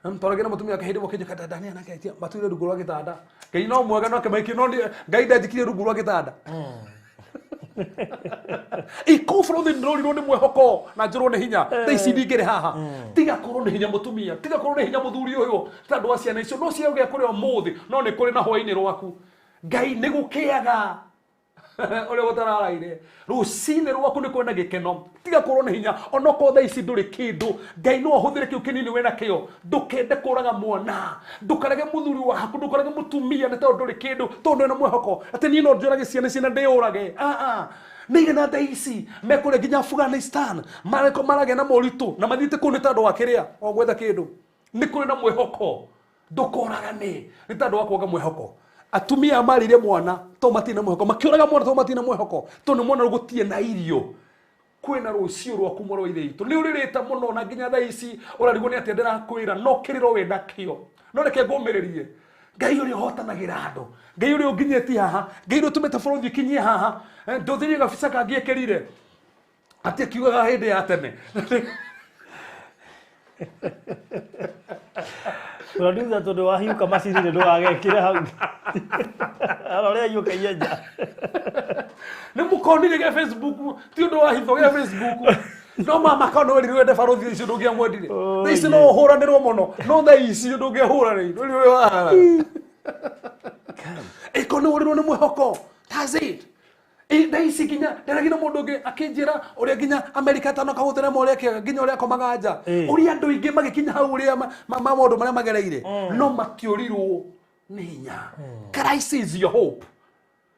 Twaragĩra na mũtumia wake hĩndĩ ĩmwe akĩnjĩka ndania nake atia matũire rungu rwa gĩtanda. Ngai no mwega no akĩmaikia no Ngai ndanjikire rungu rwa gĩtanda. Iko bũrũri ndĩrorirwo nĩ mwĩhoko na njũrwo nĩ hinya. Thaa ici ndingĩrĩ haha. Tiga korwo nĩ hinya mũtumia, tiga korwo nĩ hinya mũthuri ũyũ tondũ wa ciana icio no ciagĩa kũrĩa ũmũthĩ no nĩ kũrĩ na hwaĩ-inĩ rwaku. Ngai nĩ gũkĩaga ũrĩa ũtararaire. Rũcinĩ rwaku nĩ kwĩna gĩkeno. Tiga korwo nĩ hinya onokorwo thaa ici ndũrĩ kĩndũ. Ngai no ahũthĩre kĩu kĩnini wĩna kĩo. Ndũkende kũraga mwana, ndũkarege mũthuri waku, ndũkarege mũtumia nĩ tondũ ndũrĩ kĩndũ, tondũ ndũrĩ na mwĩhoko atĩ niĩ no njũrage ciana ici na ndĩyũrage. Nĩigana thaa ici mekũrĩa nginya Afghanistan maragĩa na moritũ na mathiĩte kũu nĩ tondũ wa kĩrĩa o gwetha kĩndũ. Nĩ kũrĩ na mwĩhoko. Ndũkoragane nĩ tondũ wa kwaga mwĩhoko. Atumia marĩire mwana tondũ matirĩ na mwĩhoko, makĩũraga mwana tondũ matirĩ na mwĩhoko, tondũ nĩ mwana gũtirĩ na irio. Kwĩna rũciũ rwaku mwarĩ wa ithe witũ. Nĩ ũrĩrĩte mũno na nginya thaa ici ũrarigwo nĩ atĩa ndĩrakwĩra, no kĩrĩro wĩ nakĩo. No reke ngũmĩrĩrie. Ngai ũrĩa ũhotanagĩra andũ, Ngai ũrĩa ũnginyĩtie haha, Ngai ũrĩa ũtũmĩte bũrũri ũkinyie haha. Ndũthĩrie gabica kangĩ ekĩrire atĩ akiugaga hĩndĩ ya tene. Producer tondũ wahiũka macini-inĩ ndũgagekĩre hau. Arore ahiũka nja. Nĩ mũkonire gĩa Facebook, ti ũndũ wa hitho gĩa Facebook. No mama kana werirwo wende barũthi icio ndũngĩamwendire. Thaa ici no ũhũranĩrwo mũno, no thaa ici ndũngĩahũranĩirwo nĩ ũrĩa wahana. Ĩko nĩ ũrirwo nĩ mwĩhoko. That's it. Thaa ici nginya ndĩragia na mũndũ ũngĩ akĩnjĩra ũrĩa nginya Amerika ĩtanoka gũtherema ũrĩa kĩega nginya ũrĩa akomaga nja. Ũrĩa andũ aingĩ magĩkinya hau ũrĩa maũndũ marĩa magereire no matiũrirwo nĩ hinya. Crisis your hope.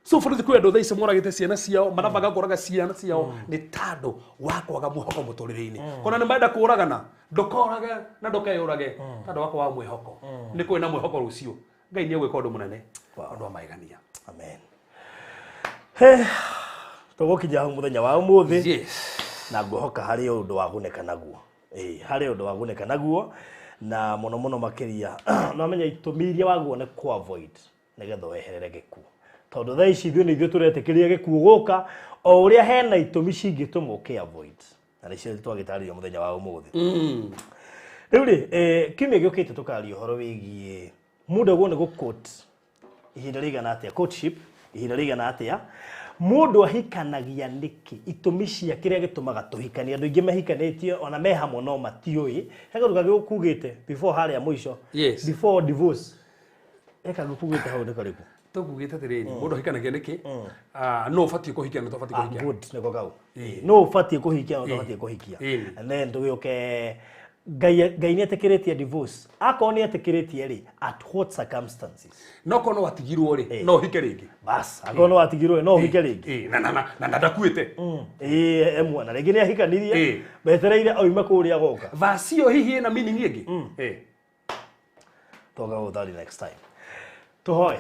So bũrũri kwĩ andũ thaa ici moragĩte ciana ciao, marabanga kũraga ciana ciao nĩ tondũ wa kwaga mwĩhoko mũtũrĩre-inĩ. Kona nĩ marenda kũragana, ndũkorage na ndũkeyũrage tondũ wa kwaga mwĩhoko. Nĩ kũrĩ na mwĩhoko rũciũ. Ngai nĩ egwĩka ũndũ mũnene, ũndũ wa magegania. Amen. Tũgũkinya hau mũthenya wa ũmũthĩ. Na ngwĩhoka harĩ ũndũ wagunĩka naguo. Harĩ ũndũ wagunĩka naguo. Na muno muno makiria no menya itumi iria waguo nĩ ku avoid nigetha weherere gĩkuũ tondũ thaa ici ithuĩ nĩ ithuĩ tũretĩkĩria gĩkuũ gũka o ũrĩa hena itũmi cingĩtũma ũkĩ avoid na nĩcio twagĩtarĩria mũthenya wa ũmũthĩ. Rĩu rĩ kiumia gĩũkĩte tũkaria ũhoro wĩgiĩ mũndũ aguo nĩ gũ-court ihinda rĩigana atĩa, courtship ihinda rĩigana atĩa, mũndũ ahikanagia nĩkĩ, itũmi cia kĩrĩa gĩtũmaga tũhikanie. Andũ aingĩ mahikanĩtie ona me hamwe no matiũĩ. He kaũndũ kangĩ gũkugĩte before harĩa mũico. Yes. Before divorce. He kangĩ ũkugĩte hau nĩ karĩkũ? Tũkugĩte atĩrĩrĩ, mũndũ ahikanagia nĩkĩ? No ũbatiĩ kũhikia na ũtabatiĩ kũhikia. Good, nĩko kau. No ũbatiĩ kũhikia na ũtabatiĩ kũhikia. And then tũgĩũke Ngai nĩ etĩkĩrĩtie divorce. Akorwo nĩ etĩkĩrĩtie rĩ, at what circumstances? No korwo no watigirwo rĩ, no ũhike rĩngĩ. Bas, akorwo no watigirwo rĩ, no ũhike rĩngĩ. Na ndakuĩte. Ĩĩ, na rĩngĩ nĩ ahikanirie, metereire oime kũrĩa goka. Verse ĩyo hihi ĩna meaning ĩngĩ? Toga gũthari next time. Tũhoe.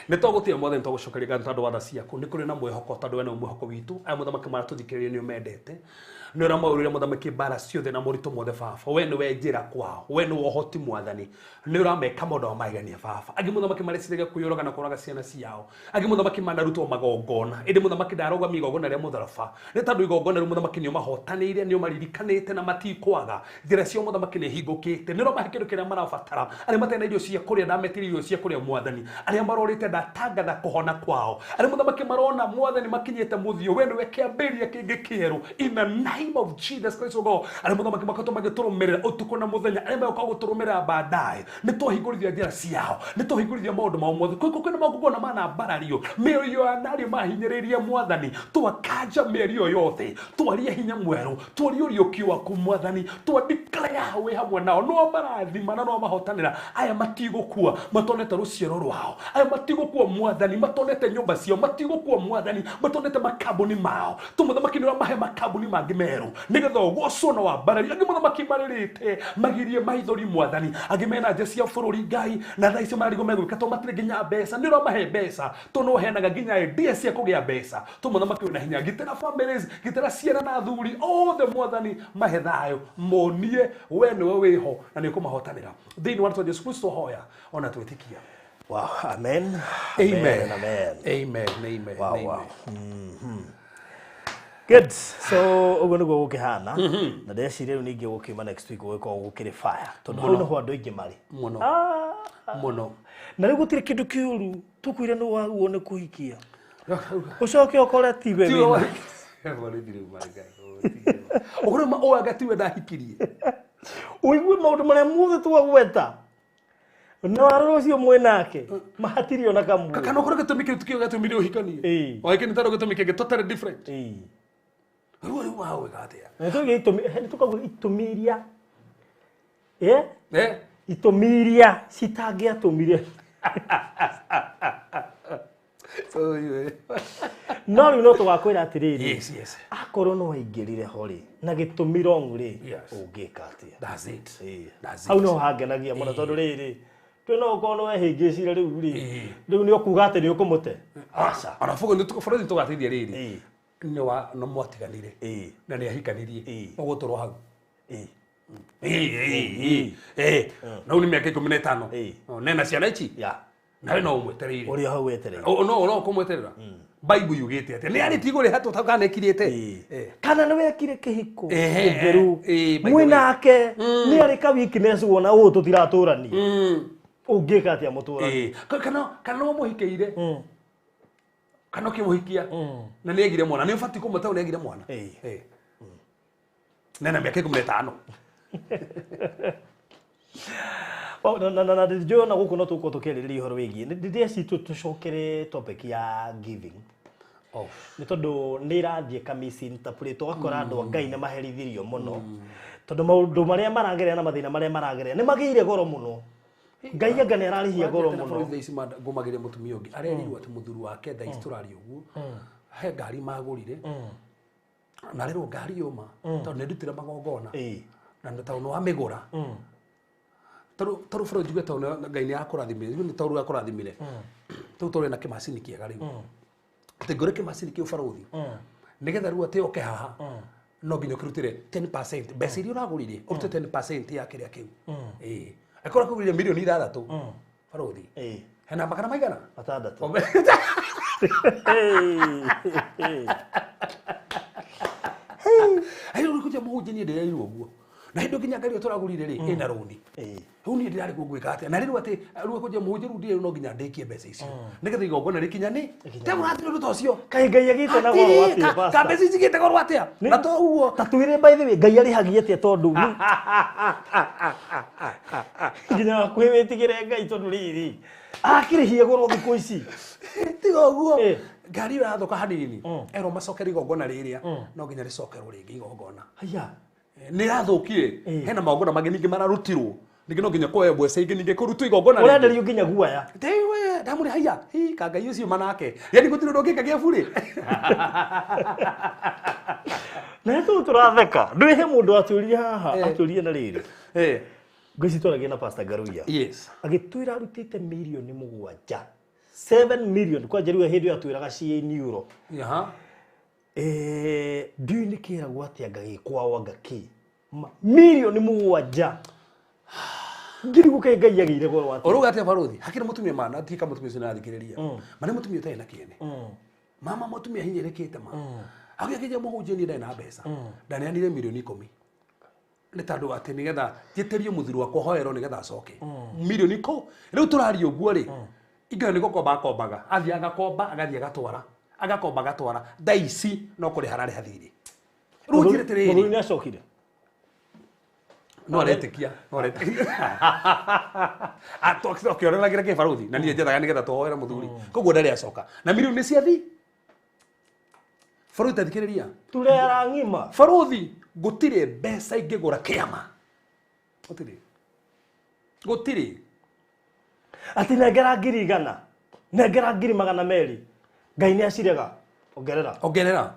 Nĩ tũgũtĩa mwathani, tũgũcokeria ngatho tondũ wa tha ciaku. Nĩ kũrĩ na mwĩhoko tondũ we nĩwe mwĩhoko witũ. Aya mũthamaki maratũthikĩrĩria nĩ ũmendete. Nĩ ũramaũrĩra mũthamaki mbara ciothe na moritũ mothe baba. We nĩwe njĩra kwao, we nĩwe ũhoti mwathani. Nĩ ũrameka maũndũ ma magegania baba. Angĩ mũthamaki mareciragia kwĩyũraga na kũraga ciana ciao. Angĩ mũthamaki manarutwo magongona. Ĩndĩ mũthamaki ndarũgamia igongona rĩa mũtharaba. Nĩ tondũ igongona rĩu mũthamaki nĩ ũmahotanĩire, nĩ ũmaririkanĩte na matikwaga. Njĩra ciao mũthamaki nĩ hingũkĩte. Nĩ ũramahe kĩndũ kĩrĩa marabatara. Arĩa matarĩ na irio cia kũrĩa ndametirie irio cia kũrĩa mwathani. Arĩa marorĩte ndatangatha kũhona kwao. Arĩa mũthamaki marona mwathani makinyĩte mũthio, we nĩwe kĩambĩrĩria kĩngĩ kĩerũ. In the name of Jesus Christ, O God. Arĩa mũthamaki makoretwo magĩtũrũmĩrĩra ũtukũ na mũthenya, arĩa megũka gũtũrũmĩrĩra baadaye, nĩ twahingũrithia njĩra ciao, nĩ twahingũrithia maũndũ mao mothe. Kwĩna magongona manambarario, mĩario ya nario mahinyĩrĩria mwathani, twakanja mĩario yothe, twarie hinya mwerũ, twarie ũriũkio waku mwathani, twa declare wĩ hamwe nao, no marathima na no mahotanĩra. Aya matigũkua matonete rũciaro rwao, aya matigũkua mwathani matonete nyũmba ciao, matigũkua mwathani matonete makambuni mao. Tũmũthamaki nĩ ũramahe makambuni mangĩ merũ nĩgetha ũgocwo na wambarario. Angĩ mũthamaki marĩrĩte magirie maithori mwathani, angĩ mena nja cia bũrũri Ngai na thaa icio mararigwo megwĩka tondũ matirĩ nginya mbeca. Nĩ ũramahe mbeca tondũ no ũheanaga nginya idea cia kũgĩa mbeca. Tũmũthamaki wĩna hinya, gitĩra families, gitĩra ciana na athuri othe mwathani, mahe thayũ, monie we nĩwe wĩho na nĩ ũkũmahotanĩra. Thĩinĩ wa rĩtwa Jesũ Kristo hoya ona twĩtĩkia. Wow, amen. Amen. Amen. Amen. Amen. Wow, amen. Wow. Good. So ũguo nĩguo gũkĩhana. Na ndeciria rĩu ningĩ gũkiuma next week gũgĩkorwo gũkĩrĩ fire. Tondũ hau nĩho andũ aingĩ marĩ. Mũno. Mũno. Na rĩu gũtirĩ kĩndũ kĩũru tũkwĩre nĩ waguo nĩ kũhikia. Ũcoke ũkore tiwe wĩna. Ũkore ma ũanga tiwe ndahikirie. Ũigue maũndũ marĩa mothe twagweta. No arora ũcio mwĩnake mahatirĩ ona kamwe. Kana ũkore gĩtũmi kĩu tikĩo gĩatũmire ũhikanie. O gĩkĩ nĩ tondũ gĩtũmi kĩngĩ totally different. Rĩu wawĩka atĩa? Na tũige itũmi, tũkauga itũmi iria. Itũmi iria citangĩatũmire. No rĩu no tũgakwĩra atĩrĩrĩ. Yes, yes. Akorwo no waingĩrire ho rĩ, na gĩtũmi wrong rĩ, ũngĩka atĩa? That's it. That's it. Hau no hangenagia mũno tondũ rĩrĩ, twĩ no ũkorwo nĩ wehĩngĩcire rĩu rĩ, rĩu nĩ ũkuga atĩ nĩ ũkũmũte. Aca. Ona bũrũri tũgateithia rĩrĩ. Nĩ wa no mwatiganire. Na nĩ ahikanirie. Ũgũtũrwo hau. Na nĩ mĩaka 15. Nena ciana ici. Nawe no ũmwetereire. Ũrĩa hau wetereire. No ũkũmweterera. Bible yugĩte atĩa? Nĩ arĩtie igũrũ rĩa tũtakanekirĩte. Kana nĩ wekire kĩhiko gĩtheru mwĩnake nĩ arĩ ka weakness wona ũũ tũtiratũrania. Ũngĩka atĩa mũtũrani? Kana no mũhikĩire. Kana ũkĩmũhikia na nĩ egire mwana, nĩ ũbatiĩ kũmũte nĩ egire mwana. Nena mĩaka 15. Na njũĩ ona gũkũ no tũgũkorwo tũkĩarĩrĩria ũhoro wĩgiĩ. Ndĩreciria tũcokere topic ya giving. Nĩ tondũ nĩ ĩrathiĩ ka misinterpret, ũgakora andũ a Ngai nĩ maherithirio mũno. Tondũ maũndũ marĩa maragerera na mathĩna marĩa maragerera nĩ magĩire goro mũno. Ngai anga nĩ ararĩhia goro mũno. Thaa ici ngũmagĩria mũtumia ũngĩ arerirwo atĩ mũthuri wake thaa ici tũraria ũguo he ngari magũrire na arerwo ngari yũma tondũ nĩ ndutire magongona na tondũ nĩ wamĩgũra. Tondũ bũrũri njuge tondũ Ngai nĩ akũrathimire, nĩ tondũ akũrathimire. Tondũ tũrĩ na kĩmacini kĩega rĩu. Atĩ ngũre kĩmacini kĩu barũthi. Nĩgetha rĩu atĩ oke haha. No nginya ũkĩrutĩre 10% mbeca iria ũragũrire, ũrute 10% ya kĩrĩa kĩu. Ĩĩ, akorwo kũgũrire mirioni 6, barothi, hena magana maigana? 6. Ayo rĩu mũhunjia, niĩ ndĩrerirwo ũguo na hĩndĩ nginya ngari ĩyo tũragũrire rĩ ĩna rũni. Rĩu niĩ ndĩrarĩ kuo ngwĩka atĩa? Na rĩu atĩ rĩu kũnjia mũhunjia, rĩu ndĩrĩ no nginya ndĩkie mbeca icio nĩgetha igongona rĩkinya nĩ tegũratire ũndũ ta ũcio. Kaĩ Ngai agĩte na goro atĩa, pastor? Ka mbeca ici igĩte goro atĩa? Na to ũguo. Ta twĩre, by the way, Ngai arĩhagia atĩa? Tondũ rĩu nginya hakuhĩ wĩtigĩre Ngai, tondũ rĩrĩ akĩrĩhia goro thikũ ici. Tiga ũguo. Ngari ĩyo yathũka hanini, erwo macokere igongona rĩrĩa, no nginya rĩcokerwo rĩngĩ igongona. Haya. Nĩ ĩrathũkire, hena magongona mangĩ ningĩ mararutirwo ningĩ, no nginya kuoya mbeca ingĩ ningĩ kũrutwo igongona rĩngĩ. Ũrenderio nginya guaya. Ndewe ndamũrĩ haya hi ka Ngai ũcio manake, yani gũtirĩ ũndũ ũngĩka gĩa burĩ. Na tũ tũratheka ndwĩhe mũndũ atwĩrire haha, atwĩrire na rĩrĩ, ngwĩci twaragia na Pastor Ngaruiya, agĩtwĩra arutĩte mirioni 7, 7 million, kwanja rĩu hĩndĩ ĩyo atwĩraga ciĩ in euro. Ndiũĩ nĩ kĩragwo atĩa ngagĩkwao anga kĩ mirioni 7, ngirigũ kaĩ Ngai agĩire goro atĩa? Ũruga atĩa, barothi? Hakĩrĩ mũtumia mana tika mũtumia ũcio nĩarathikĩrĩria ma, nĩ mũtumia ũtarĩ na kĩene, mama, mũtumia hinyĩrĩkĩte ma agĩakĩnja mũhunjia, niĩ ndarĩ na mbeca, ndaneanire mirioni 10 nĩ tondũ atĩ nĩgetha njĩtĩrie mũthuri wakwa hoerwo nĩgetha acoke mirioni ko rĩu tũraria ũguo rĩ, ingĩ nĩ gũkomba akombaga, athiĩ agakomba, agathiĩ agatwara, agakomba agatwara, thaa ici no kũrĩha ararĩha thirĩ. Rĩu njĩre Mũthuri atĩrĩrĩ, nĩ acokire? No aretĩkia, no aretĩkia akĩoreragĩra kĩbarothi na niĩ njethaga nĩgetha tũhoere mũthuri, koguo ndarĩ acoka na mirioni nĩ ciathi. Barothi, tathikĩrĩria. Turera ng'ima. Barothi, gũtirĩ mbeca ingĩgũra kĩama, gũtirĩ, gũtirĩ. Atĩ nengera 100,000, nengera 200,000, Ngai nĩ acirega, ongerera. Ongerera.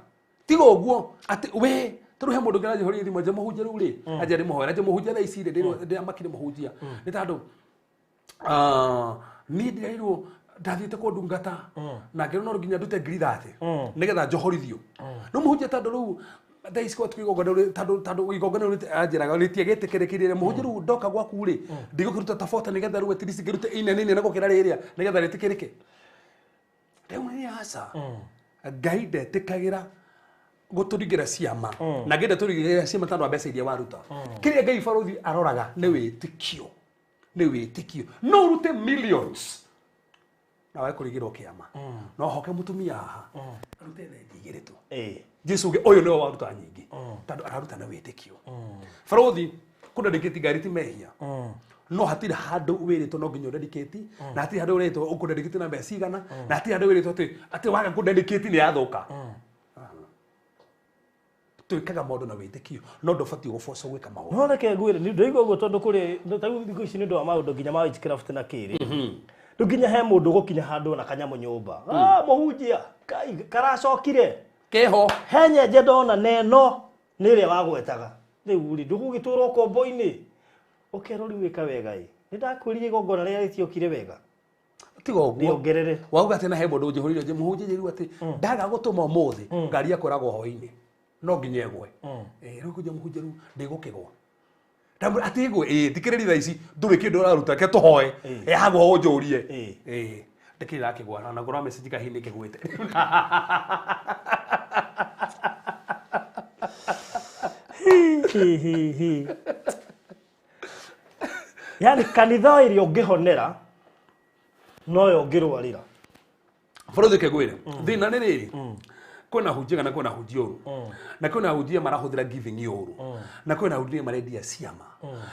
Tiga ũguo atĩ we tondũ he mũndũ ũngĩ thimũ nje mũhunjia rĩu rĩ anja ndĩmũhoera nje mũhunjia thaa ici rĩ ndĩramakire mũhunjia nĩ tondũ niĩ ndĩrerirwo ndathiĩte kwa ndungata na ngĩrwo no nginya ndute 30,000 nĩgetha njohorithio no mũhunjia, tondũ rĩu thaa ici gwatuka igongona rĩu, tondũ igongona rĩu anjĩraga rĩtiagĩtĩkĩrĩkire, mũhunjia, rĩu ndoka gwaku rĩ ndigũkĩruta ta 40 nĩgetha rĩu at least ngĩrute inene inene gũkĩra rĩrĩa nĩgetha rĩtĩkĩrĩke. Rĩu nĩ aca, Ngai ndetĩkagĩra gũtũringĩra ciama, na Ngai ndatũringĩra ciama tondũ wa mbeca iria waruta. Kĩrĩa Ngai, barothi, aroraga nĩ wĩtĩkio, nĩ wĩtĩkio. No ũrute millions na wage kũringĩrwo kĩama, no hoke mũtumia haha arute thendi 2 tu, Jesu uge ũyũ nĩwe waruta nyingĩ tondũ araruta na wĩtĩkio. Barothi, kũdedicate ngari ti mehia, no hatirĩ handũ wĩrĩtwo no nginya ũdedicate, na hatirĩ handũ wĩrĩtwo ũkũdedicate na mbeca cigana, na hatirĩ handũ wĩrĩtwo atĩ waga kũdedicate nĩ yathũka. Twĩkaga maũndũ na wĩtĩkio, no ndũbatiĩ gũbocwo gwĩka maũndũ. No reke ngwĩre, nĩ ndaigua ũguo tondũ kũrĩ ta rĩu thikũ ici nĩ ũndũ wa maũndũ nginya ma witchcraft na kĩrĩ, rĩu nginya he mũndũ ũgũkinya handũ na kanyamũ nyũmba, ah, mũhunjia kai karacokire. Keho. He nyenje ndona neno nĩ ĩrĩa wagwetaga rĩu rĩ, ndũgũgĩtũra ũkombo-inĩ ũkerwo rĩu wĩka wega ĩ, nĩ ndakwĩrire igongona rĩrĩa rĩtiokire wega. Tiga ũguo. Rĩongerere. Wauga atĩ na he mũndũ ũnjĩhũrire nje mũhunjia rĩu atĩ ndaga gũtũma ũmũthĩ ngari yakwa ĩragwo hwaĩ-inĩ, no nginya ĩgwe. Rĩu kũnjia mũhunjia rĩu ndĩgũkĩgwa, ndamwĩra atĩ ĩgwe ĩĩ, thikĩrĩria, thaa ici ndũrĩ kĩndũ ũraruta, reke tũhoe, yagwa ũnjũrie. Ĩĩ, ndĩkĩrĩ irakĩgwa na ngorwa message kahinda ĩkĩgwĩte. Hi, hi, hi. Yani kanitha ĩrĩa ũngĩhonera noyo ũngĩrwarĩra. Bũrũri kĩgwĩre thĩna nĩ rĩrĩ, kwĩna hunjia na kwĩna hunjia ũru, na kwĩna hunjia marahũthĩra giving ũru, na kwĩna hunjia marendia ciama,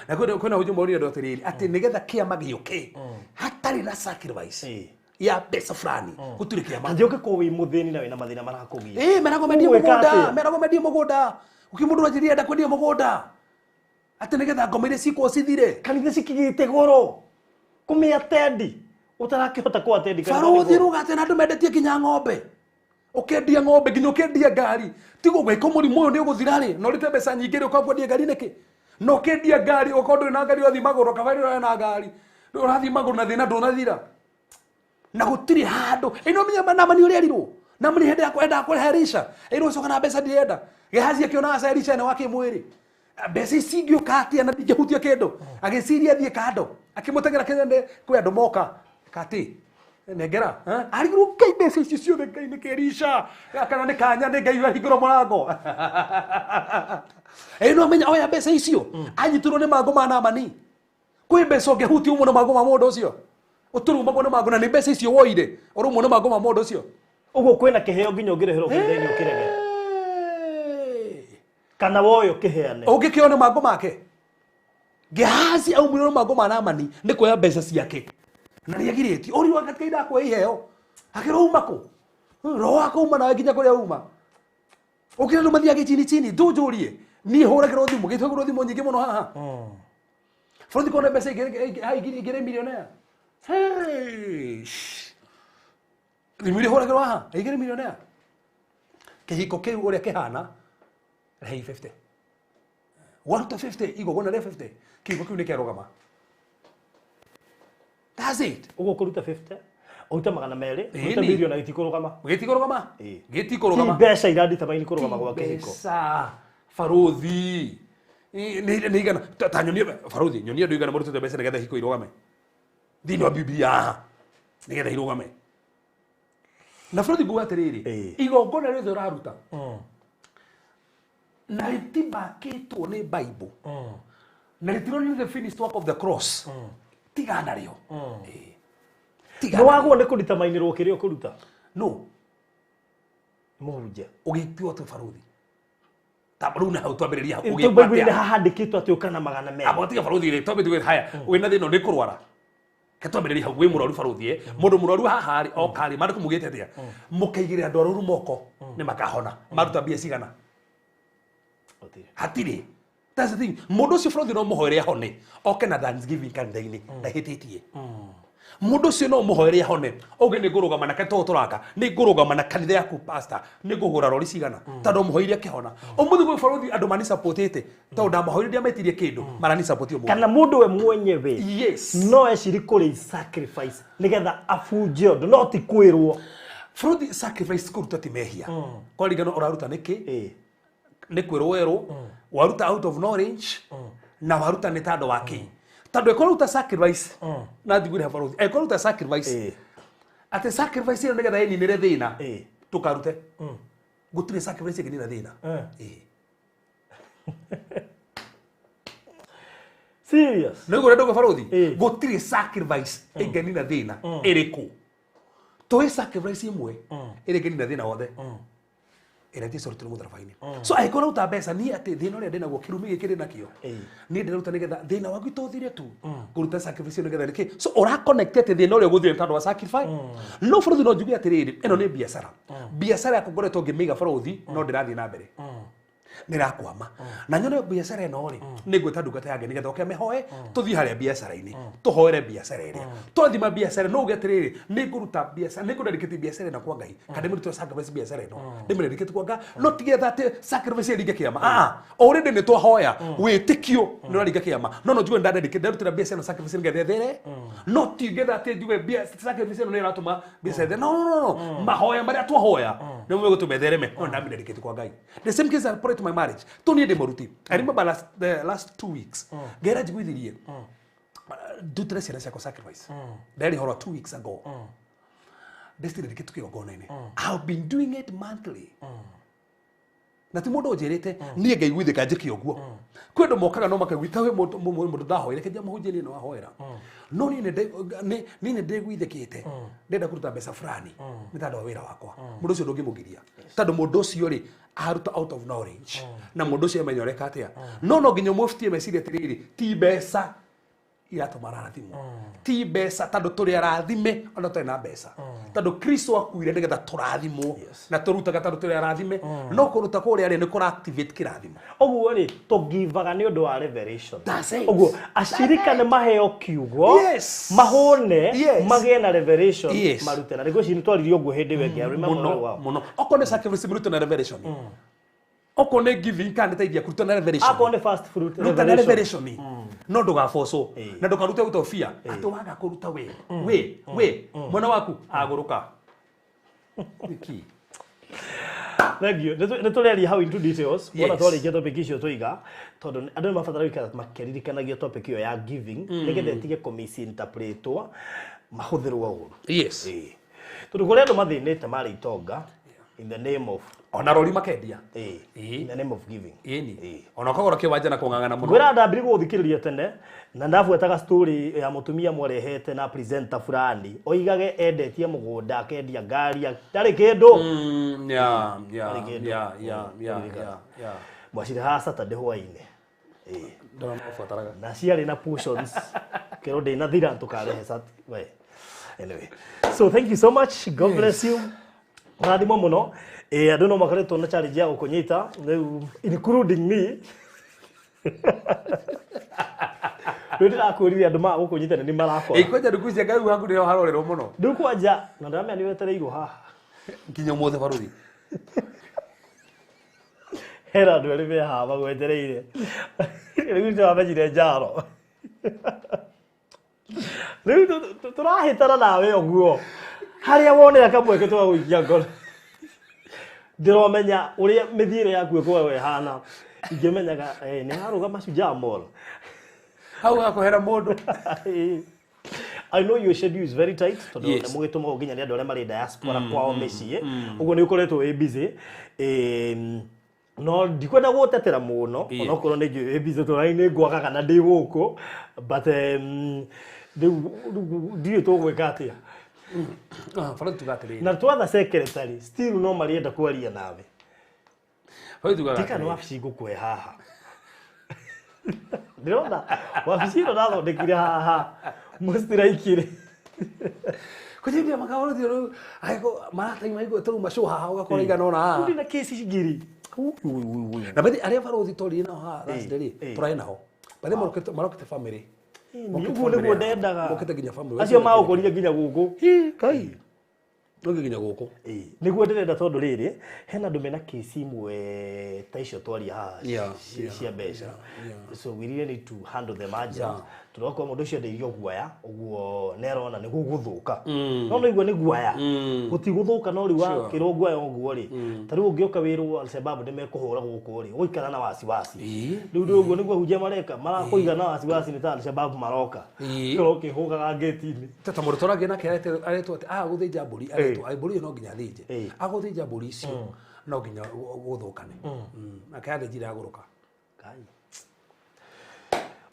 na kwĩna hunjia moria andũ atĩrĩrĩ atĩ nĩgetha kĩama gĩũke hatarĩ na sacrifice ya mbeca fulani gũtirĩ kĩama. Atĩ ũngĩkorwo wĩ mũthĩni na wĩna mathĩna marakũgia. Ĩĩ, meragwo mendie Ũgwĩka mũgũnda. atĩa? Meragwo mendie mũgũnda. Ũkĩ mũndũ anjĩrire enda kwendia mũgũnda atĩ nĩgetha ngoma iria cikorwo cithire. Kanitha cikigĩte goro kũmĩatendi ũtarakĩhota kũatendi kanitha nĩ Barothi, goro. ruga atĩ na andũ mendetie nginya ng'ombe, ũkendia ng'ombe, nginya ũkendia ngari. Tigo gwĩka mũrimũ ũyũ nĩ ũgũthira rĩ, na ũrute mbeca nyingĩ rĩ, ũkakwendia ngari nĩkĩ? Na ũkendia ngari, ũkorwo ndũrĩ na ngari ũrathiĩ magũrũ, kaba rĩrĩa na ngari ũrathiĩ magũrũ na thĩna ndũnathira na gũtirĩ handũ ĩno menya. Namani ũrĩa erirwo, namani hĩndĩ ya kwenda kũreha Elisha, ĩrwo coka na mbeca ndirenda. Gehazi akiona asa Elisha na wake mwiri mbeca ici ingĩũka atĩa na ndingĩhutia kĩndũ agĩciria thiĩ kando akĩmũteng'era kĩnene kwĩ andũ moka katĩ nengera arigirwo Ngai mbeca ici ciothe Ngai nĩ Elisha kana nĩ kanya nĩ Ngai ahingũra mũrango ĩ no menya oya mbeca icio anyitirwo nĩ mangũ ma Naamani kwĩ mbeca ũngĩhutia ũmwe nĩ mangũ ma mũndũ ũcio ũtũrumagwo nĩ mangũ na nĩ mbeca icio woire ũrumwo nĩ mangũ ma mũndũ ũcio ũguo kwĩna kĩheo nginya ũngĩreherwo kanitha-inĩ ũkĩrege kana woyo kĩheane ũngĩkĩona mangũ make Gehazi aumĩrwo nĩ mangũ ma Naamani nĩ kuoya mbeca ciake na nĩagirĩtio ũriwa katika indakuoya iheo akĩrwo uma kũ roho akauma nawe nginya kũrĩa uma ũkĩra andũ mathiage chini chini ndũnjũrie niĩ hũragĩrwo thimũ gĩtũgĩrwo thimũ nyingĩ mũno haha bũrũri kona mbeca igĩrĩ millionaire thimũ iria hũragĩrwo haha igĩrĩ millionaire kĩhiko kĩu ũrĩa kĩhana rehei 50 waruta 50 igongona rĩa 50 kĩhiko kĩu nĩ kĩarũgama. That's it. Ũguo kũruta 50 ũrute 200 ũrute milioni gĩtikũrũgama gĩtikũrũgama gĩtikũrũgama ti mbeca iraditamaini kũrũgama gwa kĩhiko mbeca baruthi nĩ igana ta nyonie baruthi nyonie andũ igana marutĩte mbeca nĩgetha hiko irũgame thĩinĩ wa Biblia haha nĩgetha irũgame na baruthi nguga atĩrĩrĩ igongona rĩothe ũraruta na rĩtimbakĩtwo nĩ Bible na rĩtironania the finished work of the cross tigana narĩo. Nĩ wagwo nĩ kũritamainĩrwo kĩrĩa ũkũruta no mũhunjia ũgĩtuo tu baruthi ta rĩu na hau twambĩrĩria hau ũgĩkwa atĩa hahandĩkĩtwo atĩ ũka na 200 abo tiga baruthi rĩ twambĩrĩrie haya wĩna thĩna nĩ kũrwara ke twambĩrĩrie hau wĩ mũrwaru baruthi mũndũ mũrwaru haha rĩ oka rĩ maandĩko mugĩte atĩa mũkaigĩrĩra andũ arwaru moko nĩ makahona maruta mbia cigana hatirĩ. That's the thing. Mũndũ ũcio baruthi no mũhoere ahone oke na thanksgiving kanitha-inĩ ndahĩtĩtie mũndũ ũcio no mũhoere ahone auge nĩ ngũrũgama na to tũraka nĩ ngũrũgama na kanitha yaku pastor nĩ ngũgũra rori cigana tondũ mũhoire akĩhona ũmũthĩ gwĩ baruthi andũ manisapotĩte tondũ ndamahoire ndiametirie kĩndũ maranisapoti ũmũthĩ kana mũndũ we mwenyewe yes no eciri kũrĩ sacrifice nĩgetha abunje ũndũ no ti kwĩrwo baruthi sacrifice kũruta ti mehia kwaringana ũraruta nĩkĩ nĩ kwĩrwo werwo waruta out of knowledge na waruta nĩ tandũ wa kĩ tondũ ĩkũruta sacrifice na thigure baruthi ĩkũruta sacrifice atĩ sacrifice ĩyo nĩgetha ĩninĩre thĩna tũkarute gũtirĩ sacrifice ĩngĩnina thĩna. Serious nĩ ũguo ndauga baruthi gũtirĩ sacrifice ĩngĩnina thĩna ĩrĩkũ tũĩ sacrifice ĩmwe ĩrĩa ĩngĩnina thĩna wothe ĩrĩa Jesũ arutirwo mũtharaba-inĩ. So angĩkorwo ũraruta mbeca niĩ atĩ thĩna ũrĩa ndĩnaguo kĩrumi gĩkĩ ndĩnakĩo niĩ ndĩraruta nĩgetha thĩna waku tũthire tu ngũruta sacrifice ĩyo nĩgetha nĩkĩ so ũra connect atĩ thĩna ũrĩa ũgũthire nĩ tondũ wa sacrifice no baruthi no njuge atĩrĩrĩ ĩno nĩ biacara biacara yakwa ngoretwo ngĩmĩiga baruthi no ndĩrathiĩ na mbere nĩrakwama na nyone biacara ĩno rĩ nĩ ngwĩta ndungata ya Ngai nĩgetha oke amĩhoe tũthiĩ harĩa biacara-inĩ tũhoere biacara ĩrĩa twathima biacara no uge atĩrĩrĩ nĩ ngũruta biacara nĩ ngũdedicate biacara ĩno kwa Ngai kana ndĩmĩrute sacrifice biacara ĩno ndĩmĩdedicate kwa Ngai no tigetha atĩ sacrifice ĩringe kĩama already nĩ twahoya wĩtĩkio nĩ ũraringa kĩama no no njuge ndadedicate ndarutĩra biacara ĩno sacrifice nĩgetha ĩthere no tigetha atĩ njuge sacrifice ĩno nĩ ĩratũma biacara ĩthere no no no mahoya marĩa twahoya nĩmo megũtũma ĩthereme no ndamĩdedicate kwa Ngai. The same case apply to my marriage. Tony de Moruti. I remember the last 2 weeks. Ngera njiguithirie ndutire ciana ciakwa sacrifice. Ndari horo 2 weeks ago. Ndecitire ndikĩtu kĩgongona-inĩ. I've been doing it monthly. Na ti mũndũ ũnjĩrĩte niĩ ngaiguithĩka njĩke ũguo. Kwĩ andũ mokaga no makaiguita wĩ mũndũ ndahoire kĩnja mũhunjia niĩ nĩwahoera. No niĩ nĩ ndĩguithĩkĩte ndenda kũruta mbeca fulani nĩ tondũ wa wĩra wakwa. Mũndũ ũcio ndũngĩmũgiria tondũ mũndũ ũcio rĩ aruta out of knowledge na mũndũ ũcio amenya ũreka atĩa no no nginya ũmũbutie meciria atĩrĩrĩ ti mbeca iratũma arathimwo ti mbeca tondũ tũrĩ arathime ona tũrĩ na mbeca tondũ Kristo akuire nĩgetha tũrathimwo na tũrutaga tondũ tũrĩ arathime no kũruta kũrĩa rĩ nĩ kũra activate kĩrathimo ũguo rĩ tũngivaga nĩ ũndũ wa revelation ũguo acirika nĩ maheo kiugo mahũne magĩe na revelation marute na rĩngĩ nĩ twaririe ũguo hĩndĩ ĩyo ĩngĩ mũno mũno okorwo nĩ sacrifice mũrute na revelation okorwo nĩ giving kana nĩteithia kũruta na revelation akorwo nĩ first fruit ruta na revelation no ndũgabocwo na ndũkarute out of fear atĩ waga kũruta we we we mwana waku agũrũka nĩkĩ. Thank you. Nĩ tũreria hau into details. Wona twarĩkia topic icio tũiga tondũ andũ nĩ mabatara gũikara makĩririkanagia topic ĩyo ya giving nĩgetha ĩtige kũ misinterpretwo mahũthĩrwo ũru. Yes. Tondũ kũrĩ andũ mathĩnĩte marĩ itonga in the name of ona rori makendia. In the name of giving. Ĩni. Ona ũkagũra kĩwanja na kũng'ang'ana mũno. Ngwĩra ndambire gũgũthikĩrĩria tene na ndabuataga story ya mũtumia mwarehete na presenter fulani oigage endetie mũgũnda akendia ngari ndarĩ kĩndũ. Yeah. Mwacire haha Saturday hwainĩ. Ndona mabuataraga. Na ciarĩ na portions kĩro ndĩnathira tũkarehe we. Anyway, so thank you so much. God bless you. Rathimo mũno. Andũ no makoretwo na challenge ya gũkũnyita rĩu including me. Rĩu ndĩrakwĩrire andũ ma gũkũnyita nĩ marakora. Kwanja ndugu cia Ngai waku nĩho harorerwo mũno. Rĩu kwanja na ndĩramenya nĩ wetereirwo haha. Nginya ũmũthĩ barũthi. Hena andũ erĩ me haha magwetereire. Rĩu nĩwamenyire njaro. Rĩu tũrahĩtana nawe ũguo. Harĩa wonera kamweke tũgagũikia ngoro. Ndĩromenya ũrĩa mĩthiĩre yaku ĩkoragwo ĩhana. Ingĩmenyaga nĩ harũgama Shujaa Mall. Hau gakũhera mũndũ. I know your schedule is very tight tondũ nĩ mũgĩtũmagwo nginya nĩ andũ arĩa marĩ diaspora kwao mĩciĩ. Ũguo nĩ ũkoretwo wĩ busy. No ndikwenda gũtetera mũno onokorwo nĩ njũĩ wĩ busy tondũ nĩ ngwaga kana ndĩ gũkũ but rĩu ndiũĩ tũgwĩka atĩa. Barũthi tuga atĩrĩrĩ. Na twatha secretary still no marĩenda kwaria nawe. Barũthi tugaga Tika nĩ wabici ngũkũhe haha. Ndĩrona wabici ĩno ndathondekire haha mũcitiraikire. Kũnjĩria makabarũthi rĩu marataima igũ tũruma show haha ũgakora igana ũna haha. Ndĩ na kesi ngiri. Na bathi arĩa barũthi twarire nao haha Thursday rĩ tũrarĩ nao. Bathi marokĩte family. Ũguo nĩguo ndendaga. Mokĩte nginya family. Acio magũkũria nginya gũkũ. Kai. Nũngĩ nginya gũkũ. Nĩguo ndĩrenda tondũ rĩrĩ hena andũ mena kesi imwe ta icio twaria haha cia mbeca. So we really need to handle them urgent. Tondũ okorwo mũndũ ũcio endeirio guoya ũguo nĩ arona nĩ gũgũthũka. No no igua nĩ guoya. Gũtigũthũka no rĩu wakĩrwo guoya ũguo rĩ. Ta rĩu ũngĩũka wĩrwo Al-Shabaab nĩ mekũhũra gũkũ rĩ ũgũikara na wasiwasi. Rĩu rĩu ũguo nĩguo hunjia mareka marakũiga na wasiwasi nĩ ta Al-Shabaab maroka. Korwo ũkĩhũgaga ngĩti-inĩ. Tata mũndũ tũragia nake aretwo atĩ agũthĩnja mbũri aretwo mbũri ĩyo no nginya athĩnje. Agũthĩnja mbũri icio no nginya gũthũkane. Nake athĩnjire agũrũka. Kai.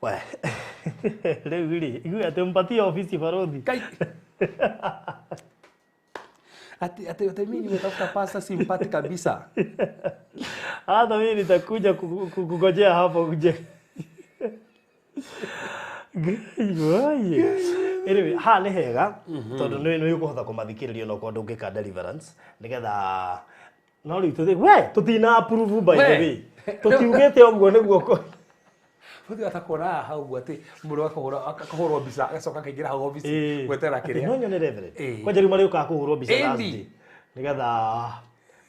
We. Rĩu rĩ igua atĩ mpatie ofisi barũthi. Kai. Ati mimi nimetafuta pasta simpati kabisa. Hata mimi nitakuja kukungojea hapo kuje. Anyway, haha nĩ hega tondũ nĩ ũkũhota kũmathikĩrĩria onokorwo ndũngĩka deliverance nĩgetha no rĩu tũthi we tũtina approve by the way. Tũtiugĩte ũguo nĩguo Bũthi atakuona haha ũguo atĩ mũndũ akahũrwo mbica agacoka akaingĩra hau obici gwetera kĩrĩa. No nyone Reverend. Kwanja rĩu marĩũkaga kũhũrwo mbica Thursday. Nĩgetha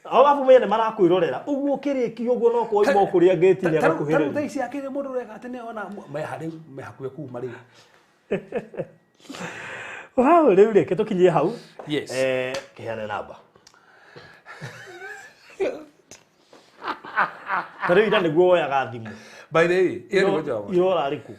arabu mene marakwĩrorera ũguo kĩrĩki ũguo no kwoima kũrĩa ngĩti-inĩ agakuhĩrĩria. Tarĩu thaa ici akĩrĩ mũndũ ũreka atĩ nĩona meha rĩu me hakuhĩ kuma rĩu. Wow, rĩu reke tũkinyie hau. Yes. Kĩheane namba. Ta rĩu ira nĩguo woyaga thimũ. By the way, ĩyo nĩguo njama. Ira ũrarĩ kũ?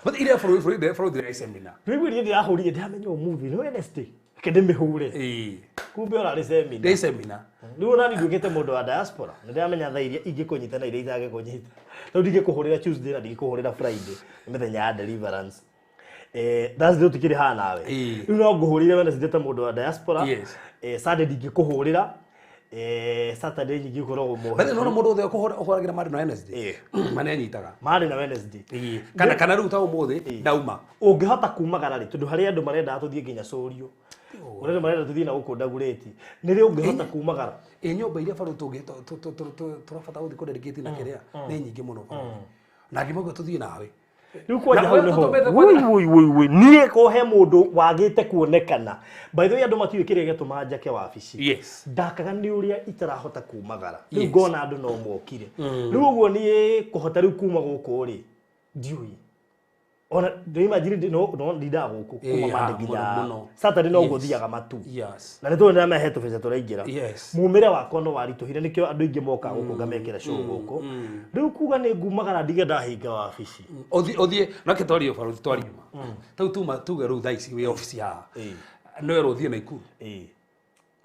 But ira bũrũri ndĩra seminar. Rĩu niĩ ndĩrahũrire ndĩramenya ũmũthĩ nĩ Wednesday. Reke ndĩmĩhũre. Kumbe ũrarĩ seminar. Ndĩ seminar. Rĩu ona niĩ nduĩkĩte mũndũ wa diaspora. Nĩ ndĩramenya thaa iria ingĩkũnyita na iria itangĩkũnyita. Rĩu ndingĩkũhũrĩra Tuesday na ndingĩkũhũrĩra Friday. Nĩ mĩthenya ya deliverance. Thursday tũtikĩrĩ haha nawe. Rĩu no ngũhũrĩre Wednesday ta mũndũ wa diaspora. Sunday ndingĩkũhũrĩra. Saturday nyingĩ ũkoragwo mũhe. Bathi nona mũndũ othe ũhũragĩra marĩ na Wednesday. Ma nĩ anyitaga. Marĩ na Wednesday. Kana rĩu ta ũmũthĩ ndauma. Ũngĩhota kumagara rĩ tondũ harĩ andũ marendaga tũthiĩ nginya Cũrio. Kũrĩ andũ marenda tũthiĩ na gũkũ Dagoretti. Nĩ rĩ ũngĩhota kumagara? Nyũmba iria barũ tũrabatara gũthiĩ kũdedicate na kĩrĩa nĩ nyingĩ mũno barũ. Na ngĩmauga tũthiĩ nawe. Rĩu kwanja hau nĩho. Wui wui wui niĩ ko he mũndũ wagĩte kuonekana. By the way andũ matiũĩ kĩrĩa gĩatũma njake wabici. Yes. Ndakaga nĩ ũrĩa itarahota kumagara. Rĩu ngona andũ no mokire. Rĩu ũguo niĩ kũhota rĩu kuma gũkũ rĩ ndiũĩ. Ona ndĩ no no ndindaga gũkũ kuma Eh, Monday ah, nginya mũno, mũno. Saturday no Yes. gũthiaga matu. Yes. Na nĩ tũĩ nĩ mehe tũbeca tũraingĩra. Yes. Mumĩre wakwa no waritũhire, nĩkĩo andũ aingĩ mokaga gũkũ ngamekĩra show gũkũ. Rĩu kuga nĩ ngumagara ndige ndahinga wabici. Ũthiĩ ũthiĩ nake twarie barothi twarie ma tau tuma tuge rĩu thaa ici wĩ obici haha, Ĩĩ. no werwo ũthiĩ Naikuru, Ĩĩ.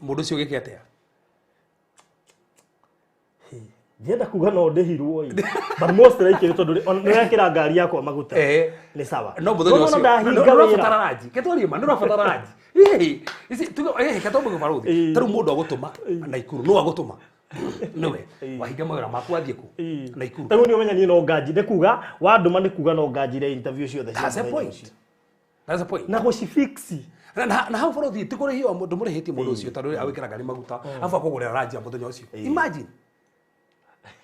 mũndũ ũcio ũgĩke atĩa? Ndienda kuga no ndĩhirwo ĩ, but most likely tondũ nĩ wekĩra ngari yakwa maguta, Eh. nĩ sawa. No mũthenya No, ũcio ndahinga nĩ wĩra. ũrabatara ranji, ke twarie ma nĩ ũrabatara ranji. Ĩĩ, ici tuge ĩĩ ke twambe barothi. Ĩĩ. Ta rĩu mũndũ agũtũma Naikuru, no agũtũma nĩwe wahinga mawĩra maku wathiĩ kũ? Ĩĩ. Naikuru. Tarĩu nĩ ũmenya niĩ no nganji, nĩ kuga wandũma, nĩ kuga no nganjire interview ciothe cia That's a mũthenya point. ũcio. That's a point. Na gũcifixi. Na hau barothi ti kũrĩhio ndũmũrĩhĩtie mũndũ ũcio tondũ awĩkĩra ngari maguta abu akũgũrĩra ranji ya mũthenya ũcio. Imagine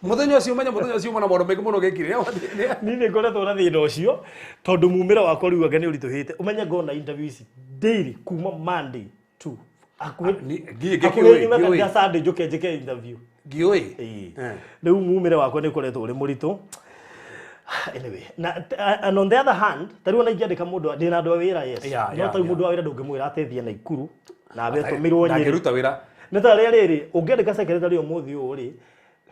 mũthenya ũcio, ũmenye mũthenya ũcio mwana maũndũ maingĩ mũno gĩkire. Niĩ nĩ ngoretwo na thĩna ũcio tondũ mumĩre wakwa rĩu anga nĩ ũritũhĩte. Ũmenye ngona interview ici daily kuma Monday to hakuhĩ hakuhĩ nyume kanitha Sunday njũke njĩke interview. Ngiũĩ. Ĩĩ. Eh. Rĩu mumĩre wakwa nĩ ũkoretwo ũrĩ mũritũ. Anyway, na and on the other hand, tarĩu ona ingĩandĩka mũndũ, ndĩna andũ a wĩra, yes, no tarĩu mũndũ wa wĩra ndũngĩmwĩra atĩ thiĩ Naikuru na abe tũmĩrwo Nyĩrĩ. Ndangĩruta wĩra. Nĩ ta rĩa rĩrĩ, ũngĩandĩka secretary ũmũthĩ ũyũ rĩ,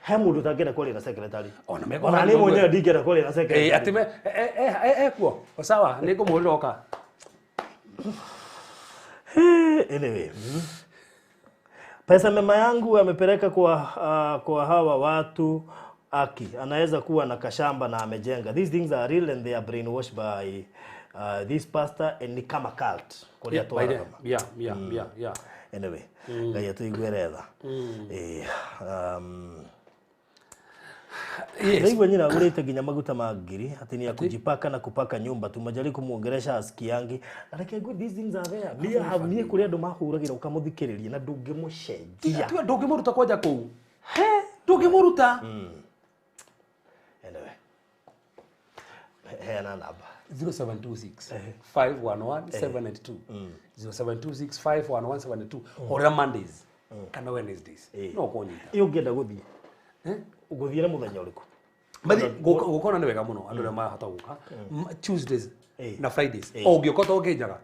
he mũndũ ũtangĩenda kwaria na secretary? Ona Ona niĩ mwenyewe ndingĩenda kwaria na Eh, secretary. atĩ me ekuo o sawa, nĩ ngũmũhũrĩra oka. Anyway, Pesa mema yangu amepeleka kwa hawa watu, aki anaweza kuwa na kashamba na amejenga. These things are real and they are brainwashed by this pastor and ni kama cult kũrĩa twaraga. Anyway, Ngai atũiguĩre tha. Eh, Ndaigua nyina agũrĩte nginya maguta ma ngiri atĩ ni ya kujipaka na kupaka nyumba, tumajaribu kumuongeresha asikiangi. Na reke ngwĩre, these things are there. Niĩ have, niĩ kũrĩ andũ mahũragĩra ũkamũthikĩrĩria na ndũngĩmũcenjia. Tiga, ndũngĩmũruta kwanja kũu, ndũngĩmũruta. Anyway, heana namba. 0726 511 792, 0726 511 792. Hũrĩra Mondays kana Wednesdays, no ũkũnyita. Ĩ, ũngĩenda gũthiĩ, Eh? ũgũthiĩ na mũthenya ũrĩkũ? Mathi gũkona nĩ wega mũno andũ arĩa marahota gũka Tuesdays Eh. na Fridays, o ũngĩũka to ũngĩnjaga.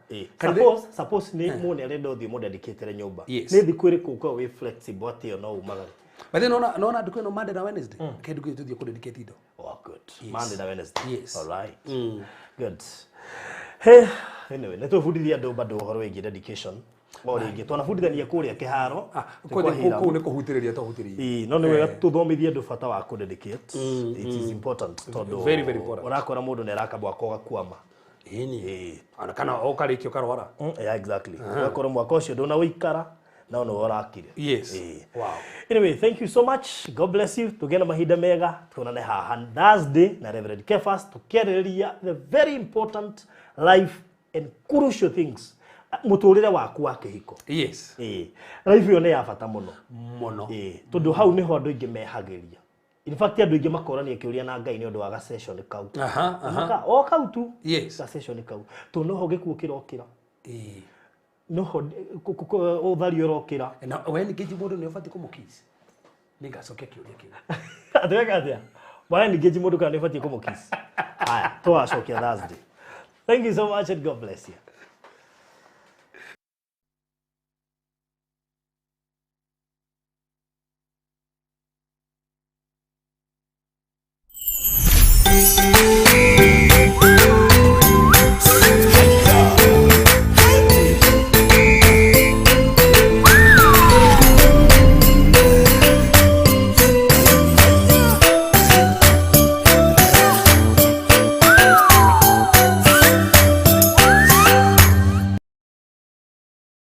Suppose nĩ mũndũ arenda ũthiĩ mũdedicatĩre nyũmba, Yes. nĩ thikũ ĩrĩkũ ũkoragwo wĩ flexible atĩ ĩyo no umagare? Mathi nona ndukũ ĩno Monday na Wednesday ke ndukũ ĩyo tũthiĩ kũdedicate indo. Oh, good. Monday na Wednesday. Yes. All right. Good. Hey, anyway, nĩ twĩbundithia andũ bado ũhoro wĩgiĩ dedication. O rĩngĩ twanabundithania kũrĩa kĩharo. Ah, Twĩ kwa Hiram. kũu nĩ kũhutĩrĩria twahutĩrĩria. Ĩĩ, no nĩ wega tũthomithie andũ bata wa kũ-dedicate. It is important tondũ Very, very important. ũrakora mũndũ nĩ araka mwaka ũgakwama. Ĩni ona kana ũkarĩkia ũkarwara. Yeah, exactly. Ũgakora mwaka ũcio ndũnawĩikara no nĩwe ũrakire. Yes. Ĩĩ. Wow. Anyway, thank you so much. God bless you. Tũgĩe na mahinda mega. Tuonane haha Thursday na Reverend Kefas tũkĩarĩrĩria the very important life and crucial things, mũtũrĩre waku wa kĩhiko. Yes. Ĩĩ. Life ĩyo nĩ ya bata mũno. Mũno. Ĩĩ, tondũ hau nĩho andũ aingĩ mehagĩria. In fact, andũ aingĩ makorania kĩũria na Ngai nĩ ũndũ wa ga-session kau. Aha, aha. O kau tu. Ga-session kau. Tondũ noho gĩkuũ kĩrokĩra. Noho ũthario ũrokĩra. Na we ningĩ mũndũ nĩ ũbatiĩ kũmũkiss, nĩ ngacokia kĩũria kĩu. Atweka atĩa? Bwana ningĩ mũndũ kana nĩ ũbatiĩ kũmũkiss? Haya, tũgacokia Thursday. Thank you so much and God bless you.